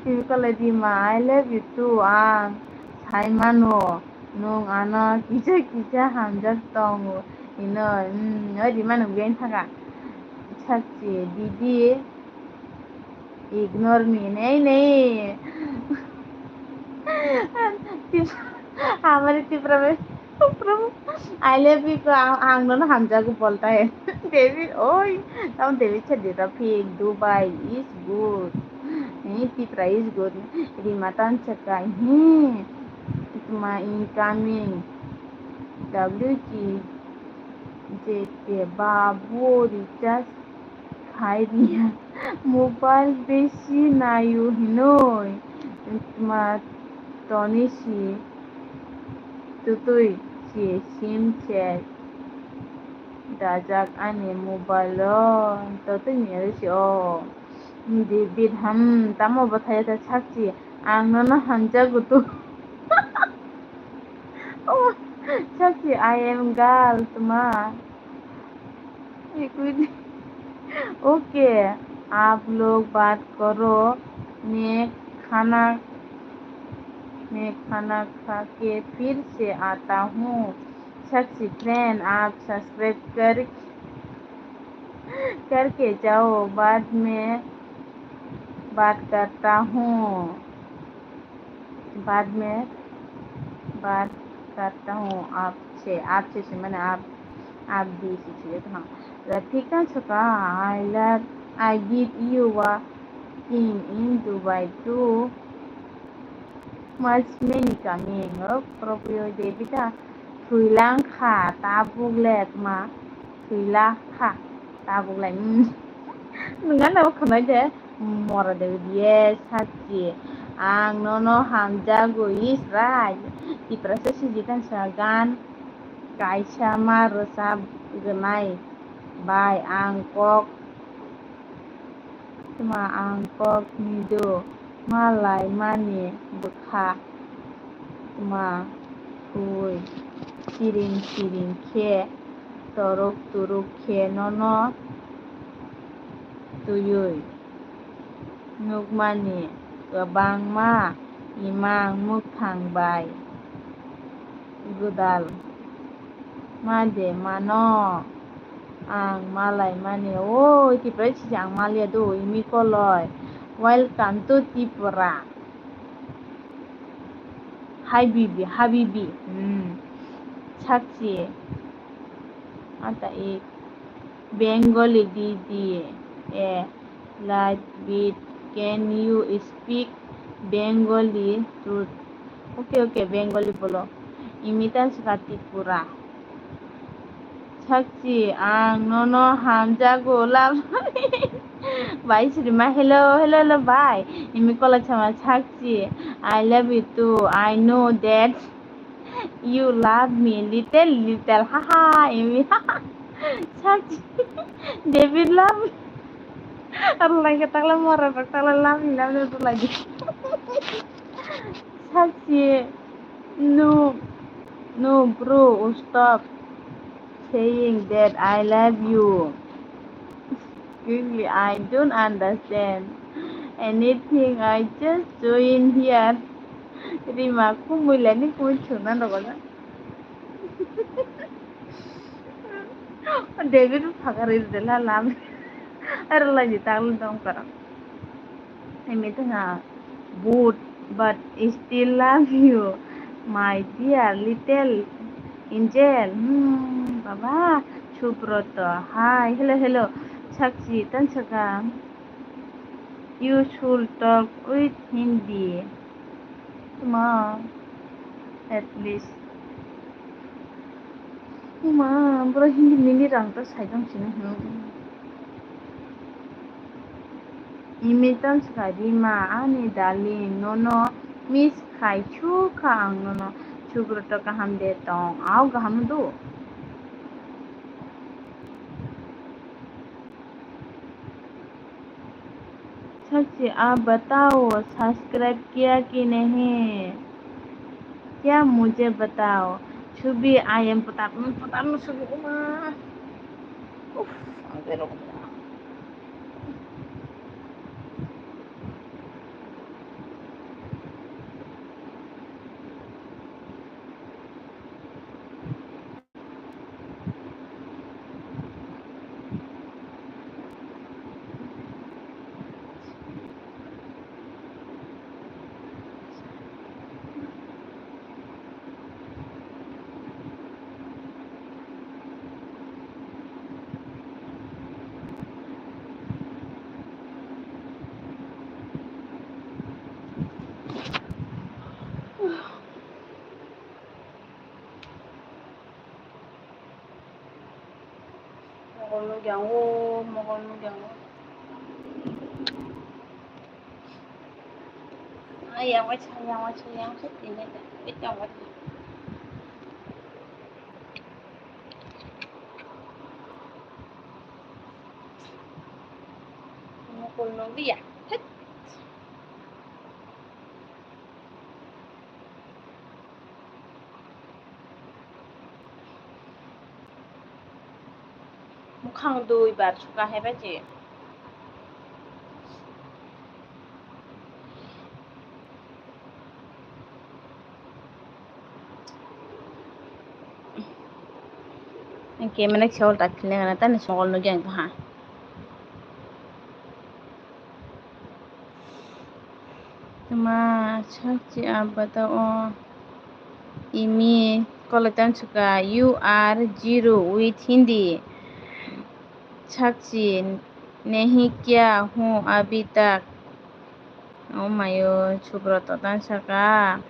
ini kole Rima, I love you too, ang sai mano, nwng ano kisa kisa hamjak tongo, ino, hmm, o Rima nwng beng saka, sakchi, didi, ignore me, nei, nei. Hamari Tipra bai. Prabhu, I love you ko ang, ang nono hamjago bolta hai. David, oi, tamo David se dita phik, Dubai is good. Eh, Tipra is good. Rima tan chaka, hmm. Tuma incoming. W G J K babu recharge khai riya. Mobile besi naio hinoi. Tuma toni si. Tutui si sim se dajak ani mobile o, totwi ni aro si o. David ham tamo bwthai ta sakchi, ang nono hamjago to. Oh, sakchi, I am girl, tuma. एक minute. Okay, आप लोग बात करो, मैं खाना, मैं खाना खा के फिर से आता हूँ। Sakchi friend, आप सब्सक्राइब कर, करके जाओ, बाद में बात करता हूँ। बाद में बात करता हूँ आपसे, आपसे से माने आप, आप दी से चाहिए तो हाँ। Rafika chaka, I love, I give you a king in Dubai too. Much many coming. Oh, Proprio Devita, thuilang kha, tabuk le ma, thuila kha, tabuk le, mm. Nunga na khonai de. Mora de ye sakchi, ang nono hamjago is right. Tiprasa sijikhan sa gan kaisa ma rwchap gwnai bai ang kok tma ang kok nido malai mani bwkha tma twi siring siring khe torok turuk khe nono twiwi. Nukmani kwbangma imang mwkhang bai gwdal ma de mano. Ang malai mani, o Tipra sijak ang maliya do, imi koloi. Welcome to Tripura. Habibi, habibi. Hmm. Sakchi. Ata ik. Bengali didi. Eh. Light bit, can you speak Bengali to? Okay, okay, Bengali bolo. Imitan sika Tripura. Sakchi, ang nono hamjago love. Bai sirima, hello, hello, hello, bai. Imi kola chama sakchi, I love you too. I know that. You love me little little, haha, imi, haha. Sakchi, David love me. Aro lai ka takla mora rok takla love me, love me to lai di. Sakchi, no, no, bro, stop saying that I love you. Really, I don't understand anything. I just join here. Rima kumui lani kumui chuna nogo na. David phaga ril de la lam. Aro lai di tang dong kara. Emi tanga but but still love you, my dear little angel. Hmm, baba, Subroto. Hi, hello, hello. Sakchi, tan saka. You should talk with Hindi. Tuma, at least. Tuma, bro Hindi mili rang ta sai tong sini. Hmm. Imitan saka Rima, ani darling, nono miss khai sukha ang nono. Subroto kaham de tong, au kaham do. Sakchi, आप बताओ, सब्सक्राइब किया कि नहीं? क्या मुझे बताओ? Subi, I am petat, petat subi uma. Uff, angke rok. Mokol nukya o, mokol nukya o. Ai, yang waisa, yang waisa, yang waisa, tini, tini, yang waisa. Mokol nukliya. Thit. Mukhang dui bar suka hai bai se. Ang camera kisa ol tak khilnai gana tani songol nugya ang ha. Tuma sakchi abata o imi kolai tan suka, "You are zero with Hindi." Sakchi, "Nahi kya hu abhi tak?" O mayo, Subroto tan saka,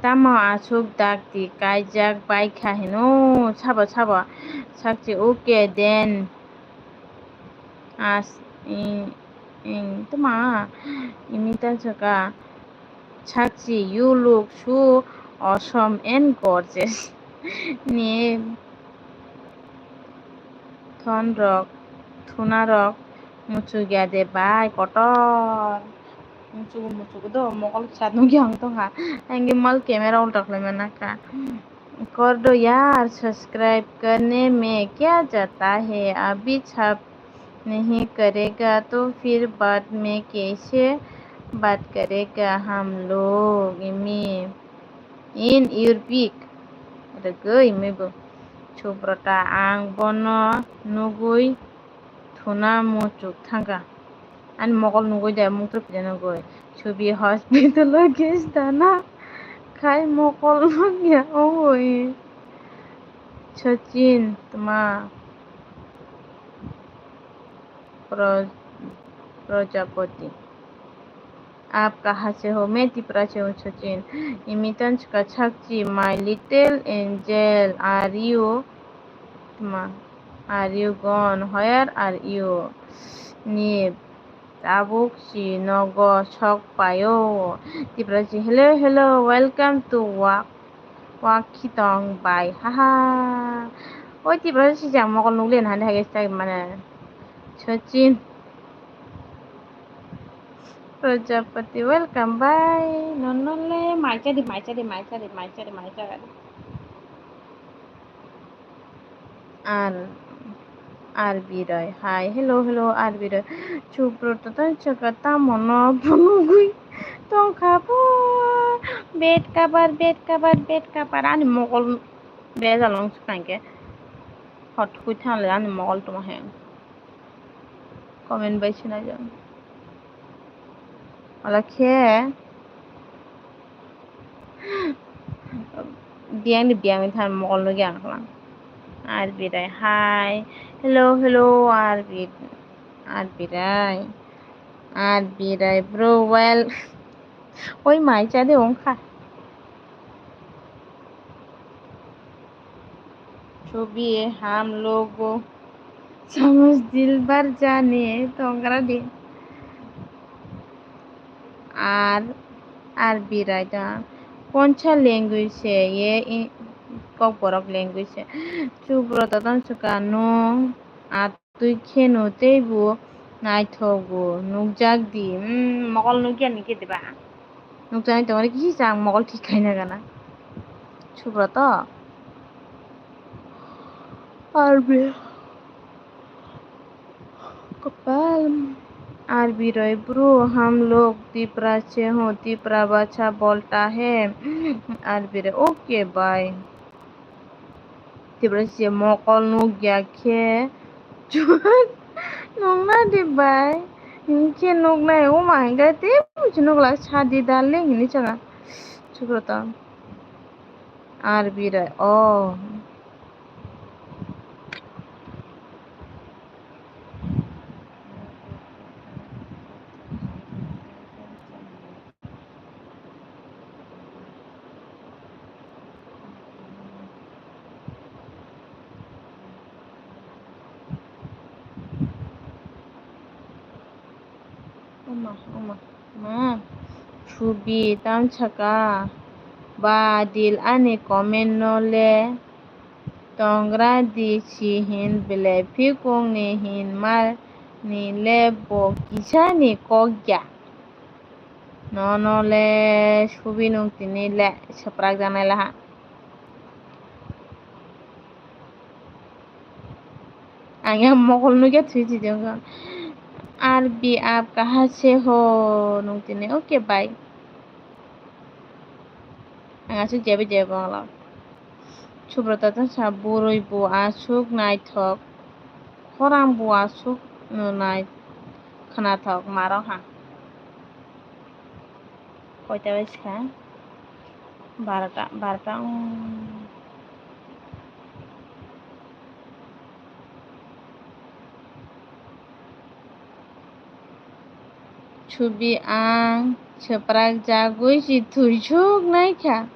"Tamo aswk dakti kaijak baikha hino?" Sabo, sabo. Sakchi, "Okay then." As, i, i, tuma, imi tan saka, "Sakchi, you look so awesome and gorgeous." Ni thon rok, thuna rok, muchuk ya de bai kotor. Muchuk, muchuk do, mokol kisa nugya ang tongkha. Ang mal camera ulta khlai mana kha. कर दो यार सब्सक्राइब करने में क्या जाता है, अभी सब नहीं करेगा तो फिर बाद में कैसे बात करेगा हम लोग? Imi in your big. Rwgwi imi bo. Subrata, ang bono nugwi thuna muchuk thangkha. Ani mokol nugwi de mungtwrwi pide nugwi. Subi hospital o gas dana khai mokol nugya ongwi. Sachin, tuma. Pro-, Prajapati. आप कहाँ से हो? मैं त्रिपुरा से हूँ, Sachin. Imitan chika chakchi, my little angel, are you? Tuma, are you gone? Where are you? Ni tabuk si nogo sok payo. Tipra si, hello, hello, welcome to work. Wa khitong bai, haha. Oi, Tipra si jang mokol nukliya na hande hage sai mane. Sachin. Prajapati, welcome bai. Non non le, mai chadi, mai chadi, mai chadi, mai chadi, mai chadi. Ar, R B Roy, hi, hello, hello, R B Roy. Subroto tan chaka tamo no phunugwi tongkha bo. Bed cover, bed cover, bed cover. Ani mokol bejal wng swkang khe. Hot khui thangle ani mokol tuma he. Comment bai sinai jang. Ola khe. Biyang ni biyang ni than mokol nugya ang khalang. R B Roy, hi. Hello, hello, R B, R B Roy. R B Roy, bro, well. Oi, mai cha de wngkha. Chubi ham logo. Samus dilbar jane tongra di. Ar, R B Roy ta. Koncha language se ye i-, Kokborok language se. Subroto tan chwkano atwi kheno teibo naithogo nukjak di. Hmm, mokol nukya ni khe diba? Nukjaknai tongmani kisa ang mokol thik khaina gana. Subroto. R B. Kopal. R B Roy, bro, हम लोग त्रिपुरा से हो, त्रिपुरा भाषा बोलता है। R B Roy, okay, bye. Tipra se mokol nukya khe nungna di bai. Hinkhe nuknai, o ma hinkhe tei buji nuklak sadi darling hinwi saka. Subroto. R B Roy, oh. Ma, ma, ma. Subi tam saka. Ba dil ani comment no le tongra di si hin bele phikung ni hin mar ni le bo kisa ni kok ya. Nono le subi nung tini le seprak janai laha. Ang yang mokol nugya thwi thwi jong. R B aap kaha se ho nung tini. Okay, bye. Ang aswk jebe jebe bangla. Subrata ta sa bwrwi bo aswk naithok. Khorang bo aswk no nai khwnathok maro ha. Koita bai sa? Barota, barota, um. Subi ang seprak jagwi si thwisuk naikha.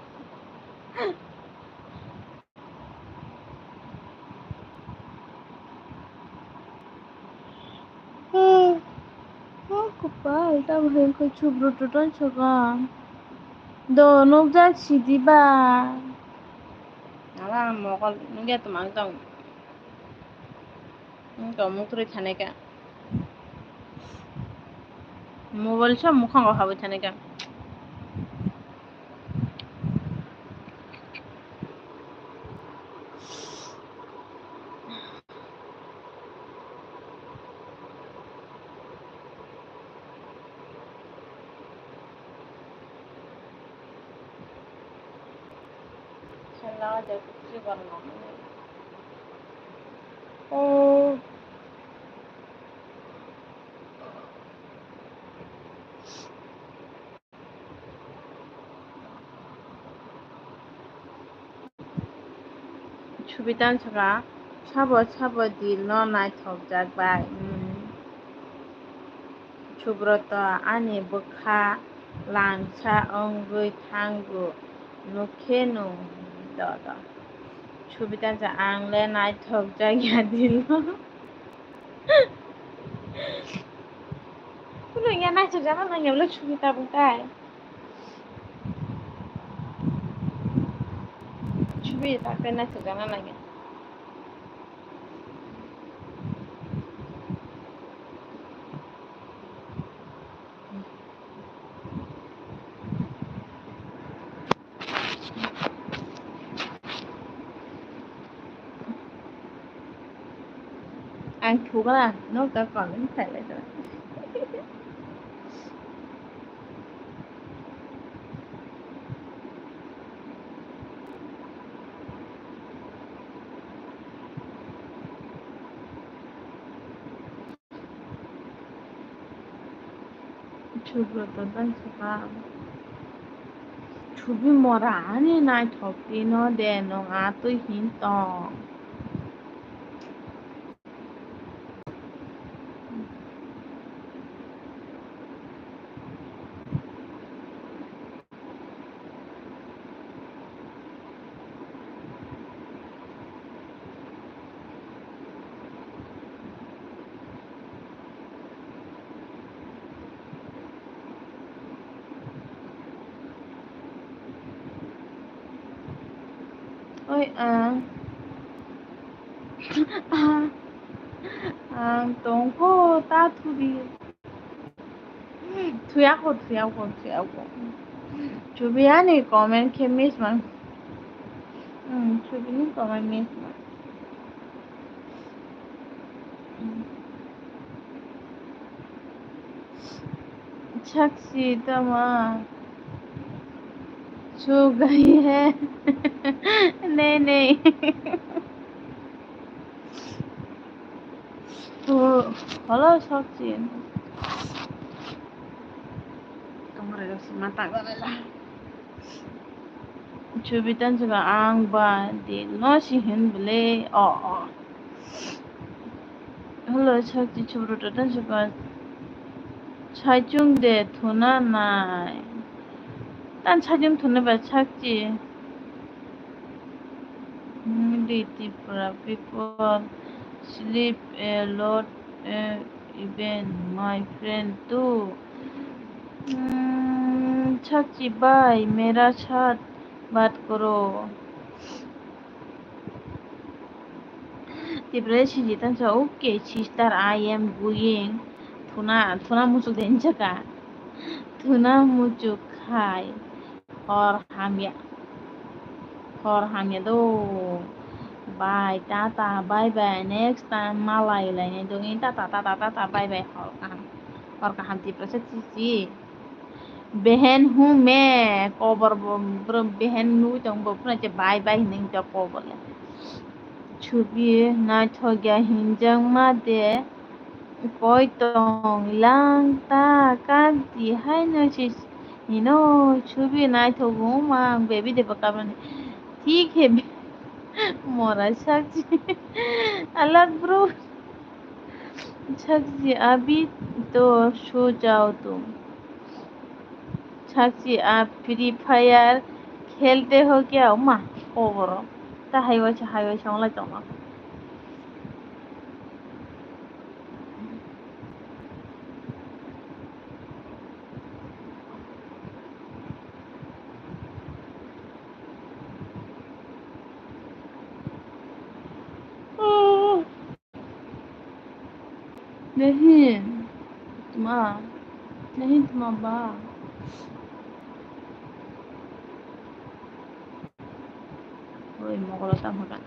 Kwpal, tamo hwn khe Subroto tong saka. Do nukjak sidi ba. Ala mokol nukya tongmani tong. Wngkha muktrwi thanai kha. Mobile sa mukhango habwi thanai kha. Subi tong saka, sabo sabo dil no naithokjak bai. Hmm. Subroto ani bwkha langsa wngwi thango, nukhe nung dodo. Subi tong saka, ang le naithokjak ya dil no. Kulo ya naithokjakna nangya bwle Subi tabuk tai. Subi tabuk tai naithokjakna nangya. Ang thugana, no ka comment khailai da. Subroto tong saka. Subi mora ani naithok tino de nung atwi hin tong. Oi, ang, ang, ang tongkho ta thudi. Thuyakho, thuyakho, thuyakho. Chubi ani comment khe miss man. Hmm, Chubi ni comment miss man. Hmm. Sakshi tama. Su gayi hai. Nahi, nahi. Hello, Sakchi. Tongrai rok si mata gorela. Chubi tong saka ang ba dil no si hin bwle. Oh, oh. Hello, Sakchi Subroto tong saka. Saichung de thuna nai. Tan saichung thuna ba Sakchi. Many Tripura people sleep a lot, uh, even my friend too. Hmm, Sakchi bhai, mera saath baat karo. Tiprasa siji tansa, "Okay, sister, I am going." Thuna, thuna muchuk denchaka. Thuna muchuk khai. Hor hamya. Hor hamya do. Bye, tata, bye bye. Next time malai lainai do. Tata, tata, tata, bye bye. Hor kaham. Hor kaham Tiprasa siji. Behen hume, kobor bo, bro, behen nugwi tong bo, phano je bye bye hinwi tong kobor le. Chubi naithok ya hinjak ma de, koi tong lang ta, kanti haino se hino, chubi naithok wngma ang baby de bo kabrani. Thik he, mora sakchi, alak bro. Sakchi, abhi to so jao tum. Sakchi, aap Free Fire khelte ho kya? Ma, koboro. Ta haiwaisa, haiwaisa onglai tongma. Nahi, tma, nahi tma ba. Oi, mogolo tamo ka.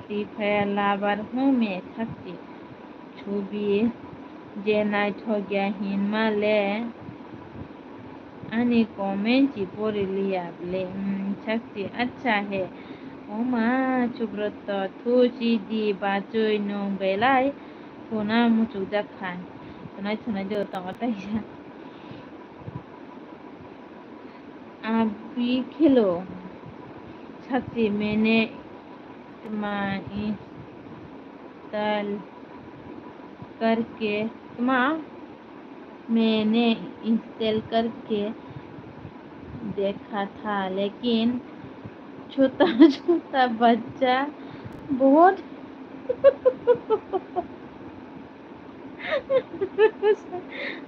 Free Fire lover home thakti. Chubi je naithok ya hinma le ani comment chi pori liya ble. Hmm, sakchi, acha he. Oma, Subrata, thu chi di, bachoi nung belai thuna muchuk jak khai. Thunai thunai do tongo taisa. Abhi khelo. Sakchi, maine tma install karke, tma, maine install karke dekha tha, lekin chota chota bachcha bahut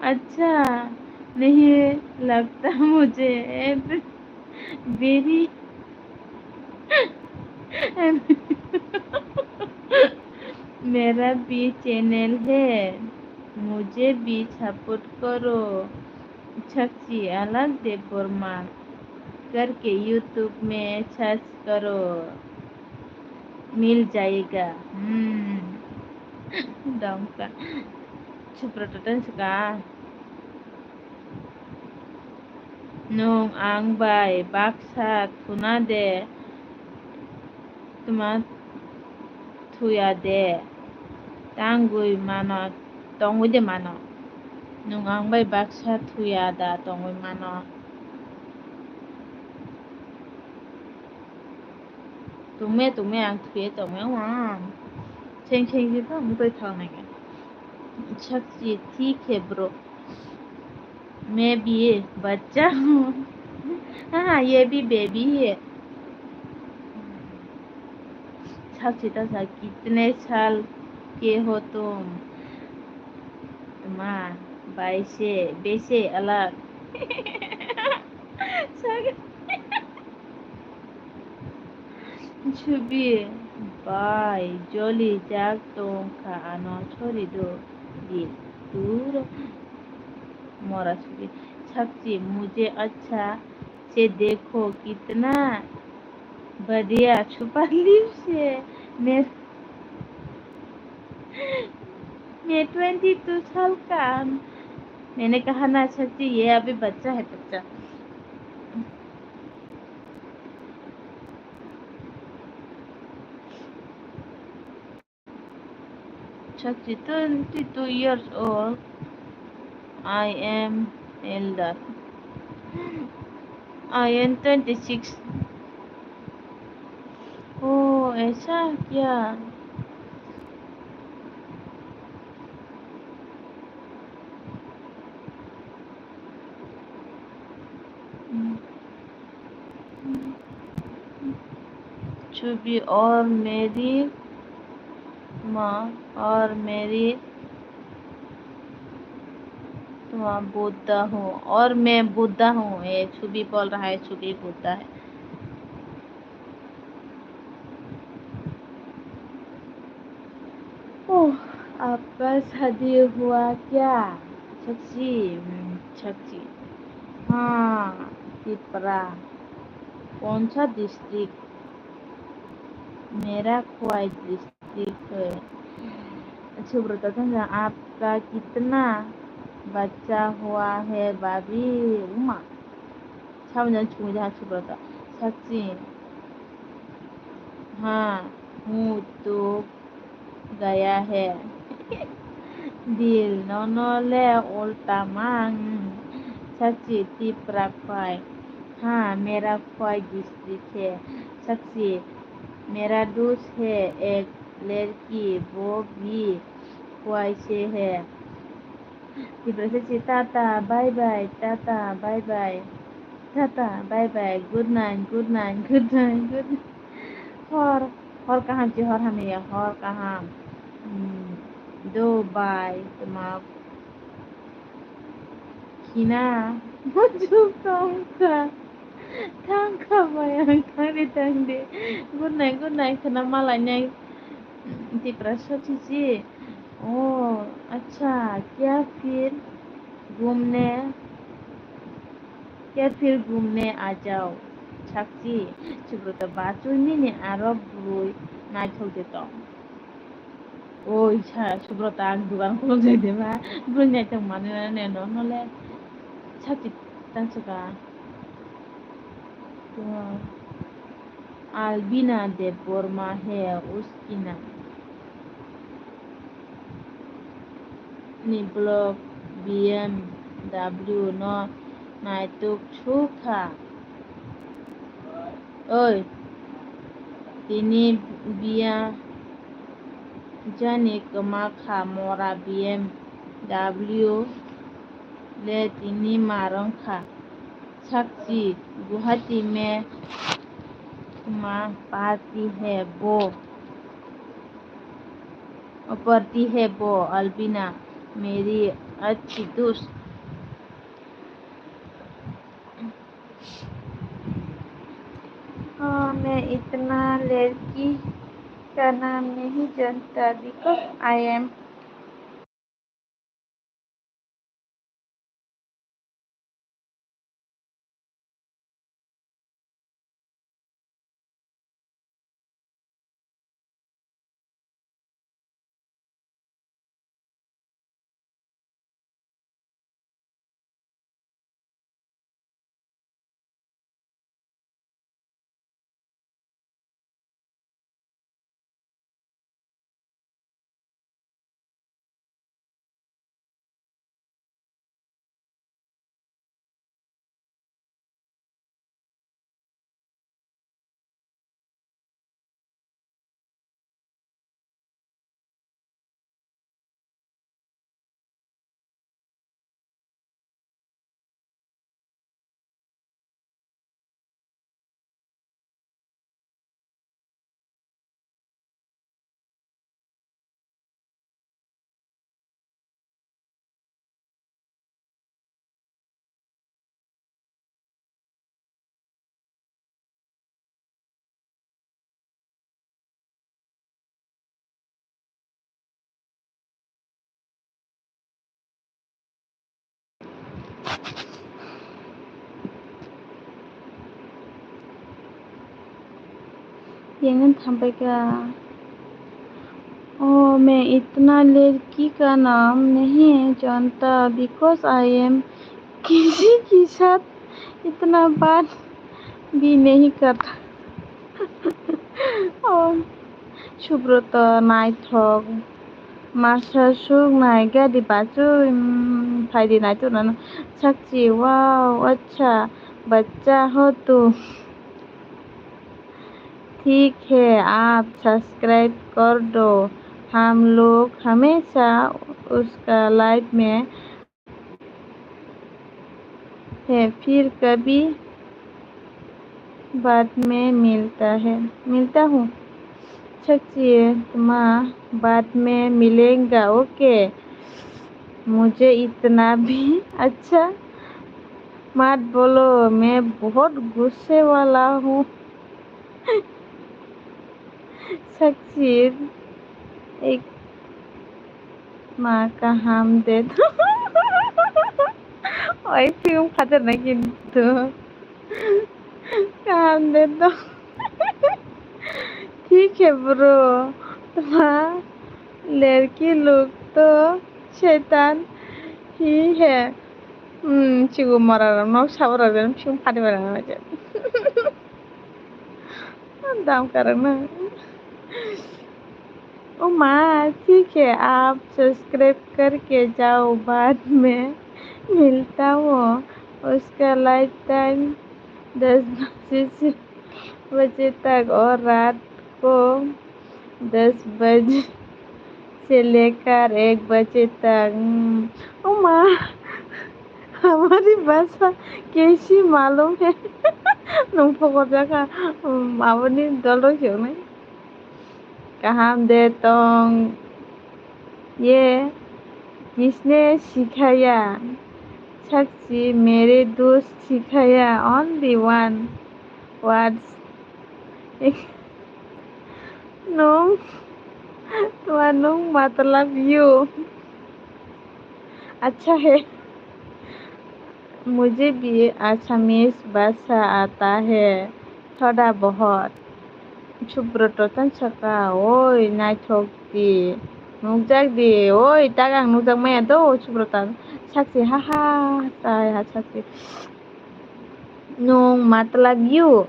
अच्छा नहीं लगता मुझे। Very मेरा भी चैनल है, मुझे भी सपोर्ट करो। Sakchi, Alak Debbarma करके YouTube में सर्च करो, मिल जाएगा। Hmm. Dongka. Subrata tensika. Nwng ang bai baksa thuna de, tma thuya de, tangwi mano, tongwi de mano. Nwng ang bai baksa thuya da tongwi mano. Tongme, tongme, ang thuye tongme, wang. Cheng, cheng, je pa, mutoi thang nai. Sakchi, thik he, bro. मैं भी बच्चा हूँ। हाँ, ये भी बेबी है। Sakchi ta sa, कितने साल के हो तुम? Tma, baise, bese alak. Chubi, bai, joli jak tong kha ano chori do di, dur. Mora Chubi, Sakchi, मुझे अच्छा से देखो, कितना बढ़िया छुपा लिप्स है। मैं, मैं ट्वेंटी टू साल का। मैंने कहा ना, सच्ची, ये अभी बच्चा है, बच्चा। Sakchi, twenty two years old. I am elder. I am twenty six. Oh, ऐसा क्या? छवि और मेरी माँ और मेरी, तो बुद्धा हूँ, और मैं बुद्धा हूँ। ये छवि बोल रहा है, छवि बुद्धा है। ओह, आपका शादी हुआ क्या? साक्षी, हम्म, साक्षी। हाँ, तिपरा। कौन सा डिस्ट्रिक्ट? मेरा खोवाई डिस्ट्रिक्ट है। सुब्रता, आपका कितना बच्चा हुआ है भाभी? Uma. Saboni chumui jaha Subrata. Sakchi. Ha, hu tu gaya hai. Dil, nono le ulta mang. Sakchi, Tipra khwai. Ha, mera khwai district hai. Sakchi, mera dost hai ek ladki, wo bhi khwai se hai. Tiprasa si, tata, bye bye, tata, bye bye, tata, bye bye, good night, good night, good night, good night. Hor, hor kaham si, hor hamya, hor kaham. Hmm, do bye, tuma khina, muchuk tongkha. Thang kha bai ang thang de thang de. Good night, good night khna malai nai. Tiprasa si si. Oh, acha, kya phir ghumne, kya phir ghumne aa jao? Sakchi, Subrata, bachoi nini aro bwrwi naithok de tong. Oi, sa, Subrata, ang dugan khuluk jai de ba. Bwrwi naithok manwi mano ne no, no le. Sakchi, tang suka. Albina Debbarma hai uski na ni vlog B M W no naituk sukha. Oi, tini biya jani kwma kha mora B M W le tini ma rwng kha. Sakchi, Guwahati mein khma party hai bo, party hai bo, Albina, meri achhi dost. हाँ, मैं इतना लड़की का नाम नहीं जानता, because I am Yengen thampai ka. Oh, मैं इतना लड़की का नाम नहीं जानता, because I am किसी के साथ इतना बात भी नहीं करता। Oh, Subrata naithok. Masa suk nai gadi bachoi, mm, phaidi naitok nano. Sakchi, wow, acha, bachcha ho tu. ठीक है, आप सब्सक्राइब कर दो, हम लोग हमेशा उसका लाइव में है, फिर कभी बाद में मिलता है, मिलता हूँ। Sakchi, tma baad mein milenga, okay? Mujhe itna bhi, acha, mat bolo, main bahut gusse wala hu. Sakchi, ek ma kaham de do. Oi, film khatar na kintu. Kaham de do. Thik hai bro, tma ladki log to shaitan hi hai. Hmm, chigu mora rok nok sabo rok jan film khati bai rang na. Dam karang na. ओ माँ, ठीक है, आप सब्सक्राइब करके जाओ, बाद में मिलता हूँ। उसका लाइफ टाइम दस बजे से बजे तक और रात को दस बजे से लेकर एक बजे तक। हम्म, ओ माँ, हमारी भाषा कैसी मालूम है? Nung phokor jakha, um, aboni dol rok hiyo nai. Kaham de tong ye, kisne sikhaya? Sakchi, mere dost sikhaya, only one words. Nung, tma nung matlab you. Acha hai. मुझे भी असमीज भाषा आता है, थोड़ा बहुत। Subroto tan saka, oi, naithok di. Nukjak di, oi, tagang nukjak maya do, Subroto. Sakchi, ha, ha, tai ha, sakchi. Nung matlab you.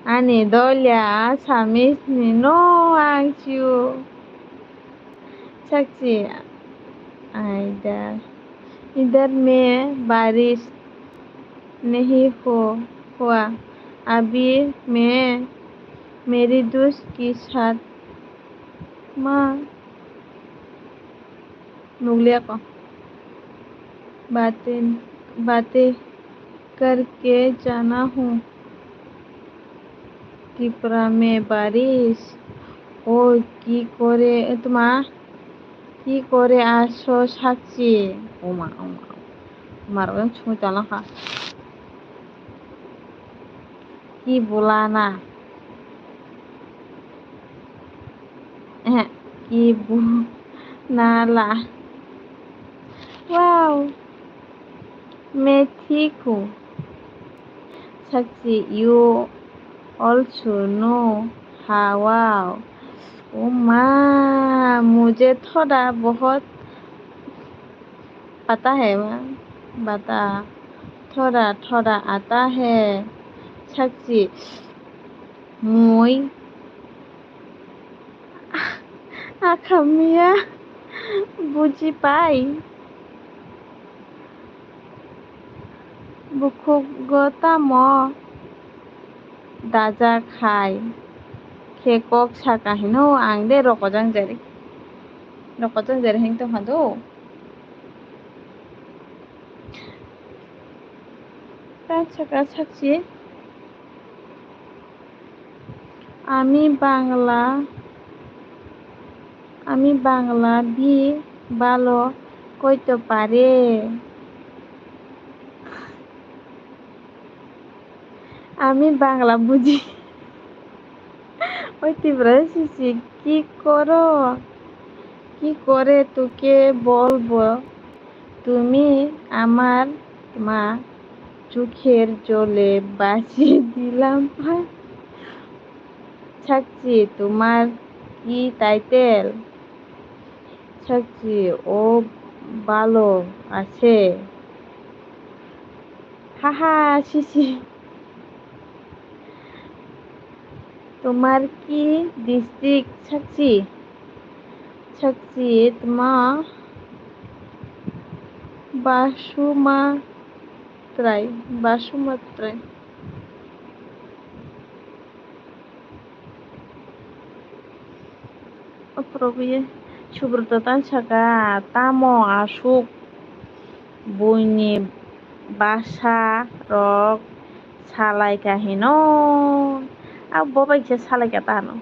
Ani dolya Assamese ni no ang chu. Sakchi, aida. Idhar mein barish nahi ho, hua. Abhi main meri dost ke saath ma nukliya ko. Baatein, baatein karke jana hu. Tripura mein barish. Oi, ki kore, tma, ki kore aso Sakchi? Oma, oma, oma. Marok yang chumui tala kha. Ki bulana? Eh, ki bu nala? Wow, main thik hu. Sakchi, you also know how? Wow. Oh ma, mujhe thoda bahut pata hai, ma, bata, thoda thoda aata hai. Sakchi, mui, akhamiya, buji pai. Bukhugo tamo dajak hai khe kok saka hino, ang de rokojang jari, rokojang jari hing tongkha do. Tan saka Sakchi, আমি বাংলা, আমি বাংলা ভি ভালো কইতে পারে। আমি বাংলা বুঝি। ওই ত্রিপুরা এসেছি, কি করো? কি করে তোকে বলবো? তুমি আমার মা, চোখের জলে ভাসিয়ে দিলাম। Sakchi, তোমার কি টাইটেল? Sakchi, ও ভালো আছে। Haha, sisi. তোমার কি district? Sakchi, Sakchi, tma Basuma trai, Basuma trai. Aphuru bui Subroto tan saka, tamo aswk buini bwsa rok salai kha hino? Abo bai khe salai kha ta ano.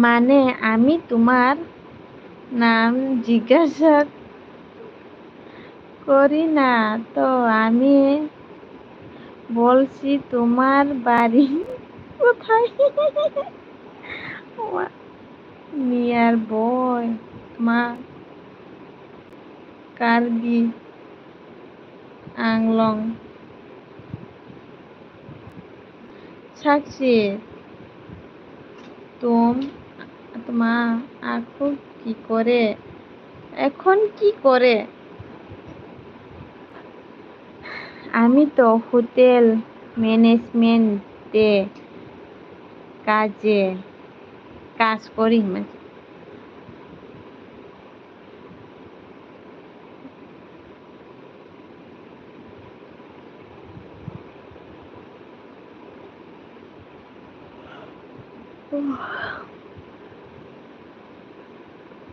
মানে আমি তোমার নাম জিজ্ঞাসা করি না তো, আমি বলছি তোমার বাড়ি কোথায়? Miyar boi, ma, Karbi Anglong. Sakchi, tum, tma, akhu ki kore? Ekhon ki kore? আমি তো হোটেল ম্যানেজমেন্টে কাজে কাজ করি।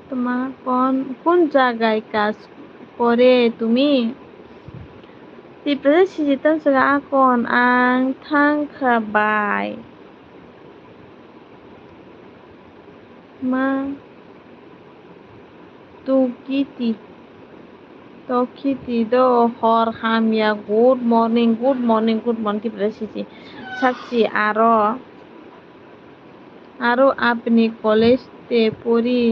তোমার কোন, কোন জায়গায় কাজ করে তুমি? Tiprasa sijitang saka akon ang thangkha bai. Ma tukiti, tokiti do hor hamya, good morning, good morning, good morning, Tiprasa siji. Sakchi aro, aro apni college te pori.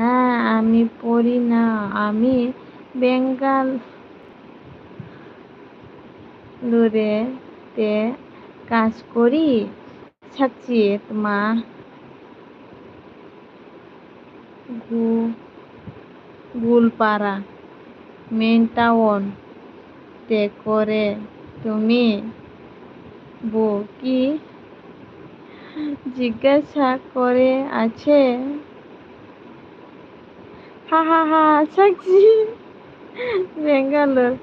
না, আমি পড়ি না, আমি বেঙ্গালুরুতে কাজ করি। Sakchi tma gu-, Gulpara main town te kore tumi? Bo ki jigyasa kore ache? Ha ha ha, Sakchi. Bangalore,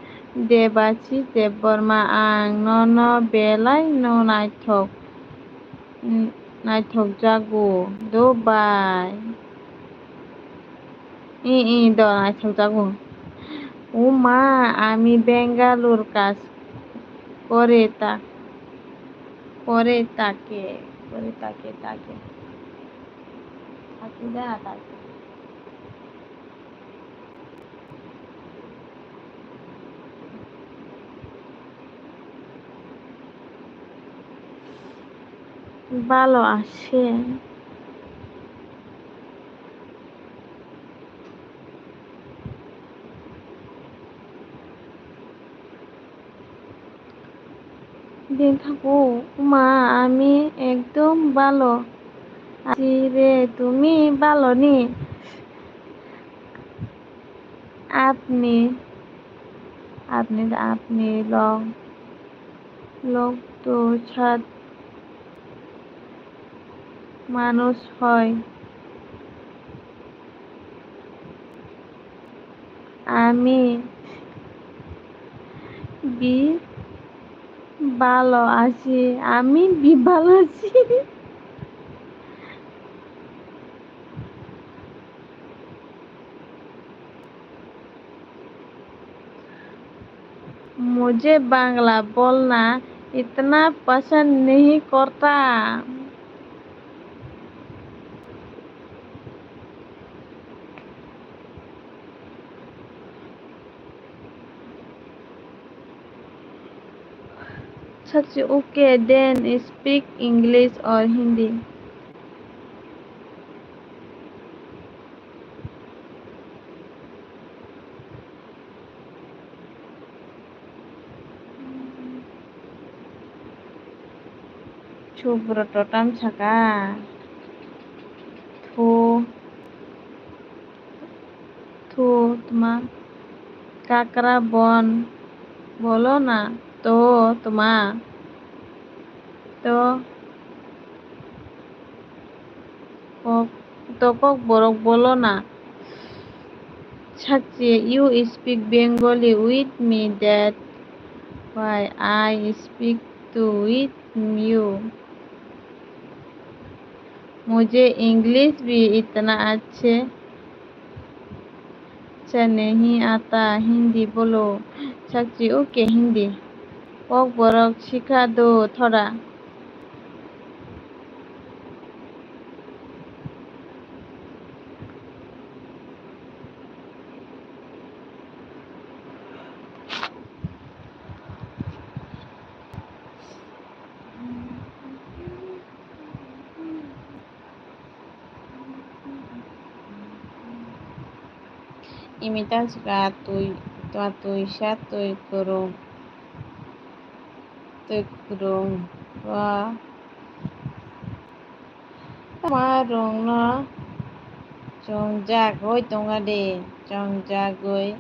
Debasi Debbarma, ang nono belai no naithok, naithok jago, do bai. I, i, do naithok jago. O ma, ami Bangalore kaj kore ta, kore take, kore take, take. Take da, take. Balo ase. Din thago, ma, ami ekdom balo achi re, tumi balo ni? Apni, apni, apni log, log to chat manush hoy. Ami bi balo achi, ami bi balo achi. मुझे बांग्ला बोलना इतना पसंद नहीं करता। Sakchi, okay, then speak English or Hindi. Subroto tamsaka. Thu. Thu tma. Kakra bon. Bolo na. To tma. To. Kok, to Kokborok bolo na. Sakchi, you speak Bengali with me, that Why I speak to with you? मुझे इंग्लिश भी इतना अच्छे से नहीं आता। हिंदी बोलो। Sakchi, okay, Hindi. Kokborok sikha do thoda. Imi ta sika twi, twa twisa twi kwrwng, twi kwrwng o tama rwngno chongjagwi tongna di, chongjagwi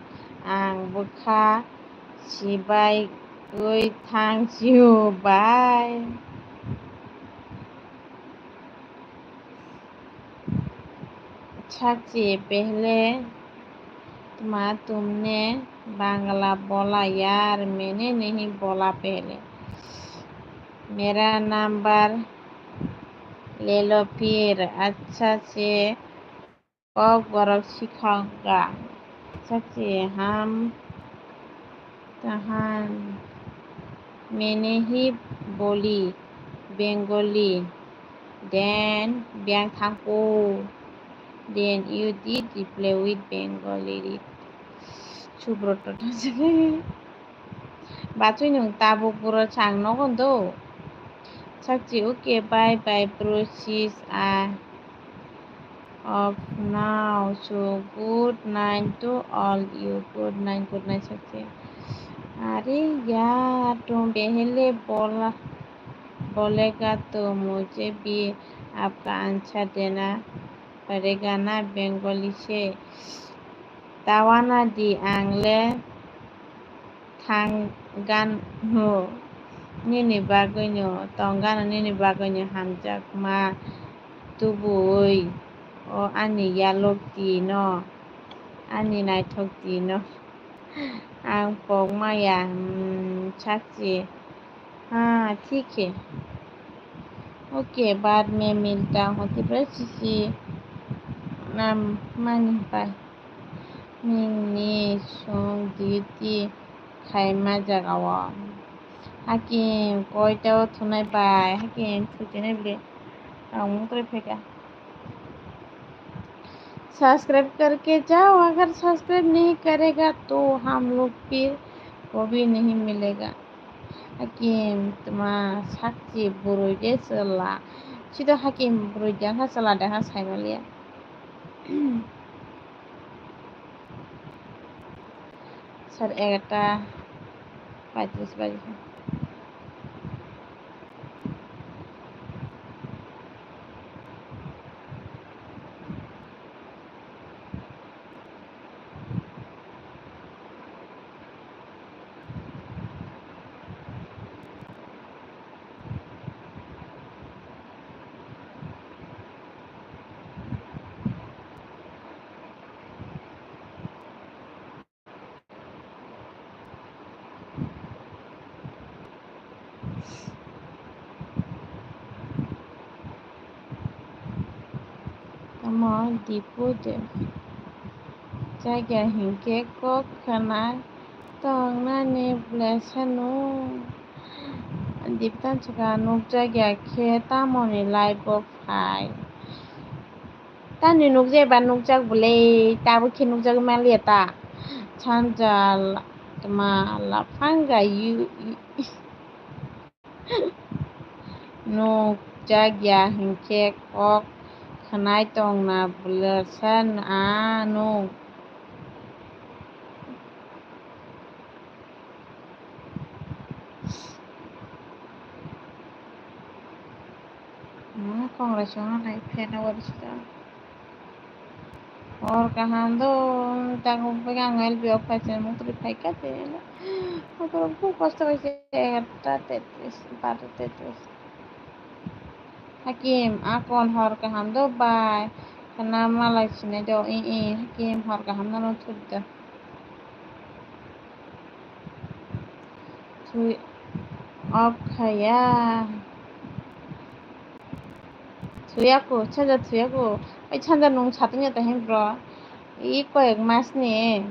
ang bwkha sibaiwi thang sio bai. Sakchi, pehle tma tumne Bangla bola yaar, maine nahi bola pehle. Mera number le lo phir, accha se Kokborok sikhanga. Sakchi, ham tahan. Maine hi boli Bengali. Then biyang thangko. Then you did reply with Bengali. Subroto thangsa. Bachwi nwng tabuk buro chang nogo do. Sakchi, okay, bye bye, bro, sis, I off now. So, good night to all you. Good night, good night, Sakchi. अरे यार, तुम पहले बोला, बोलेगा तो मुझे भी आपका आंसर देना पड़ेगा ना, बंगाली से। Tawana di, ang le thang gano nini bagwino, tong gano nini bagwino hamjakma tubui o ani yalok di no, ani naithok di no. Ang pok maya, hmm, Sakchi. हाँ, ठीक है। OK, बाद में मिलता हूँ। Tipra sisi nam mani pai. Nini song duty khaima jagao. Hakim, koita o thunai bai. Hakim, thutinai bile. Ang mung tore pheka. Subscribe करके जाओ, अगर सब्सक्राइब नहीं करेगा तो हम लोग फिर वो भी नहीं मिलेगा। Hakim, tma sakchi burui de chwla. Sido Hakim burui de ha chwla de ha saimaliya. Sar egarta paitris baji. Tamo Dipu de jaga hinkhe kok khwnai tongnani blesano. Diptan chwkha nukjakya khe tamoni live o phai. Tani nukjai ba nukjak bwle, tabuk khe nukjagwi manliya ta. Sanjal tma laphanga yu, yu. Nukjakya hinkhe kok khwnai tongna bwle san a nuk. Mano kongrai chwngno nai pheno wari sida. Hor kaham do, tago bwkha ang L B o phai se mukri phai kha te. Hor bo kosto bai se egarta tetris, barta tetris. Hakim, akon hor kaham do bai. Khana malai sinai do, i, i, Hakim hor kaham no thudi do. Off khaya. Thuyaku, sanja thuyaku. Oi sanja nung satung ya tahim bro. I koyek mas ni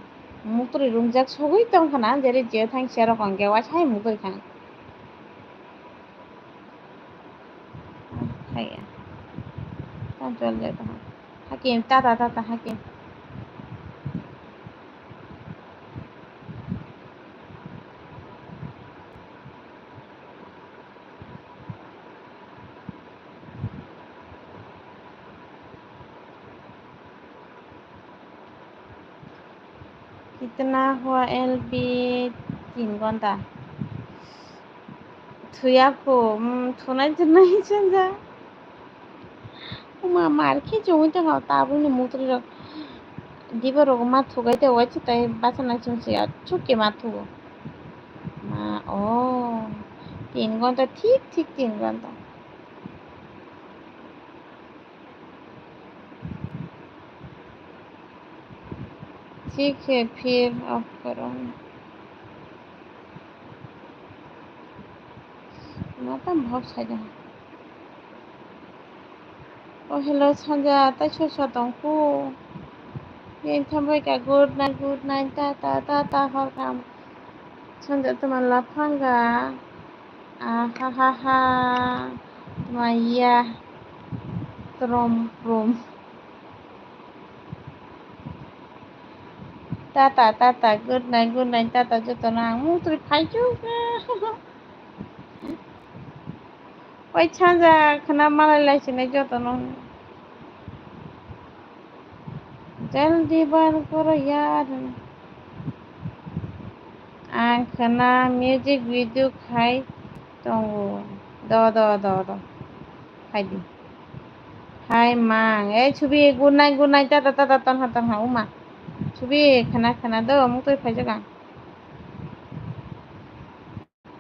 mukri rungjak sogwi tong khana, jere jio thang sero kong ge wa sai mukri thang. Khaya. Tan chol ja ta. Hakim, tata, tata, Hakim. Kitna hua L B? Tin ghonta. Thuyaku, mm, thunai thunai chanja. Uma mar khe chungwi tongkha tabukni mukri rok. Diba rok ma thugai te waisa tai bachana chungsi achuk ke ma thugo. Ma o tin ghonta thik thik tin ghonta. ठीक है, फिर ऑफ करो। Mata bhok saida. Oh, hello, sanja, tai sosa tongkhu. Yang thambai ka, good night, good night, ta, ta, ta, ta, hor kam. Sanja, tuma laphanga. Ah, ha, ha, ha. Tuma ya. Trom, trom. Tata, tata, good night, good night, tata, joto no ang mukri phaichuk. Oi sanja khna malai lai sinai joto no. Jaldi ban koro yaar. Ang khna music video khai tongo. Do, do, do, do. Khai di. Hai mang. Ei, chubi, good night, good night. Tata, tata, tonha, tonha, uma. Chubi, khna, khna, do, muk twi phaijak ang.